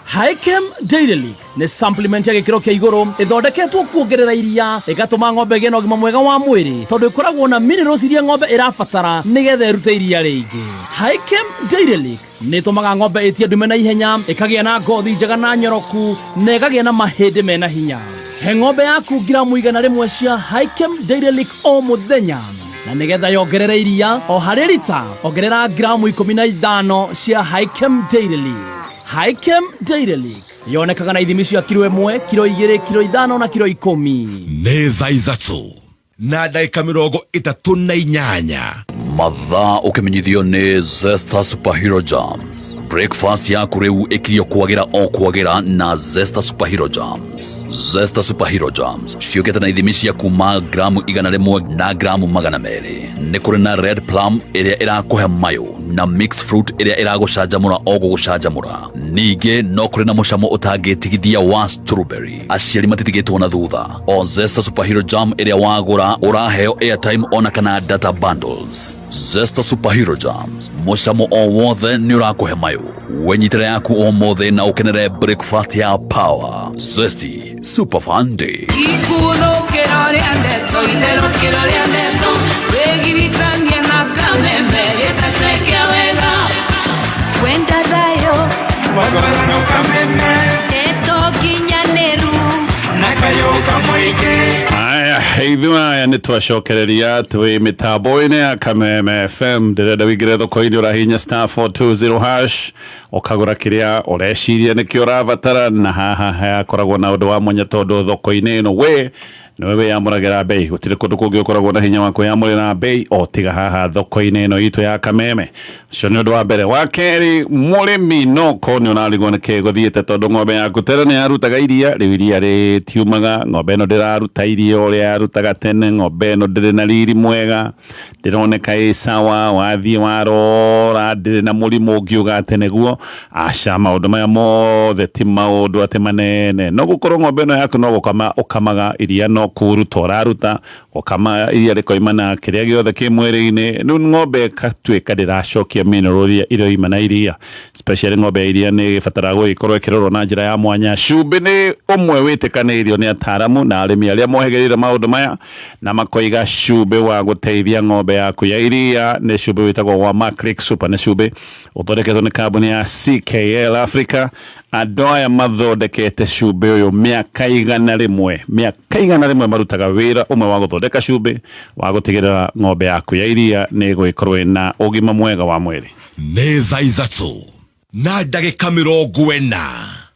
Hikem Dairy League nĩ supplement ya gĩkĩro kĩa igũrũ ĩthondeketwo kuongerera iria, ĩgatũma ng'ombe ĩgĩe na ũgima mwega wa mwĩrĩ tondũ ĩkoragwo na minerals iria ng'ombe ĩrabatara nĩgetha ĩrute iria rĩingĩ. Hikem Dairy League nĩ ĩtũmaga ng'ombe ĩtie ndume na ihenya, ĩkagĩa na ngothi njega na nyoroku, na ĩkagĩa na mahĩndĩ mena hinya. He ng'ombe yaku ngiramu 100 cia Hikem Dairy League o mũthenya, na nĩgetha yongerere iria o harĩ rita, ongerera ngiramu 15 cia Hikem Dairy League. Hikem Dairy League yonekaga na ithimi cia kiro 1, kiro 2, kiro 5 na kiro 10. Nĩ thaa 3:38. Mathaa ũkĩmenyithio nĩ Zesta Superhero Jams. Breakfast yaku rĩu ĩkirio kwagĩra o kwagĩra na Zesta Superhero Jams. Zesta Superhero Jams ciũkĩte na ithimi cia kuma gramu 100 na gramu 200. Nĩ kũrĩ na red plum ĩrĩa ĩrakũhe mayũ na mixed fruit ĩrĩa ĩragũcanjamũra o gũgũcanjamũra. Ningĩ no kũrĩ na mũcamo ũtangĩtigithia wa strawberry. Aciari matitigĩtwo na thutha. O Zesta Superhero Jam ĩrĩa wagũra ũraheo airtime ona kana data bundles. Zesta Superhero Jams, mũcamo o wothe nĩ ũrakũhe mayũ. Wenyitĩre yaku ũmũthĩ na ũkenere breakfast ya power. Zesty Super Fun Day. Ikuthũkĩro rĩa ndeto, itherũkĩro rĩa ndeto, wĩgiritanie na kameme gĩtete kĩa wega. Wenda thayũ Magorano kameme ndeto nginyanĩru na kayũ kamũingĩ. Aya, ithuĩ aya nĩ twacokereria twĩ mĩtambo-inĩ ya Kameme FM. Ndĩrenda wĩingĩre thoko-inĩ, ũrahihinya *420# ũkagũra kĩrĩa ũreciria nĩkĩo ũrabatara, na haha hakoragwo na ũndũ wa mwanya tondũ thoko-inĩ ĩno we nĩwe wĩyamũragĩra bei. Gũtirĩ kũndũ kũngĩ ũkoragwo na hinya wa kwĩyamũrĩra bei o tiga haha thoko-inĩ ĩno itũ ya Kameme. Ũcio nĩ ũndũ wa mbere. Wa kerĩ, mũrĩmi no korwo nĩ ũrarigwo nĩkĩ gũthiĩte tondũ ng'ombe yaku tene nĩ yarutaga iria, rĩu iria rĩtiumaga, ng'ombe ĩno ndĩraruta iria ũrĩa yarutaga tene, ng'ombe ĩno ndĩrĩ na riri mwega, ndĩroneka ĩ sawa, wathiĩ warora ndĩrĩ na mũrimũ ũngiuga atĩ nĩguo. Aca, maũndũ maya mothe ti maũndũ atĩ manene. No gũkorwo ng'ombe ĩno yaku no gũkama ũkamaga iria, no kũruta ũraruta, ũkama iria rĩkoima na kĩrĩa gĩothe kĩ mwĩrĩ-inĩ. Rĩu ng'ombe ĩgatuĩka ndĩracokia mineral iria iroima na iria, especially ng'ombe ya iria nĩ ĩbataraga gũgĩkorwo ĩkĩrorwo na njĩra ya mwanya. Cumbĩ nĩ ũmwe wĩtĩkanĩirio nĩ ataramu na arĩmi arĩa mohĩgĩrĩire maũndũ maya, na makoiga cumbĩ wa gũteithia ng'ombe yaku ya iria nĩ cumbĩ wĩtagwo wa Maclick Super. Nĩ cumbĩ ũthondeketwo nĩ kambuni ya CKL Africa. Andũ aya mathondekete cumbĩ ũyũ mĩaka 100, mĩaka 100 marutaga wĩra ũmwe wa gũthondeka cumbĩ wa gũtigĩrĩra ng'ombe yaku ya iria nĩ ĩgũgĩkorwo ĩna ũgima mwega wa mwĩrĩ. Nĩ thaa 3:40.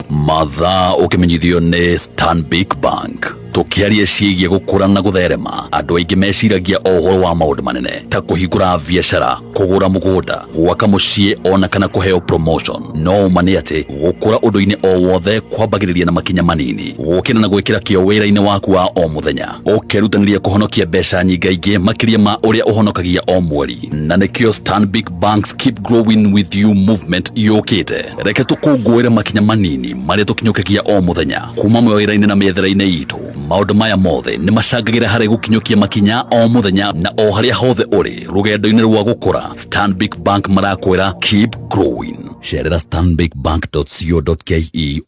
Mathaa ũkĩmenyithio nĩ Stanbic Bank. Tũkĩaria ciĩgiĩ gũkũra na gũtherema, andũ aingĩ meciragia o ũhoro wa maũndũ manene ta kũhingũra biacara, kũgũra mũgũnda, gwaka mũciĩ ona kana kũheo promotion. No ũma nĩ atĩ gũkũra ũndũ-inĩ o wothe kwambagĩrĩria na makinya manini, gũkĩra na gwĩkĩra kĩo wĩra-inĩ waku wa o mũthenya, ũkerutanĩria kũhonokia mbeca nyingaingĩ makĩria ma ũrĩa ũhonokagia o mweri. Na nĩkĩo Stanbic Bank's Keep Growing With You movement yũkĩte. Reke tũkũngũĩre makinya manini marĩa tũkinyũkagia o mũthenya kuma mawĩra-inĩ na mĩethere-inĩ itũ. Maũndũ maya mothe nĩ macangagĩra harĩ gũkinyũkia makinya o mũthenya na o harĩa hothe ũrĩ rũgendo-inĩ rwa gũkũra. Stanbic Bank marakwĩra keep growing. Cerera stanbicbank.co.ke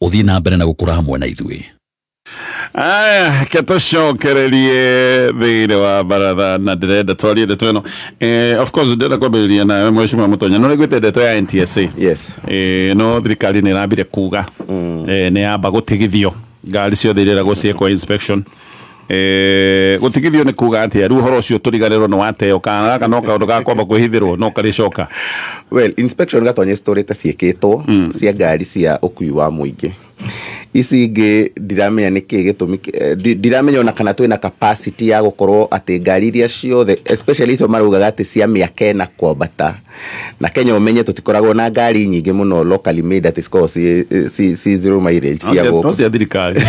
ũthiĩ na mbere na gũkũra hamwe na ithuĩ. Aya, ke tũcokererie thĩinĩ wa baratha, na ndĩrenda twarie ndeto ĩno. Of course ndĩrenda kwambĩrĩria nawe Mheshimiwa Mũtonya. No nĩguĩte ndeto ya NTSA. Yes. No thirikari nĩ ĩrambire kuga nĩ yamba gũtigithio ngari ciothe iria iragwo ciĩkwo inspection. Gũtigithio nĩ kuga atĩa? Rĩu ũhoro ũcio tũriganĩrwo nĩ wateo kana gaka no kaũndũ ga kwamba kwĩhithĩrwo no karĩcoka? Well, inspection Gatonye citorĩte ciĩkĩtwo cia ngari cia ũkui wa mũingĩ. Ici ingĩ ndiramenya nĩkĩ gĩtũmi, ndiramenya ona kana twĩna capacity ya gũkorwo atĩ ngari iria ciothe, especially icio maraugaga atĩ cia mĩaka 4 kwambata. Na Kenya ũmenye tũtikoragwo na ngari nyingĩ mũno locally made atĩ cikoragwo ci zero mileage cia gũkũ. No cia thirikari.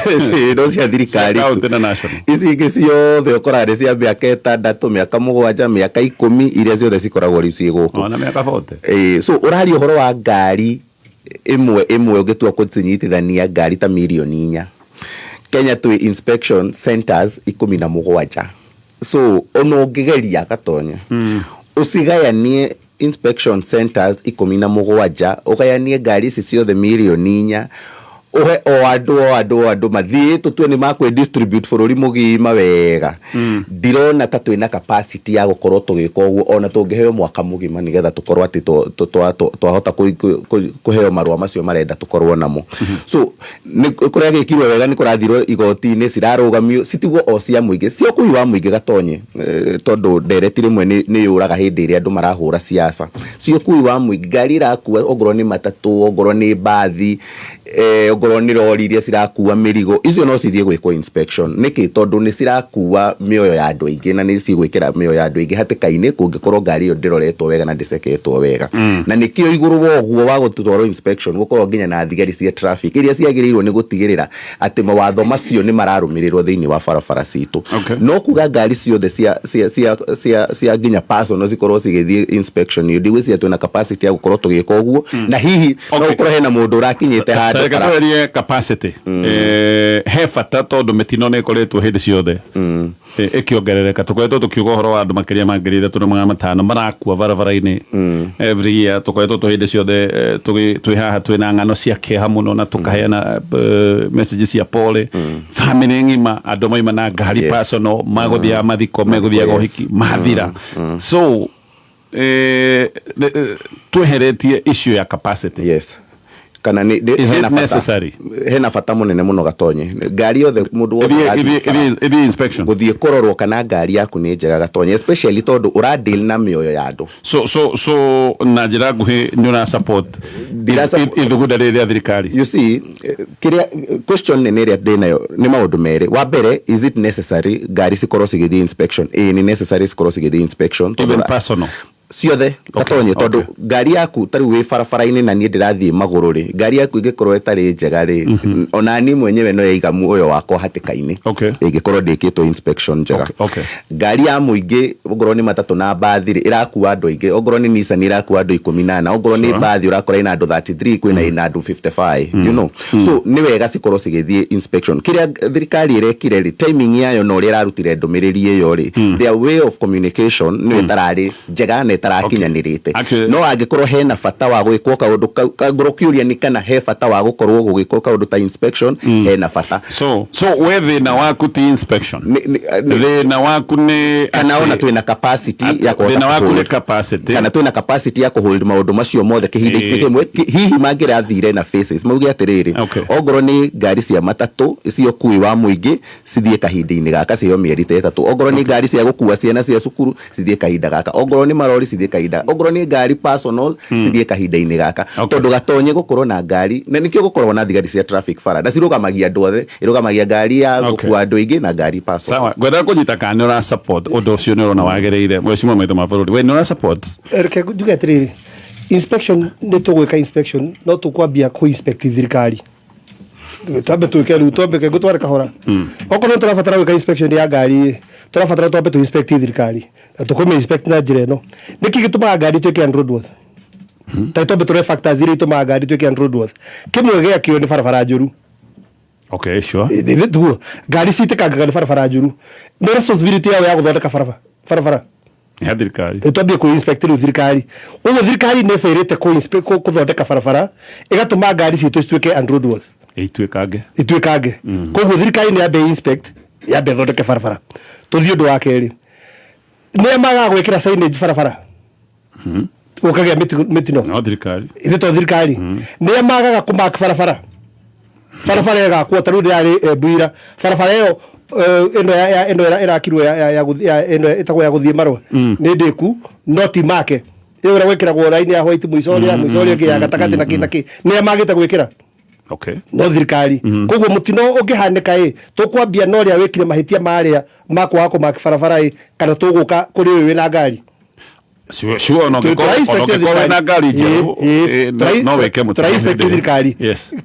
No cia thirikari. Cia county na national. Ici ingĩ ciothe ũkoraga nĩ cia mĩaka 6, mĩaka 7, mĩaka 10, iria ciothe cikoragwo rĩu ciĩ gũkũ. Ona mĩaka 40. So ũraria ũhoro wa ngari ĩmwe ĩmwe ũngĩtua kũcinyitithania ngari ta mirioni 4. Kenya twĩ inspection centers 17. So ona ũngĩgeria Gatonya ũcigayanie inspection centers 17, ũgayanie ngari ici ciothe 4 million, ũhe o andũ o andũ o andũ mathiĩ, tũtue nĩ makwĩ distribute bũrũri mũgima wega, ndirona ta twĩna capacity ya gũkorwo tũgĩka ũguo, ona tũngĩheo mwaka mũgima nĩgetha tũkorwo atĩ twahota kũheo marũa macio marenda tũkorwo namo. So nĩ kũrĩa gĩkirwo wega nĩ kũrathirwo igoti-inĩ, cirarũgamio citigwo o cia mũingĩ, cia ũkui wa mũingĩ, Gatonye, tondũ ndereti rĩmwe nĩ yũraga hĩndĩ ĩrĩa andũ marahũra siasa. Cia ũkui wa mũingĩ, ngari irakua, ongorwo nĩ matatũ, ongorwo nĩ mbathi, ongorwo nĩ rori iria cirakua mĩrigo, icio no cithiĩ gwĩkwo inspection. Nĩkĩ? Tondũ nĩ cirakua mĩoyo ya andũ aingĩ na nĩ cigwĩkĩra mĩoyo ya andũ aingĩ hatĩka-inĩ kũngĩkorwo ngari ĩyo ndĩroretwo wega na ndĩceketwo wega. Na nĩkĩo igũrũ wa ũguo wa gũtwarwo inspection, gũkorwo nginya na thigari cia traffic iria ciagĩrĩirwo nĩ gũtigĩrĩra atĩ mawatho macio nĩ mararũmĩrĩrwo thĩinĩ wa barabara citũ. No kuga ngari ciothe cia nginya personal cikorwo cigĩthiĩ inspection, nĩ ndigwĩciria twĩna capacity ya gũkorwo tũgĩka ũguo, na hihi no gũkorwo hena mũndũ ũrakinyĩte handũ Reke twerie capacity. He bata tondũ mĩtino nĩ ĩkoretwo hĩndĩ ciothe ĩkĩongerereka. Tũkoretwo tũkiuga ũhoro wa andũ makĩria ma 3500 marakua barabara-inĩ every year. Tũkoretwo tũ hĩndĩ ciothe twĩ haha twĩna ng'ano cia kĩeha mũno na tũkaheana messages cia pole family ng'ima, andũ maima na ngari personal magũthiaga mathiko, megũthiaga ũhiki, mathira. So tweheretie issue ya capacity, Yes, kana nĩ Is it hena bata. necessary? Hena bata mũnene mũno, Gatonye. Ngari yothe, mũndũ wothe ũrathiĩ bara, Ĩthiĩ inspection. Gũthiĩ kũrorwo kana ngari yaku nĩ njega, Gatonye, especially tondũ ũra deal na mĩoyo ya andũ. So na njĩra nguhĩ nĩ ũra support ithugunda rĩrĩ rĩa thirikari? You see, kĩrĩa question nene ĩrĩa ndĩnayo nĩ maũndũ merĩ. Wa mbere, is it necessary ngari cikorwo cigĩthiĩ inspection? Ĩĩ, nĩ necessary cikorwo cigĩthiĩ inspection. Even personal? Ciothe, Gatonye, tondũ ngari yaku ta rĩu wĩ barabara-inĩ na niĩ ndĩrathiĩ magũrũ rĩ, ngari yaku ĩngĩkorwo ĩtarĩ njega rĩ, ona niĩ mwenyewe no yaiga muoyo wakwa hatĩka-inĩ ĩngĩkorwo ndĩkĩtwo inspection njega. Ngari ya mũingĩ, ongorwo nĩ matatũ na mbathi rĩ, ĩrakua andũ aingĩ. Ongorwo nĩ Nissan ĩrakua andũ 14, ongorwo nĩ mbathi ũrakora ĩna andũ 33, kwĩna ĩna andũ 55. So nĩ wega cikorwo cigĩthiĩ inspection. Kĩrĩa thirikari ĩrekire rĩ, timing yayo na ũrĩa ĩrarutire ndũmĩrĩri ĩyo rĩ, their way of communication nĩyo ĩtararĩ njega na ĩtarakinyanĩrĩte. No angĩkorwo hena bata wa gwĩkwo kaũndũ kau, ngorwo kĩũria nĩ kana he bata wa gũkorwo gũgĩkwo kaũndũ ta inspection, hena bata. So we thĩna waku ti inspection, thĩna waku nĩ Kana ona twĩna capacity ya kũhota Thĩna waku nĩ kũhold. capacity. Kana twĩna capacity ya kũhold maũndũ macio mothe kĩhinda kĩmwe. Hihi mangĩrathire na phases, mauge atĩrĩrĩ, ongorwo nĩ ngari cia matatũ cia ũkui wa mũingĩ cithiĩ kahinda-inĩ gaka, ciheo mĩeri ta 3; ongorwo nĩ ngari cia gũkua ciana cia cukuru cithiĩ kahinda gaka; ongorwo nĩ marori cithiĩ kahinda; ongorwo nĩ ngari personal cithiĩ kahinda-inĩ gaka. Tondũ Gatonye, gũkorwo na ngari na nĩkĩo gũkorwo na thigari cia traffic bara na cirũgamagia andũ othe, ĩrũgamagia ngari ya gũkua andũ aingĩ na ngari personal. Sawa, ngwendaga kũnyita kana nĩ ũra support ũndũ ũcio, nĩ ũrona wagĩrĩire. Mheshimiwa maitho ma bũrũri, we nĩ ũra support? Reke njuge atĩrĩrĩ, inspection nĩ tũgwĩka inspection, no tũkwambia kũ inspect thirikari, twambe twĩke rĩu, twambe ngũtware kahora. Okorwo tũrabatara gwĩka inspection ya ngari ĩ, tũrabatara twambe tũ inspect thirikari na tũkũmĩ inspect na njĩra ĩno: nĩkĩ gĩtũmaga ngari ituĩke unroadworthy? Ta twambe tũrore factors iria itũmaga ngari ituĩke unroadworthy. Kĩmwe gĩakĩo nĩ barabara njũru. Tuguo ngari citĩkangaga nĩ barabara njũru. Nĩ responsibility yao ya gũthondeka barabara barabara? Ya thirikari. Rĩu twambie kũ inspect rĩu thirikari. Ũguo thirikari nĩ ĩbĩrĩte kũthondeka barabara, ĩgatũma ngari citũ cituĩke unroadworthy. Ituĩkange. Ituĩkange. Koguo thirikari nĩ yambe inspect, yambe ĩthondeke barabara. Tũthiĩ ũndũ wa kerĩ, nĩ magaga gwĩkĩra signage barabara, gũkagĩa mĩtino. No thirikari. Ithe to thirikari nĩ magaga kũmark barabara. Barabara ĩgakwo ta rĩu ndĩrarĩ Mbuira, barabara ĩyo ĩno ĩno ĩrakirwo ya ĩno ĩtagwo ya gũthiĩ marũa nĩ ndĩku, no ti make ĩyo ĩrĩa gwĩkĩragwo raini ya white mũico ũrĩa mũico ũrĩa ũngĩ ya gatagatĩ na kĩ na kĩ, nĩ magĩte gwĩkĩra? No thirikari. Koguo mũtino ũngĩhanĩka ĩ, tũkwambia na ũrĩa wĩkire mahĩtia marĩa ma kwaga kũmark barabara ĩ, kana tũgũka kũrĩ ũyũ wĩna ngari? Sure, ona ũngĩkorwo wĩna ngari njerũ, no wĩke mũtino Tũra-inspect hĩndĩ ĩyo. thirikari.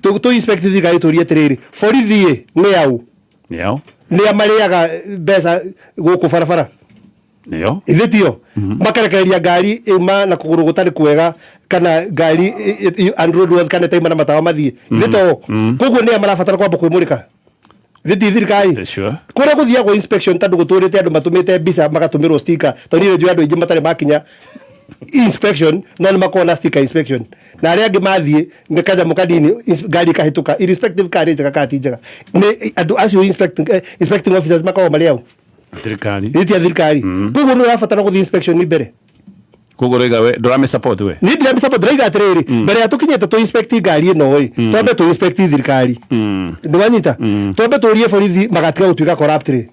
Tũ inspect thirikari, tũrie atĩrĩrĩ, borithi ĩ nĩ au? Nĩo. Nĩ a marĩaga mbeca gũkũ barabara? Nĩo. Ithe tio makarekereria ngari ĩma na kũgũrũ gũtarĩ kwega, kana ngari unroadworthy, kana ĩtaima na matawa mathiĩ? Ithe to koguo nĩ a marabatara kwamba kwĩmũrĩka? Thiti thirikari. Sure. Kũrĩa gũthiagwo inspection tondũ gũtũrĩte andũ matũmĩte mbica magatũmĩrwo sticker tondũ niĩ nĩnjũĩ andũ aingĩ matarĩ makinya inspection no nĩ makoragwo na sticker inspection na arĩa angĩ mathiĩ nĩ kanyamũ kanini ngari ĩkahĩtũka irrespective kana nĩ njega kana ti njega nĩ andũ acio inspecting officers makoragwo marĩ au. Thirikari. Nĩ ti a thirikari, koguo nĩ ũrabatara gũthiĩ inspection mbere. Koguo rĩga we ndũramĩ support we. Niĩ ndiramĩ support, ndĩraiga atĩrĩrĩ, mbere ya tũkinyĩte tũ inspect ngari ĩno ĩ, twambe tũ inspect thirikari. Nĩ wanyita? Twambe tũrie borithi magatiga gũtuĩka corrupt rĩ.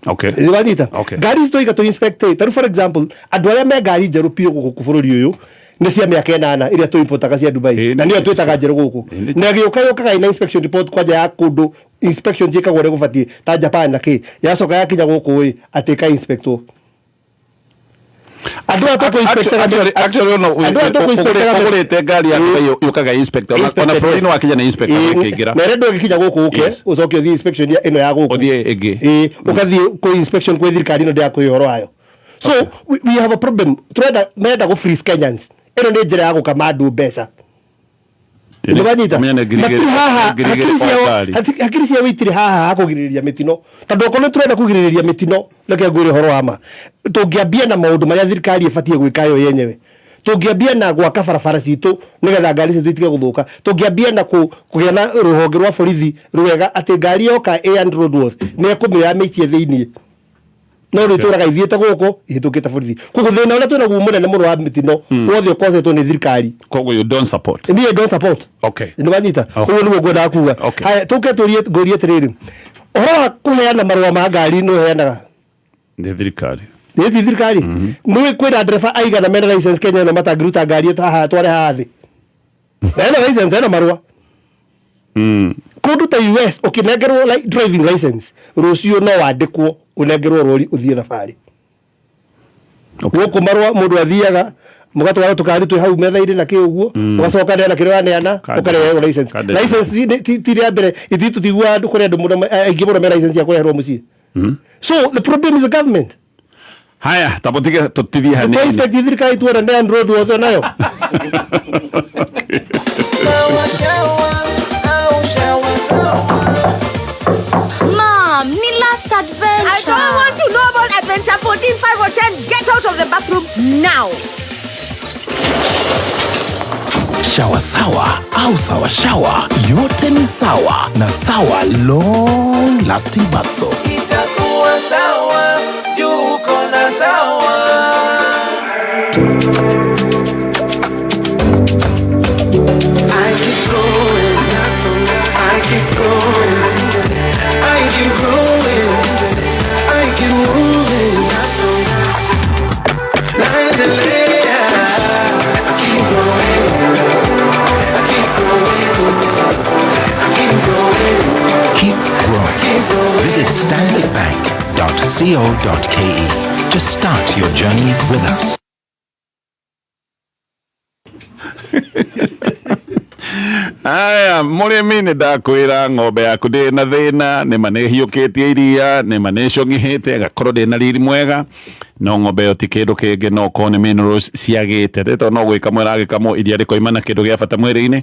Okay. Nĩ wanyita? Okay. Ngari ici tũiga tũ inspect ĩ, tarĩu for example andũ arĩa me ngari njerũ biũ gũkũ bũrũri ũyũ nĩ cia mĩaka 8 iria tũ importaga cia Dubai na nĩyo twĩtaga njerũ gũkũ, na gĩũka yũkaga ina inspection report kwanja ya kũndũ inspection ciĩkagwo ũrĩa gũbatiĩ ta Japan na kĩ, yacoka yakinya gũkũ ĩ atĩ ĩka inspectwo andũ aya tũkũ inspectaga. Actually no. Andũ aya tũkũ inspectaga. Ũgũrĩte ngari ya Dubai yũkaga inspector ona bũrũri-inĩ wakinya nĩ inspector akĩingĩra. Na ĩrĩa ndũgĩkinya gũkũ ũke ũcoke ũthiĩ inspection ĩno ya gũkũ. Ũthiĩ ĩngĩ. Ĩĩ, ũgathiĩ kwĩ inspection kwĩ thirikari ĩno ndĩrakũhe ũhoro wayo. So we have a problem. Turenda menda gũ freeze Kenyans. Ĩno nĩ njĩra ya gũkama andũ mbeca. Nĩwanyita? Ũmenye nĩ ngiri Matirĩ haha, 2,000 hakiri o ciao ngari. Hakiri ciao itirĩ haha ha kũgirĩrĩria mĩtino, tondũ okorwo nĩ tũrenda kũgirĩrĩria mĩtino, reke ngwĩre ũhoro wa ma, tũngĩambia na maũndũ marĩa thirikari ĩbatiĩ gwĩka yo yenyewe. Tũngĩambia na gwaka barabara citũ nĩgetha ngari citũ itige gũthũka. Tũngĩambia na kũgĩa na rũhonge rwa borithi rwega atĩ ngari yoka ĩ unroadworthy nĩ ekũmĩoya amĩikie thĩiniĩ, no rĩu tũraga ithiĩte gũkũ ihĩtũkĩte borithi. Koguo thĩna ũrĩa twĩnaguo mũnene mũno wa mĩtino wothe ũkosetwo nĩ thirikari. Koguo you don't support. Niĩ don't support. Okay. Nĩ wanyita? Ũguo nĩguo ngwendaga kuga. Haya, tũke tũrie ngũrie atĩrĩrĩ, ũhoro wa kũheana marũa ma ngari nĩ ũheanaga? Nĩ thirikari. Nĩ ti thirikari? Nĩ kwĩna ndereba aigana mena license Kenya ĩno matangĩruta ngari ĩta haha tware haha thĩ na ena license, ena marũa? Kũndũ ta US ũkĩnengerwo driving license rũciũ no wandĩkwo ũnengerwo rori ũthiĩ thabarĩ. Gũkũ marũa mũndũ athiaga mũgatwara tũkari twĩ hau metha-inĩ na kĩ ũguo, ũgacoka neana kĩrĩa ũraneana, ũkareherwo license. License ti rĩa mbere ithuĩ tũtiguaga andũ kũrĩ andũ mũno aingĩ mũno me license ya kũreherwo mũciĩ. So the problem is the government. Haya, tamũtige tũtithie hanini. Tũ inspect thirikari tuone nĩ road wothe nayo. Mom, ni last adventure. I don't want to know about adventure 14, 5 or 10. Get out of the bathroom now. Shawa sawa au sawa shawa, yote ni sawa na Sawa Long Lasting Bath Soap. Itakuwa sawa, juu uko na sawa. I keep going, I keep growing, I keep growing, I keep moving. Naendelea, I keep growing, I keep growing, I keep growing. Keep growing. Visit stanbicbank.co.ke to start your journey with us. Aya, mũrĩmi, nĩ ndakwĩra ng'ombe yaku ndĩ na thĩna, nĩma nĩ hiũkĩtie iria, nĩma nĩ ĩcũng'ihĩte, ĩgakorwo ndĩ na riri mwega, no ng'ombe ĩyo ti kĩndũ kĩngĩ, no korwo nĩ minerals ciagĩte rĩ, no gwĩkamwo ĩragĩkamwo iria rĩkoima na kĩndũ gĩa bata mwĩrĩ-inĩ,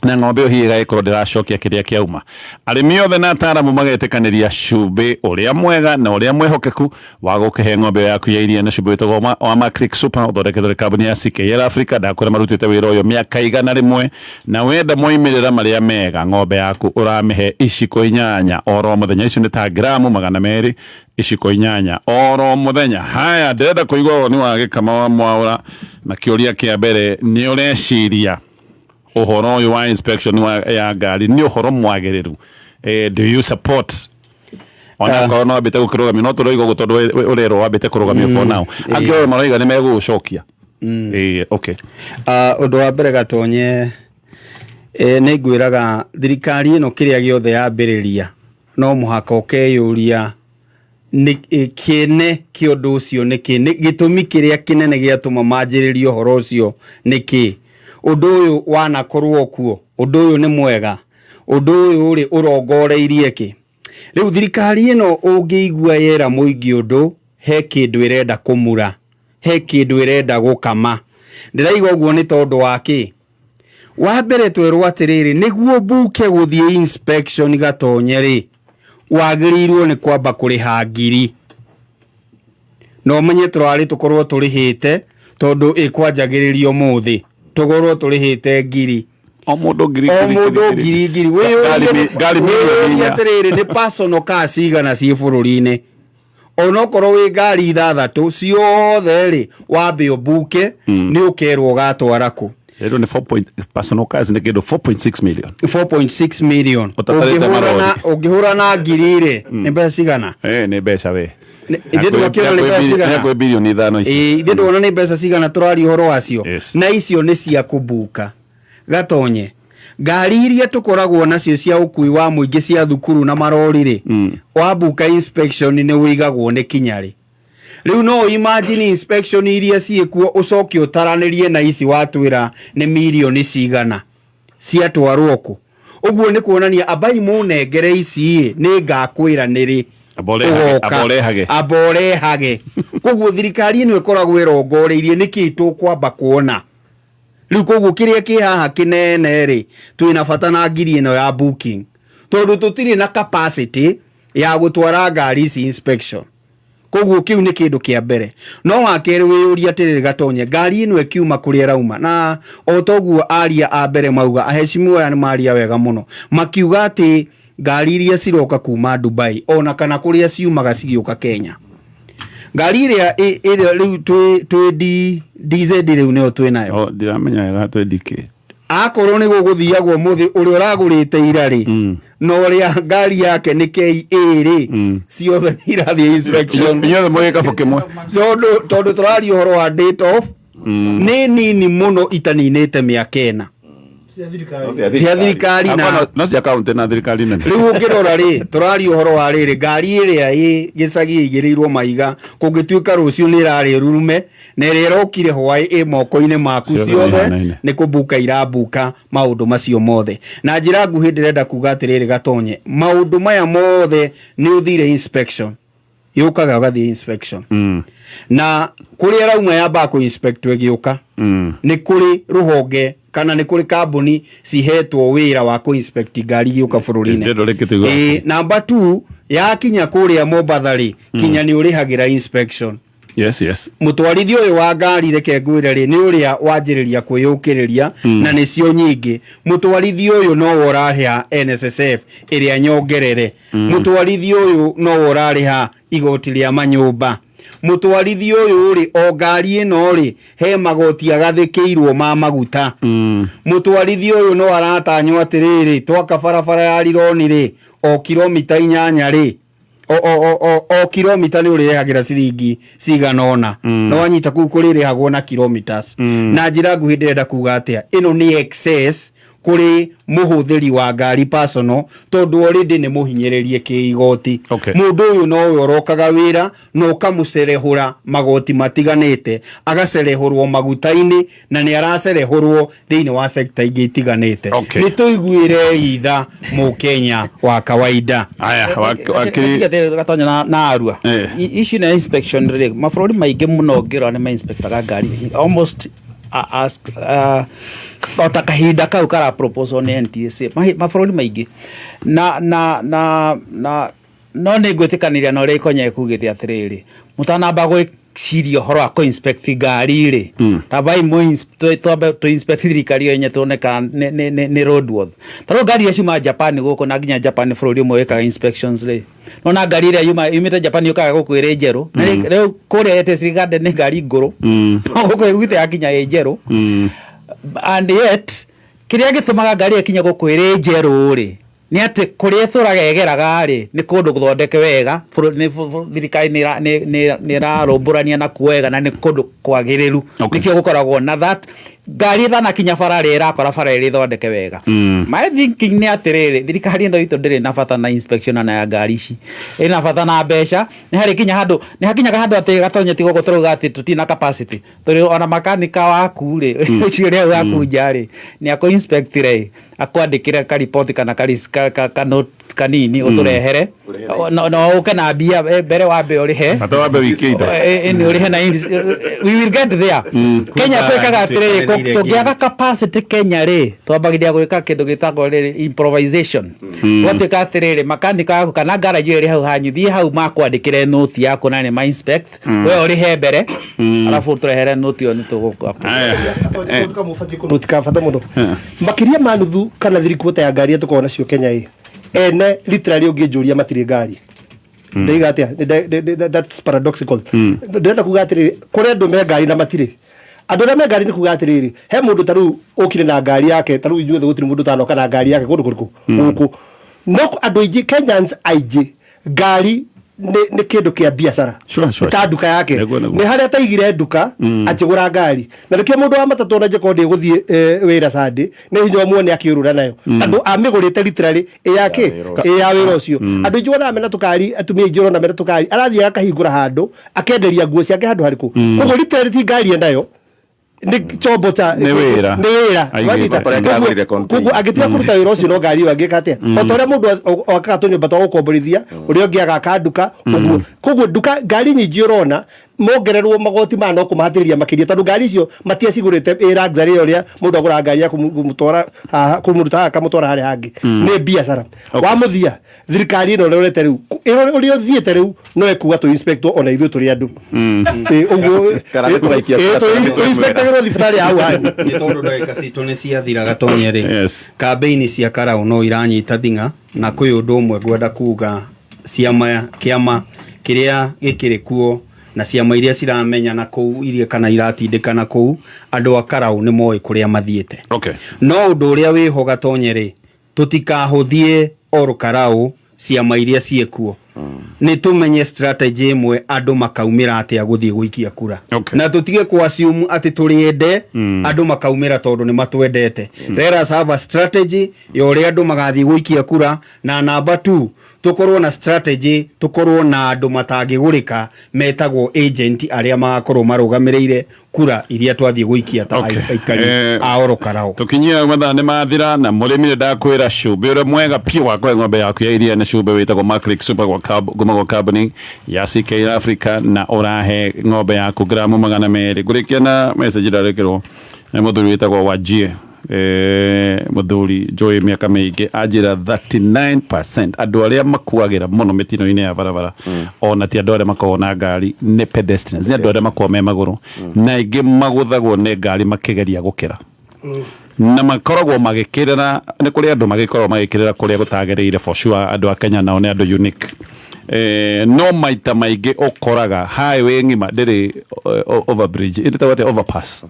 na ng'ombe ĩyo hihi ĩgagĩkorwo ndĩracokia kĩrĩa kĩauma. Arĩmi othe na ataaramu magetĩkanĩria cumbĩ ũrĩa mwega na ũrĩa mwĩhokeku wa gũkĩhe ng'ombe ĩyo yaku ya iria nĩ cumbĩ wĩtagwo wa Macrick Super, ũthondeketwo nĩ kambuni ya CKL Africa. Ndakwĩra marutĩte wĩra ũyũ mĩaka 101, na wenda moimĩrĩra marĩa mega, ng'ombe yaku ũramĩhe iciko 8 oro mũthenya. Icio nĩ ta gramu 200, iciko 8 oro mũthenya. Haya, ndĩrenda kũigua woni wa Gĩkama wa Mwaũra, na kĩũria kĩa mbere, nĩ ũreciria ũhoro ũyũ wa inspection ya ngari nĩ ũhoro mwagĩrĩru? Do you support? Ona korwo no wambĩte gũkĩrũgamio, no tũroiga ũguo tondũ ũrerwo wambĩte kũrũgamio for now. Angĩ othe maroiga nĩ megũgũcokia. Okay. Ũndũ wa mbere Gatonye, nĩ ngwĩraga thirikari ĩno kĩrĩa gĩothe yambĩrĩria no mũhaka ũkeyũria nĩ kĩene kĩa ũndũ ũcio nĩ kĩ, nĩ gĩtũmi kĩrĩa kĩnene gĩatũma manjĩrĩrie ũhoro ũcio nĩ kĩ. Ũndũ ũyũ wanakorwo kuo, ũndũ ũyũ nĩ mwega, ũndũ ũyũ rĩ ũrongoreirie kĩ. Rĩu thirikari ĩno ũngĩigua yera mũingĩ ũndũ, he kĩndũ ĩrenda kũmura, he kĩndũ ĩrenda gũkama. Ndĩraiga ũguo nĩ tondũ wa kĩ? Wa mbere twerwo atĩrĩrĩ, nĩguo mbuke gũthiĩ inspection Gatonye rĩ, wagĩrĩirwo nĩ kwamba kũrĩha ngiri, na ũmenye tũrarĩ tũkorwo tũrĩhĩte, tondũ ĩkwanjagĩrĩrio mũthĩ, tũkorwo tũrĩhĩte ngiri. O mũndũ ngiri. O ngiri, mũndũ ngiri, ngiri ngiri. Ngari milioni Wĩyũrie 4. Atĩrĩrĩ, nĩ personal car cigana ciĩ bũrũri-inĩ? Onokorwo wĩ ngari ithathatũ ciothe rĩ, wambe ũmbuke, nĩ ũkerwo ũgatwara kũ. Rĩu nĩ 4 point, personal cars nĩ kĩndũ 4.6 million. 4.6 million. Ũtatarĩte marori. Ũngĩhũra na ngiri rĩ, nĩ mbeca cigana? Nĩ mbeca we. Ithuĩ twakĩona nĩ mbeca cigana? Nĩ bilioni 5 ici. Ĩĩ, ithuĩ tuona nĩ mbeca cigana tũraria ũhoro wacio? Na icio nĩ cia kũmbuka. Gatonye, ngari iria tũkoragwo nacio cia ũkui wa mũingĩ, cia thukuru na marori rĩ, wambuka inspection nĩ ũigagwo nĩ kinya rĩ. Rĩu no imagine inspection iria ciĩkuo, ũcoke ũtaranĩrie na ici watwĩra nĩ mirioni cigana ciatwarwo kũ. Ũguo nĩ kuonania ambai mũnengere ici ĩ, nĩ ngakwĩra nĩrĩ. Amba ũrehage, Ũgoka. amba ũrehage. Amba ũrehage. Koguo thirikari ĩno ĩkoragwo ĩrongoreirie nĩkĩ tũkwamba kuona rĩu. Koguo kĩrĩa kĩ haha kĩnene rĩ, twĩna bata na ngiri ĩno ya booking, tondũ tũtirĩ na capacity ya gũtwara ngari ici inspection. Koguo kĩu nĩ kĩndũ kĩa mbere. No wa kerĩ, wĩyũria atĩrĩrĩ Gatonye, ngari ĩno ĩkiuma kũrĩa ĩrauma, na o toguo aria a mbere mauga, aheshimiwa aya nĩ maria wega mũno, makiuga atĩ ngari iria ciroka kuma Dubai ona kana kũrĩa ciumaga cigĩũka Kenya, ngari ĩrĩa ĩrĩa rĩu twĩ DZ rĩu nĩyo twĩ nayo. Oh, ndiramenya wega twĩ DK. Akorwo nĩ gũgũthiagwo mũthĩ, ũrĩa ũragũrĩte ira rĩ, na ũrĩa ngari yake nĩ KA rĩ, ciothe nĩ irathiĩ inspection. Inyuothe mũrĩ gĩkabũ kĩmwe. Tondũ tũraria ũhoro wa date of nĩ nini mũno, itaninĩte mĩaka 4 cia thirikari na No cia kaunti na thirikari nene. Rĩu ũngĩrora rĩ, tũraria ũhoro wa rĩrĩ, ngari ĩrĩa ĩ gĩcagi ĩigĩrĩirwo maiga, kũngĩtuĩka rũciũ nĩ ĩrarĩ rurume, na ĩrĩa ĩrokire hwaĩ ĩ moko-inĩ maku, Ciothe ciothe nĩihanaine. nĩ kũmbuka irambuka maũndũ macio mothe. Na njĩra nguhĩ ndĩrenda kuga atĩrĩrĩ Gatonye, maũndũ maya mothe nĩ ũthire inspection, yũkaga ũgathiĩ inspection, na kũrĩa ĩrauma yambaga kũ inspect ĩgĩũka. Nĩ kũrĩ rũhonge kana nĩ kũrĩ kambuni cihetwo wĩra wa kũ inspect ngari igĩũka bũrũri-inĩ. Ndĩrenda rĩngĩ tũigua. Ĩĩ, number 2, yakinya kũrĩa Mombatha rĩ, kinya nĩ ũrĩhagĩra inspection. Yes. Mũtwarithia ũyũ wa ngari, reke ngwĩre rĩ, nĩ ũrĩa wanjĩrĩria kwĩyũkĩrĩria, na nĩcio nyingĩ. Mũtwarithia ũyũ nowe ũrarĩha NSSF ĩrĩa nyongerere. Mũtwarithia ũyũ nowe ũrarĩha igoti rĩa manyũmba. Mũtwarithia ũyũ rĩ, o ngari ĩno rĩ, he magoti agathĩkĩirwo ma maguta. Mũtwarithia ũyũ no aratanywo atĩrĩrĩ, twaka barabara ya Rironi rĩ, o kilomita 8 rĩ, o kilomita nĩ ũrĩrĩhagĩra ciringi cigana ũna. Na wanyita kũu kũrĩrĩhagwo na kilometers. Na njĩra nguhĩ ndĩrenda kuga atĩa, ĩno nĩ excess kũrĩ mũhũthĩri wa ngari personal, tondũ already nĩ mũhinyĩrĩrie kĩigoti. Mũndũ ũyũ nowe ũrokaga wĩra na ũkamũcerehũra magoti matiganĩte, agacerehũrwo maguta-inĩ, na nĩ aracerehũrwo thĩinĩ wa sekta ingĩ itiganĩte. Nĩ tũiguĩre itha mũkenya wa kawaida. Aya, wakiri. Gatonya na arua issue na inspection rĩ, mabũrũri maingĩ mũno ũngĩrora nĩ mainspectaga ngari almost as o ta kahinda kau kara proposal nĩ NTSA. Mabũrũri maingĩ na no nĩ ngwĩtĩkanĩria na ũrĩa Ikonye ekugĩte atĩrĩrĩ, mũtanamba gwĩciria ũhoro wa kũ-inspect ngari rĩ, tambai twambe tũ-inspect thirikari yo yenye, tuone kana nĩ roadworthy. Ta rĩu ngari iria ciumaga Japan gũkũ, na nginya Japan nĩ bũrũri ũmwe wĩkaga inspections rĩ, nona ngari ĩrĩa yumĩte Japan yũkaga gũkũ ĩrĩ njerũ. Na rĩu kũrĩa ĩtĩ Garden nĩ ngari ngũrũ, no gũkũ ĩgwĩte yakinya ĩ njerũ. And yet kĩrĩa gĩtũmaga ngari ĩkinye gũkũ ĩrĩ njerũ rĩ, nĩ atĩ kũrĩa ĩtũraga ĩgeraga rĩ, nĩ kũndũ gũthondeke wega, thirikari nĩ ĩrarũmbũrania nakuo wega, na nĩ kũndũ kwagĩrĩru. Nĩkĩo gũkoragwo na that ngari ĩtanakinya bara rĩ, ĩrakora bara ĩrĩ thondeke wega. My thinking nĩ atĩrĩrĩ, thirikari ĩno itũ ndĩrĩ na bata na inspection na ya ngari ici, ĩna bata na mbeca. Nĩ harĩ kinya handũ, nĩ hakinyaga handũ atĩ Gatonye, tiga ũguo tũrauga atĩ tũtirĩ na capacity, tondũ ona makanika waku rĩ, ũcio ũrĩa waku nja rĩ, nĩ akũ inspect rĩ, akwandĩkĩre ka report kana ka note. Kanini ũtũrehere no ũke na mbia mbere wambe ũrĩhe. Bata wambe wĩikie indo. Nĩ ũrĩhe na we will get there. Kenya twĩkaga atĩrĩrĩ, tũngĩaga capacity Kenya rĩ, twambagĩrĩria gwĩka kĩndũ gĩtagwo rĩrĩ improvisation. Gwatuĩka atĩrĩrĩ, makanika waku kana garage ĩrĩ hau hanyu, thiĩ hau makwandĩkĩre note yaku na nĩ ma inspect, we ũrĩhe mbere, arabu ũtũrehere note ĩyo nĩ tũgũkũ. Ka bata mũno, makĩria ma nuthu kana 3/4 ya ngari iria tũkoragwo nacio Kenya ĩ ene literally ũngĩnjũria matirĩ ngari. Ndaiga atĩa? That's paradoxical. Ndĩrenda kuga atĩrĩrĩ, kũrĩ andũ me ngari na matirĩ andũ arĩa me ngari. Nĩ kuga atĩrĩrĩ, he mũndũ ta rĩu ũkire na ngari yake, ta rĩu ithuothe gũtirĩ mũndũ ũtanoka na ngari yake kũndũ kũrĩkũ gũkũ, no andũ aingĩ, Kenyans aingĩ, ngari nĩ kĩndũ kĩa biacara. Ta nduka yake. Nĩguo. Nĩ harĩa ataigire nduka akĩgũra ngari, na nĩkĩo mũndũ wa matatũ ona njĩkorwo ndĩgũthiĩ wĩra Sunday nĩ hinya ũmuone akĩũrũra nayo, tondũ amĩgũrĩte literally ĩ yake, ĩ ya wĩra ũcio. Andũ aingĩ wonaga mena tũkari, atumia aingĩ ũrona mena tũkari, arathiĩ akahingũra handũ akenderia nguo ciake handũ harĩkũ. Koguo literally ti ngari enayo, nĩ chombo cha Nĩ wĩra. Nĩ wĩra. Aigĩte. Wanyita? Kũrĩa Koguo agũrire container. Koguo angĩtiga kũruta wĩra ũcio no ngari ĩyo angĩka atĩa? O ta ũrĩa mũndũ akaga tũnyũmba twa gũkomborithia, ũrĩa ũngĩ agaka nduka ũguo. Koguo nduka, ngari nyingĩ ũrona mongererwo magoti maya no kũmahatĩrĩria makĩria, tondũ ngari icio matiacigũrĩte ĩ luxury ĩyo ũrĩa mũndũ agũraga ngari ya kũmũtwara haha, kũmũruta haha akamũtwara harĩa hangĩ. Nĩ biacara. Wa mũthia, thirikari ĩno ĩrorete rĩu ũrĩa ũthiĩte rĩu no ĩkuga tũ inspectwo ona ithuĩ tũrĩ andũ. Ũguo Kana nĩ tũgaikia kura. Tũ inspectagĩrwo thibitarĩ ya hau hanyu. Nĩ tondũ ndagĩka citũ nĩ ciathira, Gatonye rĩ, kambĩini cia karau no iranyita thing'a, na kwĩ ũndũ ũmwe ngwenda kuga: ciama, kĩama kĩrĩa gĩkĩrĩ kuo na ciama iria ciramenya na kũu iria kana iratindĩkana kũu, andũ a karau nĩ moĩ kũrĩa mathiĩte. No ũndũ ũrĩa wĩho, Gatonye rĩ, tũtikahũthie oro karau ciama iria ciĩkuo. Nĩ tũmenye strategy ĩmwe andũ makaumĩra atĩa gũthiĩ gũikia kura, na tũtige ku assume atĩ tũrĩ ende andũ makaumĩra tondũ nĩ matwendete. Let us have a strategy ya ũrĩa andũ magathiĩ gũikia kura, na number two, tũkorwo na strategy, tũkorwo na andũ matangĩgũrĩka metagwo agent arĩa magakorwo marũgamĩrĩire kura iria twathiĩ gũikia ta aikari a oro karau. Tukinyia mathaa nĩ mathira, na mũrĩmi nĩ ndakwĩra cumbĩ ũrĩa mwega piũ wa kũhe ng'ombe yaku ya iria nĩ cumbĩ wĩtagwo Maclick Super kuma gwa kambuni ya CK Africa, na ũrahe ng'ombe yaku gramu 200. Ngũrĩkia na message ĩrarekĩrwo nĩ mũthuri wĩtagwo Wajie, mũthuri njũĩ mĩaka mĩingĩ, anjĩra 39% andũ arĩa makuagĩra mũno mĩtino-inĩ ya barabara ona ti andũ arĩa makoragwo na ngari, nĩ pedestrians, nĩ andũ arĩa makoragwo me magũrũ, na aingĩ magũthagwo nĩ ngari makĩgeria gũkĩra na makoragwo magĩkĩrĩra. Nĩ kũrĩ andũ magĩkoragwo magĩkĩrĩra kũrĩa gũtagĩrĩire, for sure andũ a Kenya nao nĩ andũ unique. No maita maingĩ ũkoraga highway ng'ima ndĩrĩ overbridge, ĩtagwo atĩa, overpass,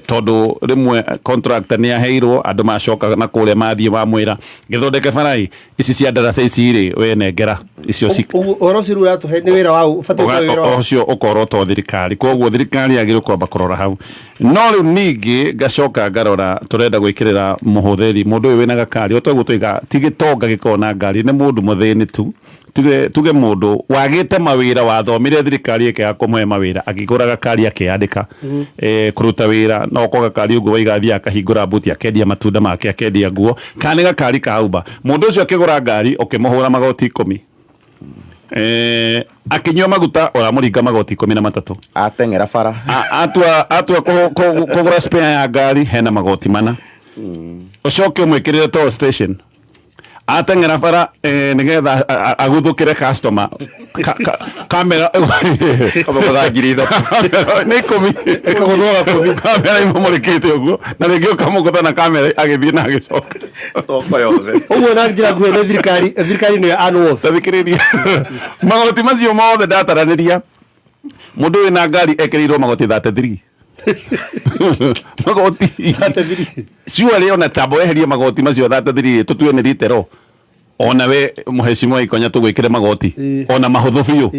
tondũ rĩmwe contractor nĩ aheirwo andũ macoka na kũrĩa mathiĩ mamwĩra gĩthondeke barai ici cia ndaraca ici rĩ, we nengera icio ci Ũguo ũhoro ũcio rĩu ũratũhe nĩ wĩra wa ũbatiĩ gũkorwo wĩra wa Ũcio ũkorwo to thirikari, koguo thirikari yagĩrĩirwo kwamba kũrora hau. No rĩu ningĩ ngacoka ngarora tũrenda gwĩkĩrĩra mũhũthĩri, mũndũ ũyũ wĩna gakari, o toguo tuiga ti gĩtonga gĩkoragwo na ngari, nĩ mũndũ mũthĩni tu, tuge mũndũ wagĩte mawĩra, wathomire thirikari ĩkĩaga kũmũhe mawĩra, akĩgũra gakari akĩandĩka kũruta wĩra. No ko gakari ũguo waiga athiĩ akahingũra buti, akendia matunda make, akendia nguo, kana nĩ gakari ka Uber. Mũndũ ũcio akĩgũra ngari ũkĩmũhũra magoti 10, akĩnyua maguta ũramũringa magoti 13. Ateng'era bara. Atua kũgũra spare ya ngari hena magoti 4, ũcoke ũmwĩkĩrĩre toll station ateng'era bara, nĩgetha aguthũkĩre customer kamera. Kamũgũtha 3000. Nĩ 10 ĩkagũthwo 10, kamera imũmũrĩkĩte ũguo, na rĩngĩ ũkamũgũtha na kamera agĩthiĩ na agĩcoka. Toko yothe. Ũguo na njĩra nguhĩ nĩ thirikari nĩyo anworth. Tathikĩrĩria, magoti macio mothe ndataranĩria, mũndũ wĩna ngari ekĩrĩirwo magoti 33 magoti. Surely ona tambo weherie magoti macio 33, tũtue nĩ ritero, ona we mũhecimiwa Ikonya tũgwĩkĩre magoti ona mahũthũ biũ,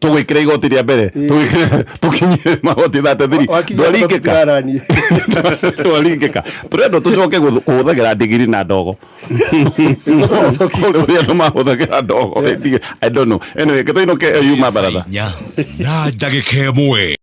tũgwĩkĩre igoti rĩa mbere, tũgwĩkĩre tũkinyie magoti 33. Ndwaringĩka, ndwaringĩka. Tũrendwo tũcoke kũhũthagĩra ndigiri na ndogo ũrĩa andũ mahũthagĩra ndogo. I don't know. Anyway, gĩtũinũke yuma baratha na ndagĩka 1.